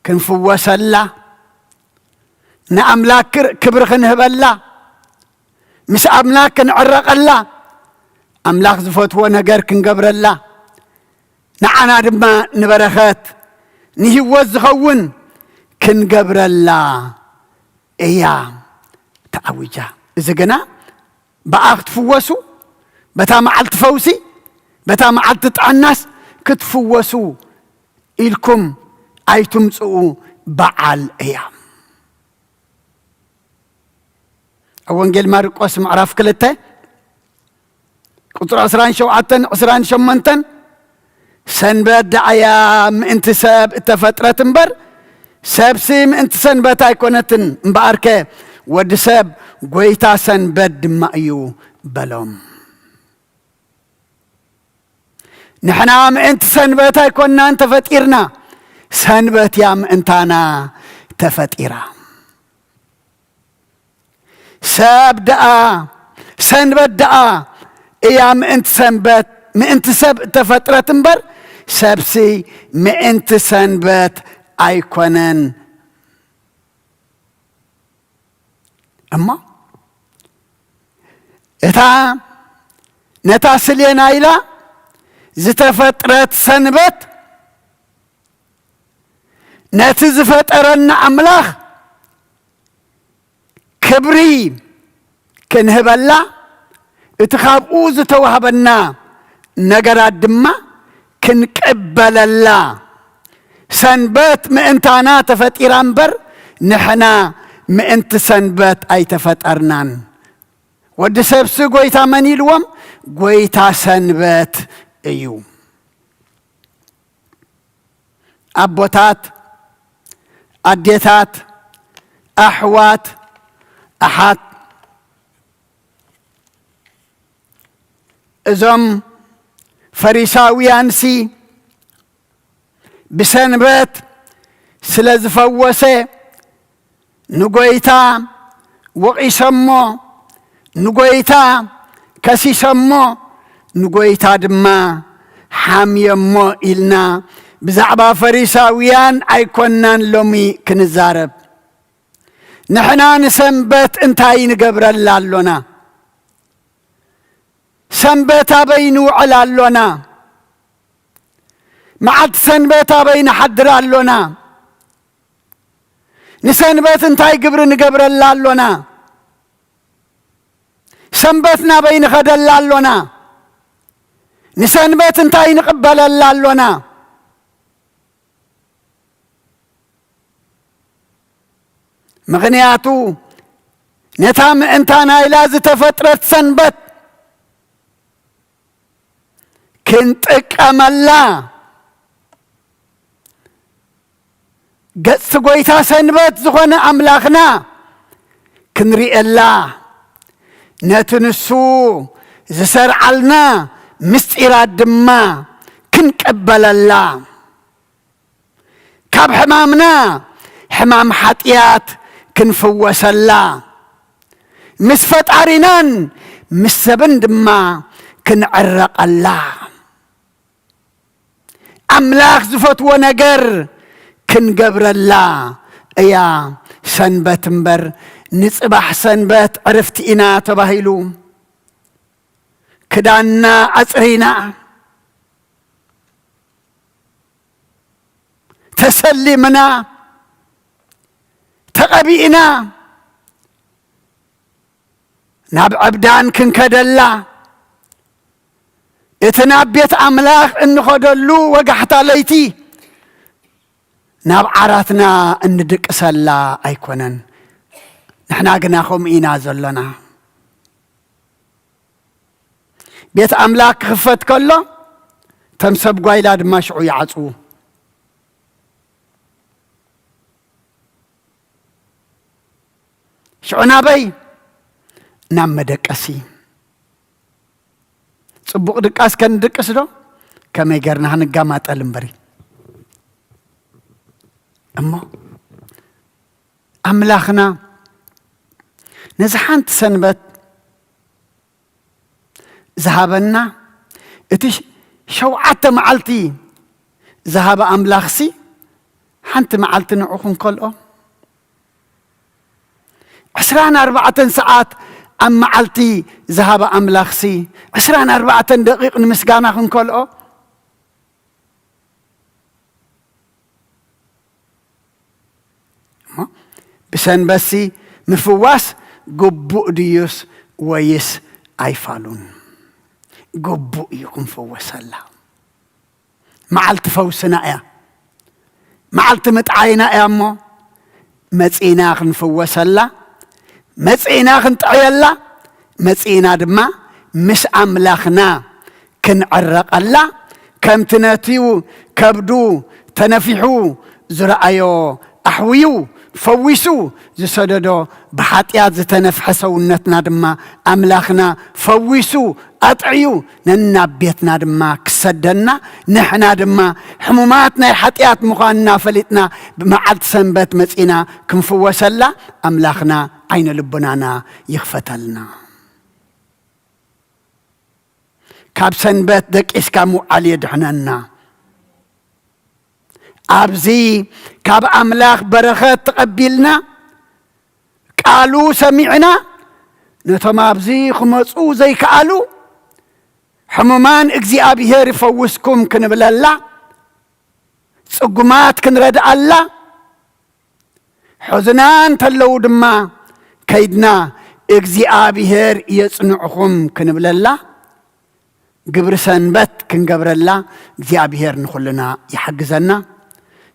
ክንፍወሰላ፣ ንኣምላክ ክር-፣ ክብሪ ክንህበላ፣ ምስ ኣምላክ ክንዕረቐላ፣ ኣምላኽ ዝፈትዎ ነገር ክንገብረላ፣ ንዓና ድማ ንበረኸት ንህይወት ዝኸውን ክንገብረላ እያ ተዓዊጃ። እዚ ግና ብኣ ክትፍወሱ፣ በታ መዓልቲ ፈውሲ፣ በታ መዓልቲ ጥዕናስ ክትፍወሱ ኢልኩም ኣይትምጽኡ በዓል እያ። ኣብ ወንጌል ማርቆስ ምዕራፍ ክልተ ቁጽሪ ዕስራን ሸውዓተን ዕስራን ሸሞንተን፣ ሰንበት ደኣያ ምእንቲ ሰብ እተፈጥረት እምበር፣ ሰብሲ ምእንቲ ሰንበት ኣይኮነትን። እምበኣርከ ወዲ ሰብ ጐይታ ሰንበት ድማ እዩ በሎም። ንሕና ምእንቲ ሰንበት ኣይኮንናን ተፈጢርና፣ ሰንበት እያ ምእንታና ተፈጢራ። ሰብ ደኣ፣ ሰንበት ደኣ እያ ምእንቲ ሰንበት፣ ምእንቲ ሰብ እተፈጥረት እምበር፣ ሰብሲ ምእንቲ ሰንበት ኣይኮነን። እሞ እታ ነታ ስሌና ኢላ ዝተፈጥረት ሰንበት፣ ነቲ ዝፈጠረና ኣምላኽ ክብሪ ክንህበላ፣ እቲ ካብኡ ዝተዋህበና ነገራት ድማ ክንቅበለላ። ሰንበት ምእንታና ተፈጢራ እምበር፣ ንሕና ምእንቲ ሰንበት ኣይተፈጠርናን። ወዲ ሰብሲ ጐይታ መን ኢልዎም? ጐይታ ሰንበት እዩ። ኣቦታት፣ ኣዴታት፣ ኣሕዋት፣ ኣሓት፣ እዞም ፈሪሳውያንሲ ብሰንበት ስለ ዝፈወሰ ንጐይታ ወቒሶሞ፣ ንጐይታ ከሲሶሞ፣ ንጐይታ ድማ ሓምዮሞ ኢልና ብዛዕባ ፈሪሳውያን ኣይኮንናን ሎሚ ክንዛረብ። ንሕና ንሰንበት እንታይ ንገብረላ ኣሎና? ሰንበት ኣበይ ንውዕል ኣሎና? መዓልቲ ሰንበት ኣበይ ንሓድር ኣሎና? ንሰንበት እንታይ ግብሪ ንገብረላ ኣሎና? ሰንበት ናበይ ንኸደላ ኣሎና? ንሰንበት እንታይ ንቕበለላ ኣሎና? ምኽንያቱ ነታ ምእንታና ኢላ ዝተፈጥረት ሰንበት ክንጥቀመላ፣ ገጽቲ ጐይታ ሰንበት ዝኾነ ኣምላኽና ክንርእየላ፣ ነቲ ንሱ ዝሰርዓልና ምስጢራት ድማ ክንቅበለላ፣ ካብ ሕማምና፣ ሕማም ሓጢኣት ክንፍወሰላ፣ ምስ ፈጣሪናን ምስ ሰብን ድማ ክንዕረቐላ፣ ኣምላኽ ዝፈትዎ ነገር ክንገብረላ እያ ሰንበት እምበር፣ ንጽባሕ ሰንበት ዕርፍቲ ኢና ተባሂሉ። ክዳንና ኣጽሪና፣ ተሰሊምና፣ ተቐቢእና፣ ናብ ዕብዳን ክንከደላ፣ እቲ ናብ ቤት ኣምላኽ እንኸደሉ ወጋሕታ ለይቲ ናብ ዓራትና እንድቅሰላ ኣይኮነን። ንሕና ግና ከምኡ ኢና ዘሎና። ቤት ኣምላኽ ክኽፈት ከሎ፣ እቶም ሰብ ጓይላ ድማ ሽዑ ይዓጽዉ። ሽዑ ናበይ? ናብ መደቀሲ። ጽቡቕ ድቃስ ከንድቅስ ዶ? ከመይ ጌርና ክንጋማጠል እምበሪ። እሞ ኣምላኽና ነዚ ሓንቲ ሰንበት ዝሃበና፣ እቲ ሸውዓተ መዓልቲ ዝሃበ ኣምላኽሲ፣ ሓንቲ መዓልቲ ንዑ ክንከልኦ? ዕስራን ኣርባዕተን ሰዓት ኣብ መዓልቲ ዝሃበ ኣምላኽሲ፣ ዕስራን ኣርባዕተን ደቂቕ ንምስጋና ክንከልኦ? እሞ ብሰንበትሲ ምፍዋስ ግቡእ ድዩስ ወይስ ኣይፋሉን? ግቡእ እዩ ክንፍወሰላ። መዓልቲ ፈውስና እያ። መዓልቲ ምጥዓይና እያ እሞ መጺእና ክንፍወሰላ፣ መጺእና ክንጥዕየላ፣ መጺእና ድማ ምስ ኣምላኽና ክንዕረቐላ፣ ከምቲ ነቲ ከብዱ ተነፊሑ ዝረኣዮ ኣሕውዩ ፈዊሱ ዝሰደዶ፣ ብሓጢኣት ዝተነፍሐ ሰውነትና ድማ ኣምላኽና ፈዊሱ ኣጥዕዩ ነናብ ቤትና ድማ ክሰደና፣ ንሕና ድማ ሕሙማት ናይ ሓጢኣት ምዃንና ፈሊጥና ብመዓልቲ ሰንበት መጺና ክንፍወሰላ ኣምላኽና ዓይነ ልቡናና ይኽፈተልና። ካብ ሰንበት ደቂስካ ምውዓል የድሕነና። ኣብዚ ካብ ኣምላኽ በረኸት ተቐቢልና፣ ቃሉ ሰሚዕና፣ ነቶም ኣብዚ ክመጹ ዘይከኣሉ ሕሙማን እግዚኣብሔር ይፈውስኩም ክንብለላ፣ ጽጉማት ክንረድኣላ፣ ሕዙናን እንተለዉ ድማ ከይድና እግዚኣብሔር የጽንዕኹም ክንብለላ፣ ግብሪ ሰንበት ክንገብረላ እግዚኣብሔር ንኹልና ይሓግዘና።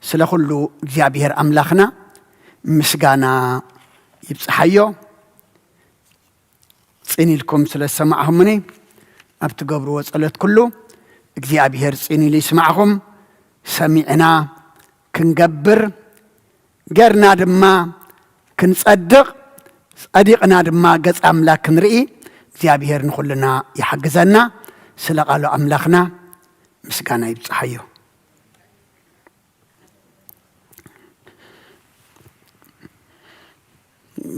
ስለ ኩሉ እግዚኣብሔር ኣምላኽና ምስጋና ይብጽሓዮ። ጽን ኢልኩም ስለ ዝሰማዕኹምኒ፣ ኣብ ትገብርዎ ጸሎት ኩሉ እግዚኣብሔር ጽን ኢሉ ይስማዕኹም። ሰሚዕና ክንገብር፣ ገርና ድማ ክንጸድቕ፣ ጸዲቕና ድማ ገጽ ኣምላክ ክንርኢ እግዚኣብሔር ንኹልና ይሓግዘና። ስለ ቃሉ ኣምላኽና ምስጋና ይብጽሓዮ።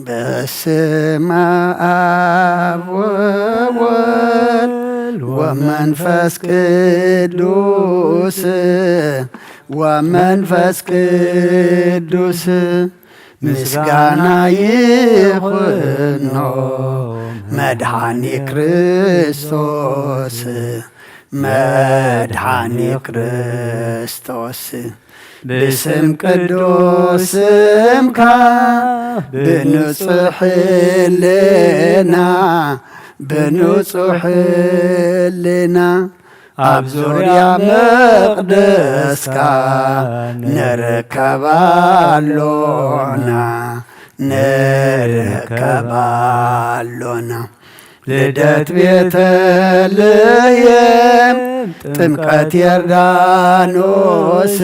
በስመ አብ ወወልድ ወመንፈስ ቅዱስ፣ ወመንፈስ ቅዱስ ምስጋና ይኹኖ መድኃኒ ክርስቶስ፣ መድኃኒ ክርስቶስ። ብስም ቅዱስ ስምካ ብንጹሕ ሕልና፣ ብንጹሕ ሕልና ኣብ ዙርያ መቕደስካ ንርከብ ኣሎና፣ ንርከብ ኣሎና። ልደት ቤተልሔም፣ ጥምቀት ዮርዳኖስ፣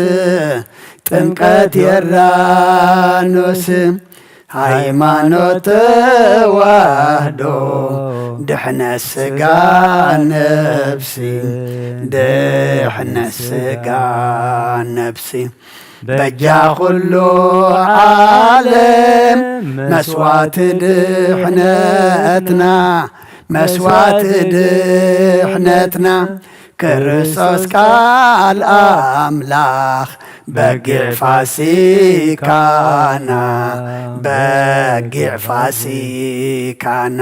ጥምቀት ዮርዳኖስ፣ ሃይማኖት ተዋህዶ፣ ድሕነት ስጋ ነፍሲ፣ ድሕነት ስጋ ነፍሲ። በጃ ኩሉ ዓለም መስዋዕቲ ድሕነትና፣ መስዋዕቲ ድሕነትና፣ ክርስቶስ ቃል ኣምላኽ በጊዕ ፋሲካና፣ በጊዕ ፋሲካና።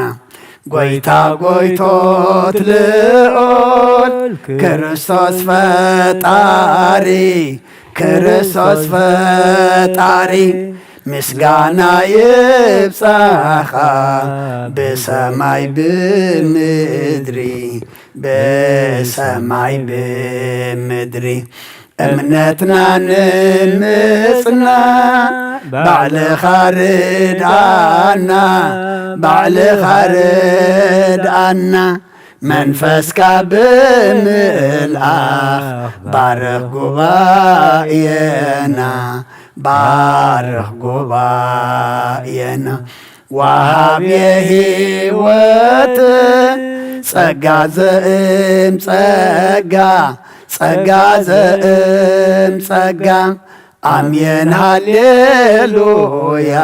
ጐይታ ጐይቶት ልዑል ክርስቶስ ፈጣሪ፣ ክርስቶስ ፈጣሪ ምስጋና ይብጻኻ ብሰማይ ብምድሪ ብሰማይ ብምድሪ እምነትና ንምጽና ባዕልኻ ርድኣና ባዕልኻ ርድኣና መንፈስካ ብምልኣኽ ባርኽ ጉባኤና ባርኽ ጉባኤና ወሃብየ ህይወት ጸጋ ዘእም ጸጋ ጸጋ ዘእም ጸጋ ኣሜን ሃሌሉያ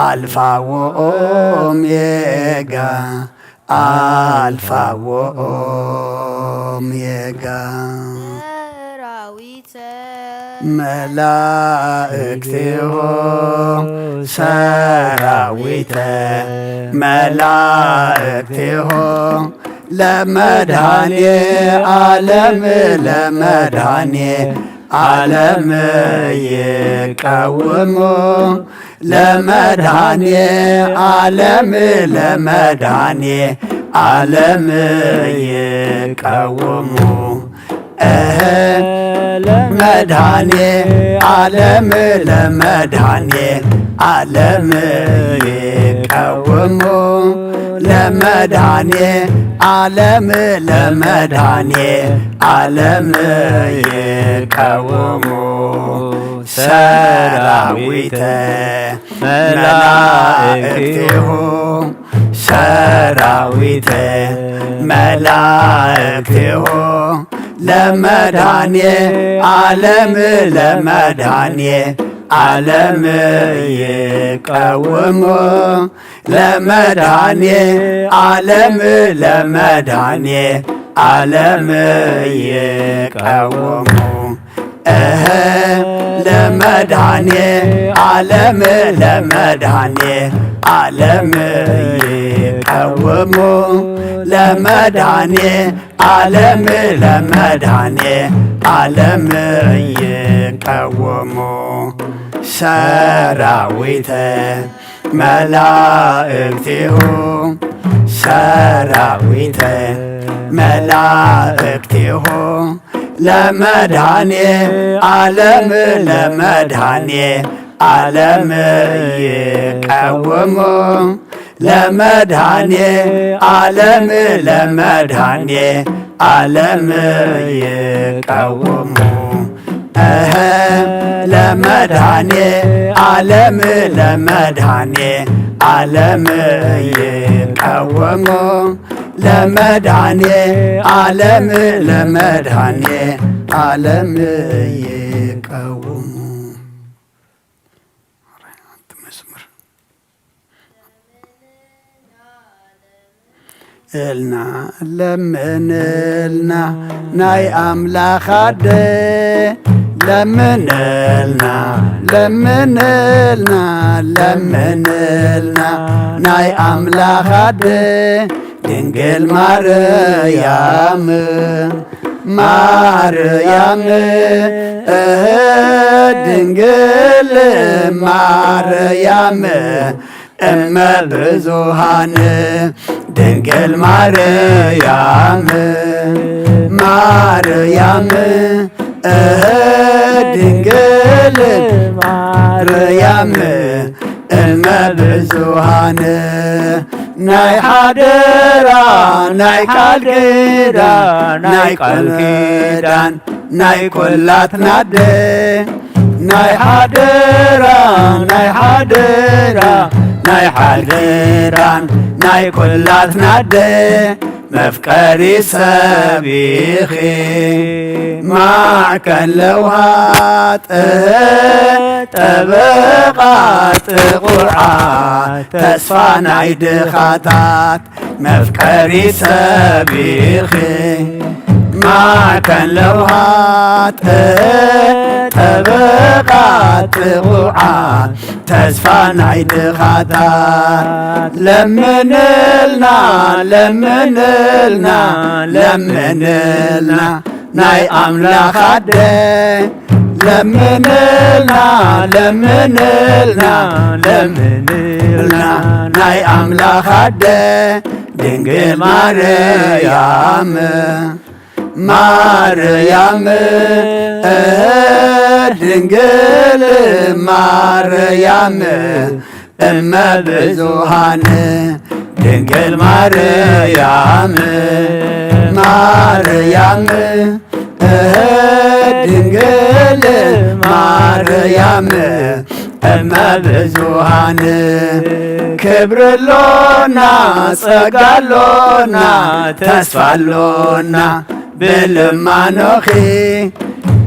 ኣልፋ ወኦሜጋ ኣልፋ ወኦሜጋ ሰራዊተ መላእክቲሆ ሰራዊተ መላእክቲሆ ለመድኃኔ ዓለም ለመድኃኔ ዓለም ይቀውሙ ለመድኃኔ ዓለም ለመድኃኔ ዓለም ይቀውሙ እህ ለመድኃኔ ዓለም ለመድኃኔ ዓለም ይቀውሙ ለመድኃኔ ዓለም ለመድኃኔ ዓለም ይቀውሙ ሰራዊተ መላእክቲሁ ሰራዊተ መላእክቲሁ ለመድኃኔ ዓለም ለመድኃኔ ዓለም ይቀውሙ ለመድኃኔ ዓለም ለመድኃኔ ዓለም ይቀውሙ እህ ለመድኃኔ ዓለም ለመድኃኔ ዓለም ይቀውሙ ለመድኃኔ ዓለም ለመድኃኔ ዓለም ይቀውሙ ሰራዊተ መላእክቲሁ ሰራዊተ መላእክቲሁ ለመድኃኔ ዓለም ለመድኃኔ ዓለም ይቀውሙ ለመድኃኔ ዓለም ለመድኃኔ ዓለም ይቀውሙ እህ ለመድኃኔ ዓለም ለመድኃኔ ዓለም ይቀውሙ ለመድኃኔ ዓለም ለመድኃኔ ዓለም ይቀውሙ መዝሙር እልና ለምንልና ናይ ኣምላኽ ኣደ ለምንልና ለምንልና ለምንልና ናይ ኣምላኽ ኣደ ድንግል ማርያም ማርያም እህ ድንግል ማርያም እመ ብዙሃን ድንግል ማርያም ማርያም እህ ድንግል ማርያም እመ ብዙሃን ናይ ሓደራ ናይ ቃል ኪዳን ናይ ቃል ኪዳን ናይ ኩላትና ኣደ ናይ ሓደራ ናይ ሓደራ ናይ ሓል ኪዳን ናይ ኩላትና ኣደ መፍቀሪ ሰብ ኢኺ ማዕከን ለውሃት ጠበቓ ጥቑዓት ተስፋ ናይ ድኻታት መፍቀሪ ሰብ ኢኺ ማዕከን ለውሃት ጠበቓ ጥቑዓት ተስፋ ናይ ድኻታት ለምንልና ለምንልና ለምንልና ናይ ኣምላኽ ኣደ ለምንልና ለምንልና ለምንልና ናይ ኣምላኽ ኣደ ድንግል ማርያም ማርያም ድንግል ማርያም እመ ብዙሃን ድንግል ማርያም ማርያም ድንግል ማርያም እመ ብዙሃን ክብሪ ኣሎና ጸጋ ኣሎና ተስፋ ኣሎና ብልማኖኺ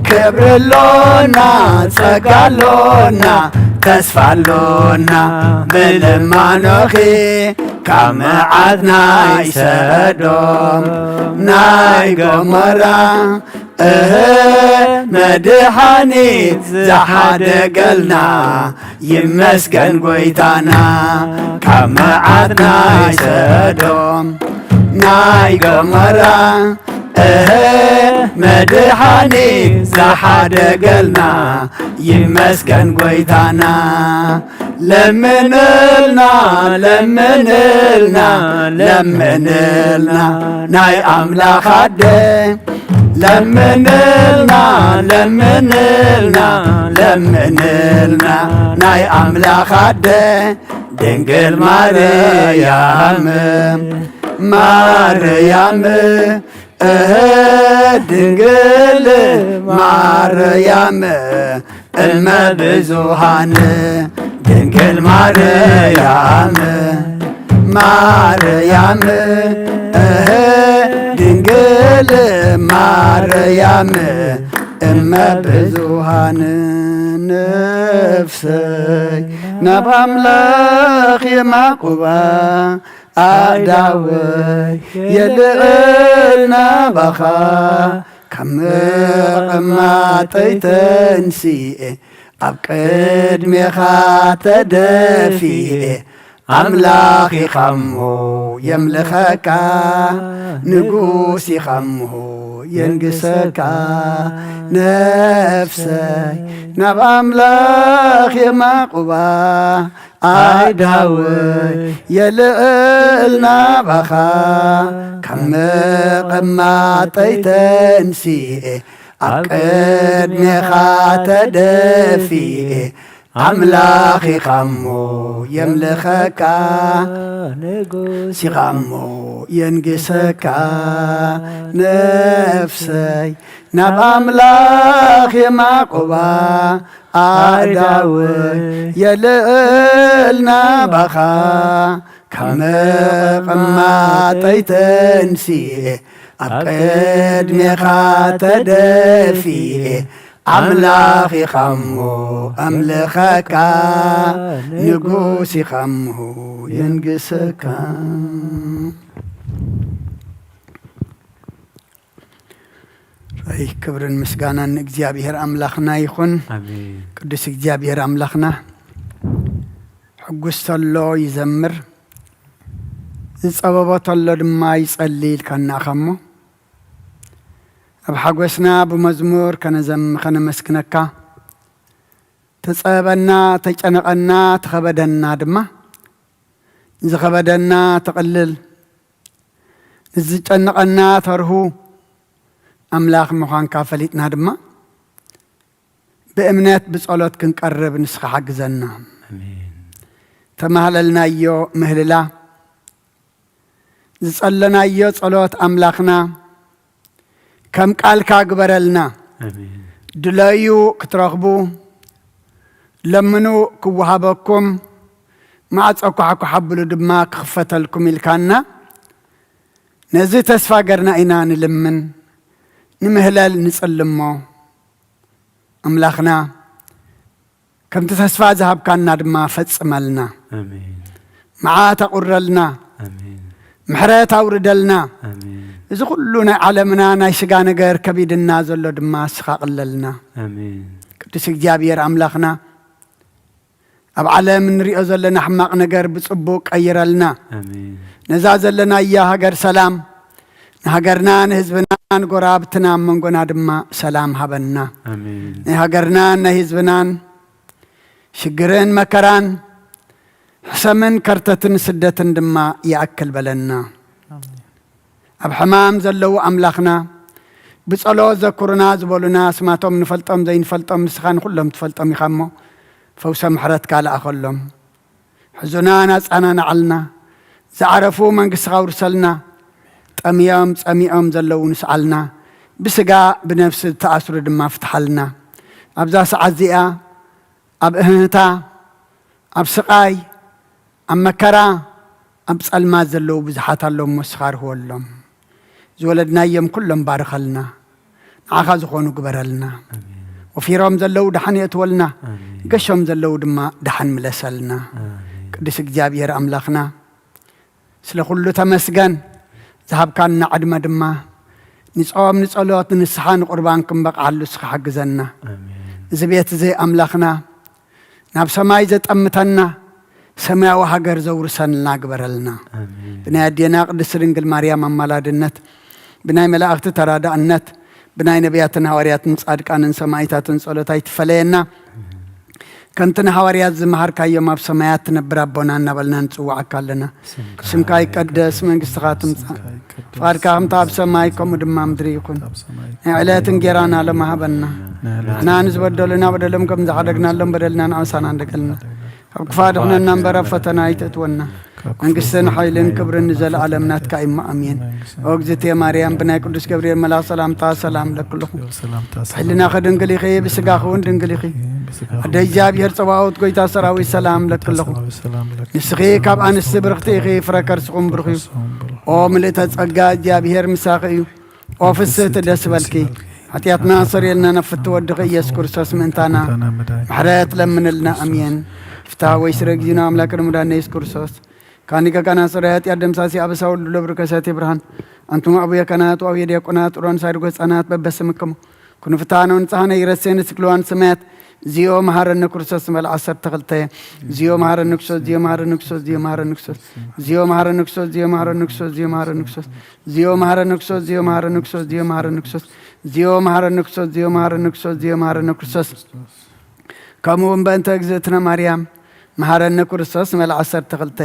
ክብሪ ኣሎና ጸጋ ኣሎና ተስፋ ኣሎና ብልማኖኺ ካብ መዓት ናይ ሰዶም ናይ ጎሞራ እህ መድሓኒት ዝሓደገልና ይመስገን ጎይታና ካብ መዓት ናይ ሰዶም ናይ ጎሞራ እህ መድሓኒት ዝሓደገልና ይመስገን ጎይታና ለምንልና ለምንልና ለምንልና ናይ ኣምላኽ ኣደ ለምንልና ለምንልና ለምንልና ናይ ኣምላኽ ኣደ ድንግል ማርያም ማርያም እህ ድንግል ማርያም እመ ብዙሃን ድንግል ማርያም ማርያም እህ ድንግል ማርያም እመ ብዙሃን ነፍሰይ ናብ ኣምላኽ የማቁባ ኣእዳወይ የልዕል ናባኻ ካብ መቐማጠይ ተንሲኤ ኣብ ቅድሜኻ ተደፊኤ ኣምላኽ ኢኻሞ የምልኸካ ንጉስ ኢኻሞ የንግሰካ ነፍሰይ ናብ ኣምላኽ የማቁባ ኣእዳወይ የልዕል ናባኻ ካብ መቐማጠይ ተንሲኤ ኣብ ቅድሜኻ ተደፊኤ ኣምላኽ ኢኻሞ የምልኸካ ንጉስ ኢኻሞ የንግሰካ ነፍሰይ ናብ ኣምላኽ የማቁባ ኣእዳወይ የልዕል ናባኻ ካብ መቐማጠይ ተንሲኤ ኣብ ቅድሜኻ ተደፊኤ ኣምላኽ ኢኻሞ ኣምልኸካ ንጉስ ኢኻሞ የንግሰካ ኣይ ክብርን ምስጋናን ንእግዚኣብሔር ኣምላኽና ይኹን። ኣሜን። ቅዱስ እግዚኣብሔር ኣምላኽና ሕጉስ ተሎ ይዘምር፣ ዝጸበቦ ተሎ ድማ ይጸሊ ኢልካና ኢኻ እሞ፣ ኣብ ሓጎስና ብመዝሙር ከነዘም-፣ ከነመስግነካ፣ ተጸበበና፣ ተጨነቐና፣ ተኸበደና ድማ፣ ንዝኸበደና ተቕልል፣ ንዝጨነቐና ተርሁ ኣምላኽ ምዃንካ ፈሊጥና ድማ፣ ብእምነት ብጸሎት ክንቀርብ ንስኻ ሓግዘና። ኣሜን። ተማህለልናዮ ምህልላ፣ ዝጸለናዮ ጸሎት ኣምላኽና ከም ቃልካ ግበረልና። ኣሜን። ድለዩ ክትረኽቡ፣ ለምኑ ክወሃበኩም፣ ማዕጾ ኳሕኳሕ ኣብሉ ድማ ክኽፈተልኩም ኢልካና፣ ነዚ ተስፋ ገርና ኢና ንልምን፣ ንምህለል ንጽልሞ። ኣምላኽና፣ ከምቲ ተስፋ ዝሃብካና ድማ ፈጽመልና። ኣሜን። መዓት ኣቑረልና። ኣሜን። ምሕረት ኣውርደልና። ኣሜን። እዚ ኩሉ ናይ ዓለምና ናይ ስጋ ነገር ከቢድና ዘሎ ድማ ንስኻ ኣቕለልና። ኣሜን። ቅዱስ እግዚኣብሔር ኣምላኽና፣ ኣብ ዓለም እንሪኦ ዘለና ሕማቕ ነገር ብጽቡቕ ቀይረልና። ኣሜን። ነዛ ዘለናያ ሃገር ሰላም፣ ንሃገርና፣ ንህዝብና፣ ንጎራብትና፣ ኣብ መንጎና ድማ ሰላም ሃበና። ኣሜን። ናይ ሃገርናን ናይ ህዝብናን ሽግርን መከራን፣ ሕሰምን ከርተትን ስደትን ድማ ይኣክል በለና። ኣሜን። ኣብ ሕማም ዘለዉ ኣምላኽና፣ ብጸሎት ዘኩሩና ዝበሉና፣ ስማቶም ንፈልጦም ዘይንፈልጦም፣ ንስኻ ንኹሎም ትፈልጦም ኢኻ እሞ፣ ፈውሰ ምሕረትካ ለኣኸሎም። ሕዙናን ኣጻናንዓልና፣ ዝዓረፉ መንግስትኻ ኣውርሰልና፣ ጠምዮም ጸሚኦም ዘለዉ ንስዓልና፣ ብስጋ ብነፍሲ ዝተኣስሩ ድማ ፍትሓልና። ኣብዛ ሰዓት እዚኣ ኣብ እህህታ፣ ኣብ ስቓይ፣ ኣብ መከራ፣ ኣብ ጸልማት ዘለዉ ብዙሓት ኣለዉ እሞ ንስኻ ርህወሎም። ዝወለድናዮም ኩሎም ባርኸልና፣ ንዓኻ ዝኾኑ ግበረልና። ኣሜን። ወፊሮም ዘለዉ ደሓን የእትወልና፣ ኣሜን። ገሾም ዘለዉ ድማ ደሓን ምለሰልና። ኣሜን። ቅዱስ እግዚኣብሔር ኣምላኽና፣ ስለ ኩሉ ተመስገን። ዝሃብካና ዕድመ ድማ ንጾም፣ ንጸሎት፣ ንንስሓ፣ ንቁርባን ክንበቕዓሉ እስኻ ሓግዘና። ኣሜን። እዚ ቤት እዚ ኣምላኽና ናብ ሰማይ ዘጠምተና፣ ሰማያዊ ሃገር ዘውርሰልና ግበረልና። ኣሜን። ብናይ ኣዴና ቅድስቲ ድንግል ማርያም ኣማላድነት፣ ብናይ መላእኽቲ ተራዳእነት፣ ብናይ ነቢያትን ሃዋርያትን ጻድቃንን ሰማዕታትን ጸሎት ኣይትፈለየና። ከምቲ ንሃዋርያት ዝመሃርካዮም፣ ኣብ ሰማያት ትነብር ኣቦና እናበልና ንጽውዓካ ኣለና። ስምካ ይቀደስ፣ መንግስትኻ ትምጻእ፣ ፍቓድካ ከምታ ኣብ ሰማይ ከምኡ ድማ ምድሪ ይኹን። ናይ ዕለት እንጌራና ሎሚ ሃበና። ንሕና ንዝበደሉና በደሎም ከም ዝዓደግናሎም በደልና ንኣሳና እንደገልና፣ ካብ ክፋ ድሕነና እምበር ኣብ ፈተና ኣይተእትወና። መንግስትን ሓይልን ክብርን ንዘለኣለም ናትካ እዩ እሞ ኣሜን። ኦ እግዝእትየ ማርያም፣ ብናይ ቅዱስ ገብርኤል መልኣኽ ሰላምታ ሰላም ለክልኹ። ሕልናኺ ድንግል ኢኺ፣ ብስጋኺ እውን ድንግል ኢኺ። ኣደ እግዚኣብሔር ጸባኦት፣ ጎይታ ሰራዊት፣ ሰላም ለክልኹ። ንስኺ ካብ ኣንስቲ ብርኽቲ ኢኺ፣ ፍረ ከርስኹም ብሩኽ እዩ። ኦ ምልእተ ጸጋ፣ እግዚኣብሔር ምሳኺ እዩ። ኦ ፍስህቲ ደስ በልኪ፣ ሓጢኣትና ሰሪየልና፣ ናብ ፍቲ ወድኺ ኢየሱስ ክርስቶስ ምእንታና ምሕረት ለምንልና። ኣሜን። ፍትሐ ወይ ስረ እግዚእነ ኣምላክነ መድኃኒነ ኢየሱስ ክርስቶስ ካኒ ከካና ሰራይ ኃጢአት ደምሳሲ አበሳ ወልዱ ለብሩ ከሳቴ ብርሃን። አንቱም አቡየ ካህናት ወአቡየ ዲያቆናት ሮን ሳድጎ ህፃናት በበስምክሙ ኩኑ ፍትሐነ ወንጽሐነ ይረሴነ ስክልዋን ሰማያት። ዚዮ መሐረነ ክርስቶስ መል ዓሰርተ ክልተ። ዚዮ መሐረነ ክርስቶስ፣ ዚዮ መሐረነ ክርስቶስ፣ ዚዮ መሐረነ ክርስቶስ፣ ዚዮ መሐረነ ክርስቶስ፣ ዚዮ መሐረነ ክርስቶስ፣ ዚዮ መሐረነ ክርስቶስ፣ ዚዮ መሐረነ ክርስቶስ፣ ዚዮ መሐረነ ክርስቶስ፣ ዚዮ መሐረነ ክርስቶስ፣ ዚዮ መሐረነ ክርስቶስ፣ ዚዮ መሐረነ ክርስቶስ፣ ዚዮ መሐረነ ክርስቶስ። ከምኡ እውን በእንተ እግዝእትነ ማርያም መሐረነ ክርስቶስ መል ዓሰርተ ክልተ።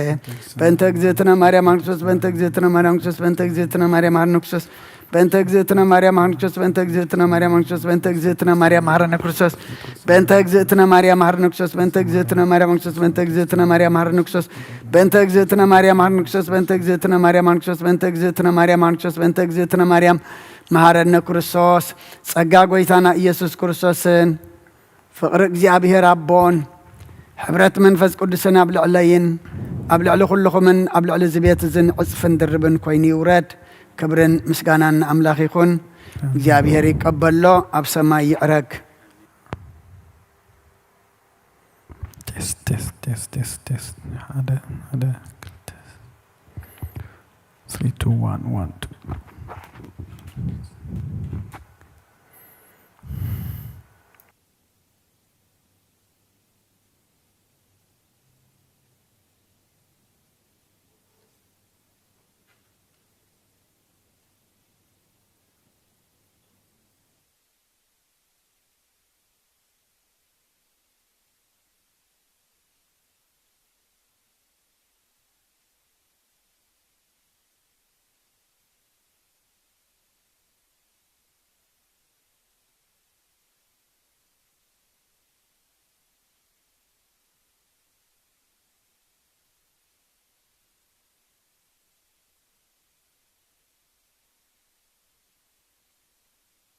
በእንተ እግዝእትነ ማርያም መሐረነ ክርስቶስ፣ በእንተ እግዝእትነ ማርያም ክርስቶስ፣ በእንተ እግዝእትነ ማርያም መሐረነ ክርስቶስ፣ በእንተ እግዝእትነ ማርያም መሐረነ ክርስቶስ፣ በእንተ እግዝእትነ ማርያም መሐረነ ክርስቶስ፣ በእንተ እግዝእትነ ማርያም መሐረነ ክርስቶስ፣ በእንተ እግዝእትነ ማርያም መሐረነ ክርስቶስ፣ በእንተ እግዝእትነ ማርያም መሐረነ ክርስቶስ፣ በእንተ እግዝእትነ ማርያም መሐረነ ክርስቶስ፣ በእንተ እግዝእትነ ማርያም መሐረነ ክርስቶስ፣ በእንተ እግዝእትነ ማርያም መሐረነ ክርስቶስ፣ በእንተ እግዝእትነ ማርያም መሐረነ ክርስቶስ። ጸጋ ጎይታና ኢየሱስ ክርስቶስን ፍቕሪ እግዚኣብሔር ኣቦን ሕብረት መንፈስ ቅዱስን ኣብ ልዕለይን ኣብ ልዕሊ ኩልኹምን ኣብ ልዕሊ እዚ ቤት እዝን ዕጽፍን ድርብን ኮይኑ ይውረድ። ክብርን ምስጋናን ንኣምላኽ ይኹን። እግዚኣብሔር ይቀበሎ፣ ኣብ ሰማይ ይዕረግ። ቴስት፣ ቴስት፣ ቴስት፣ ቴስት፣ ቴስት። ሓደ፣ ሓደ፣ ክልተ። Three, two, one, one, two.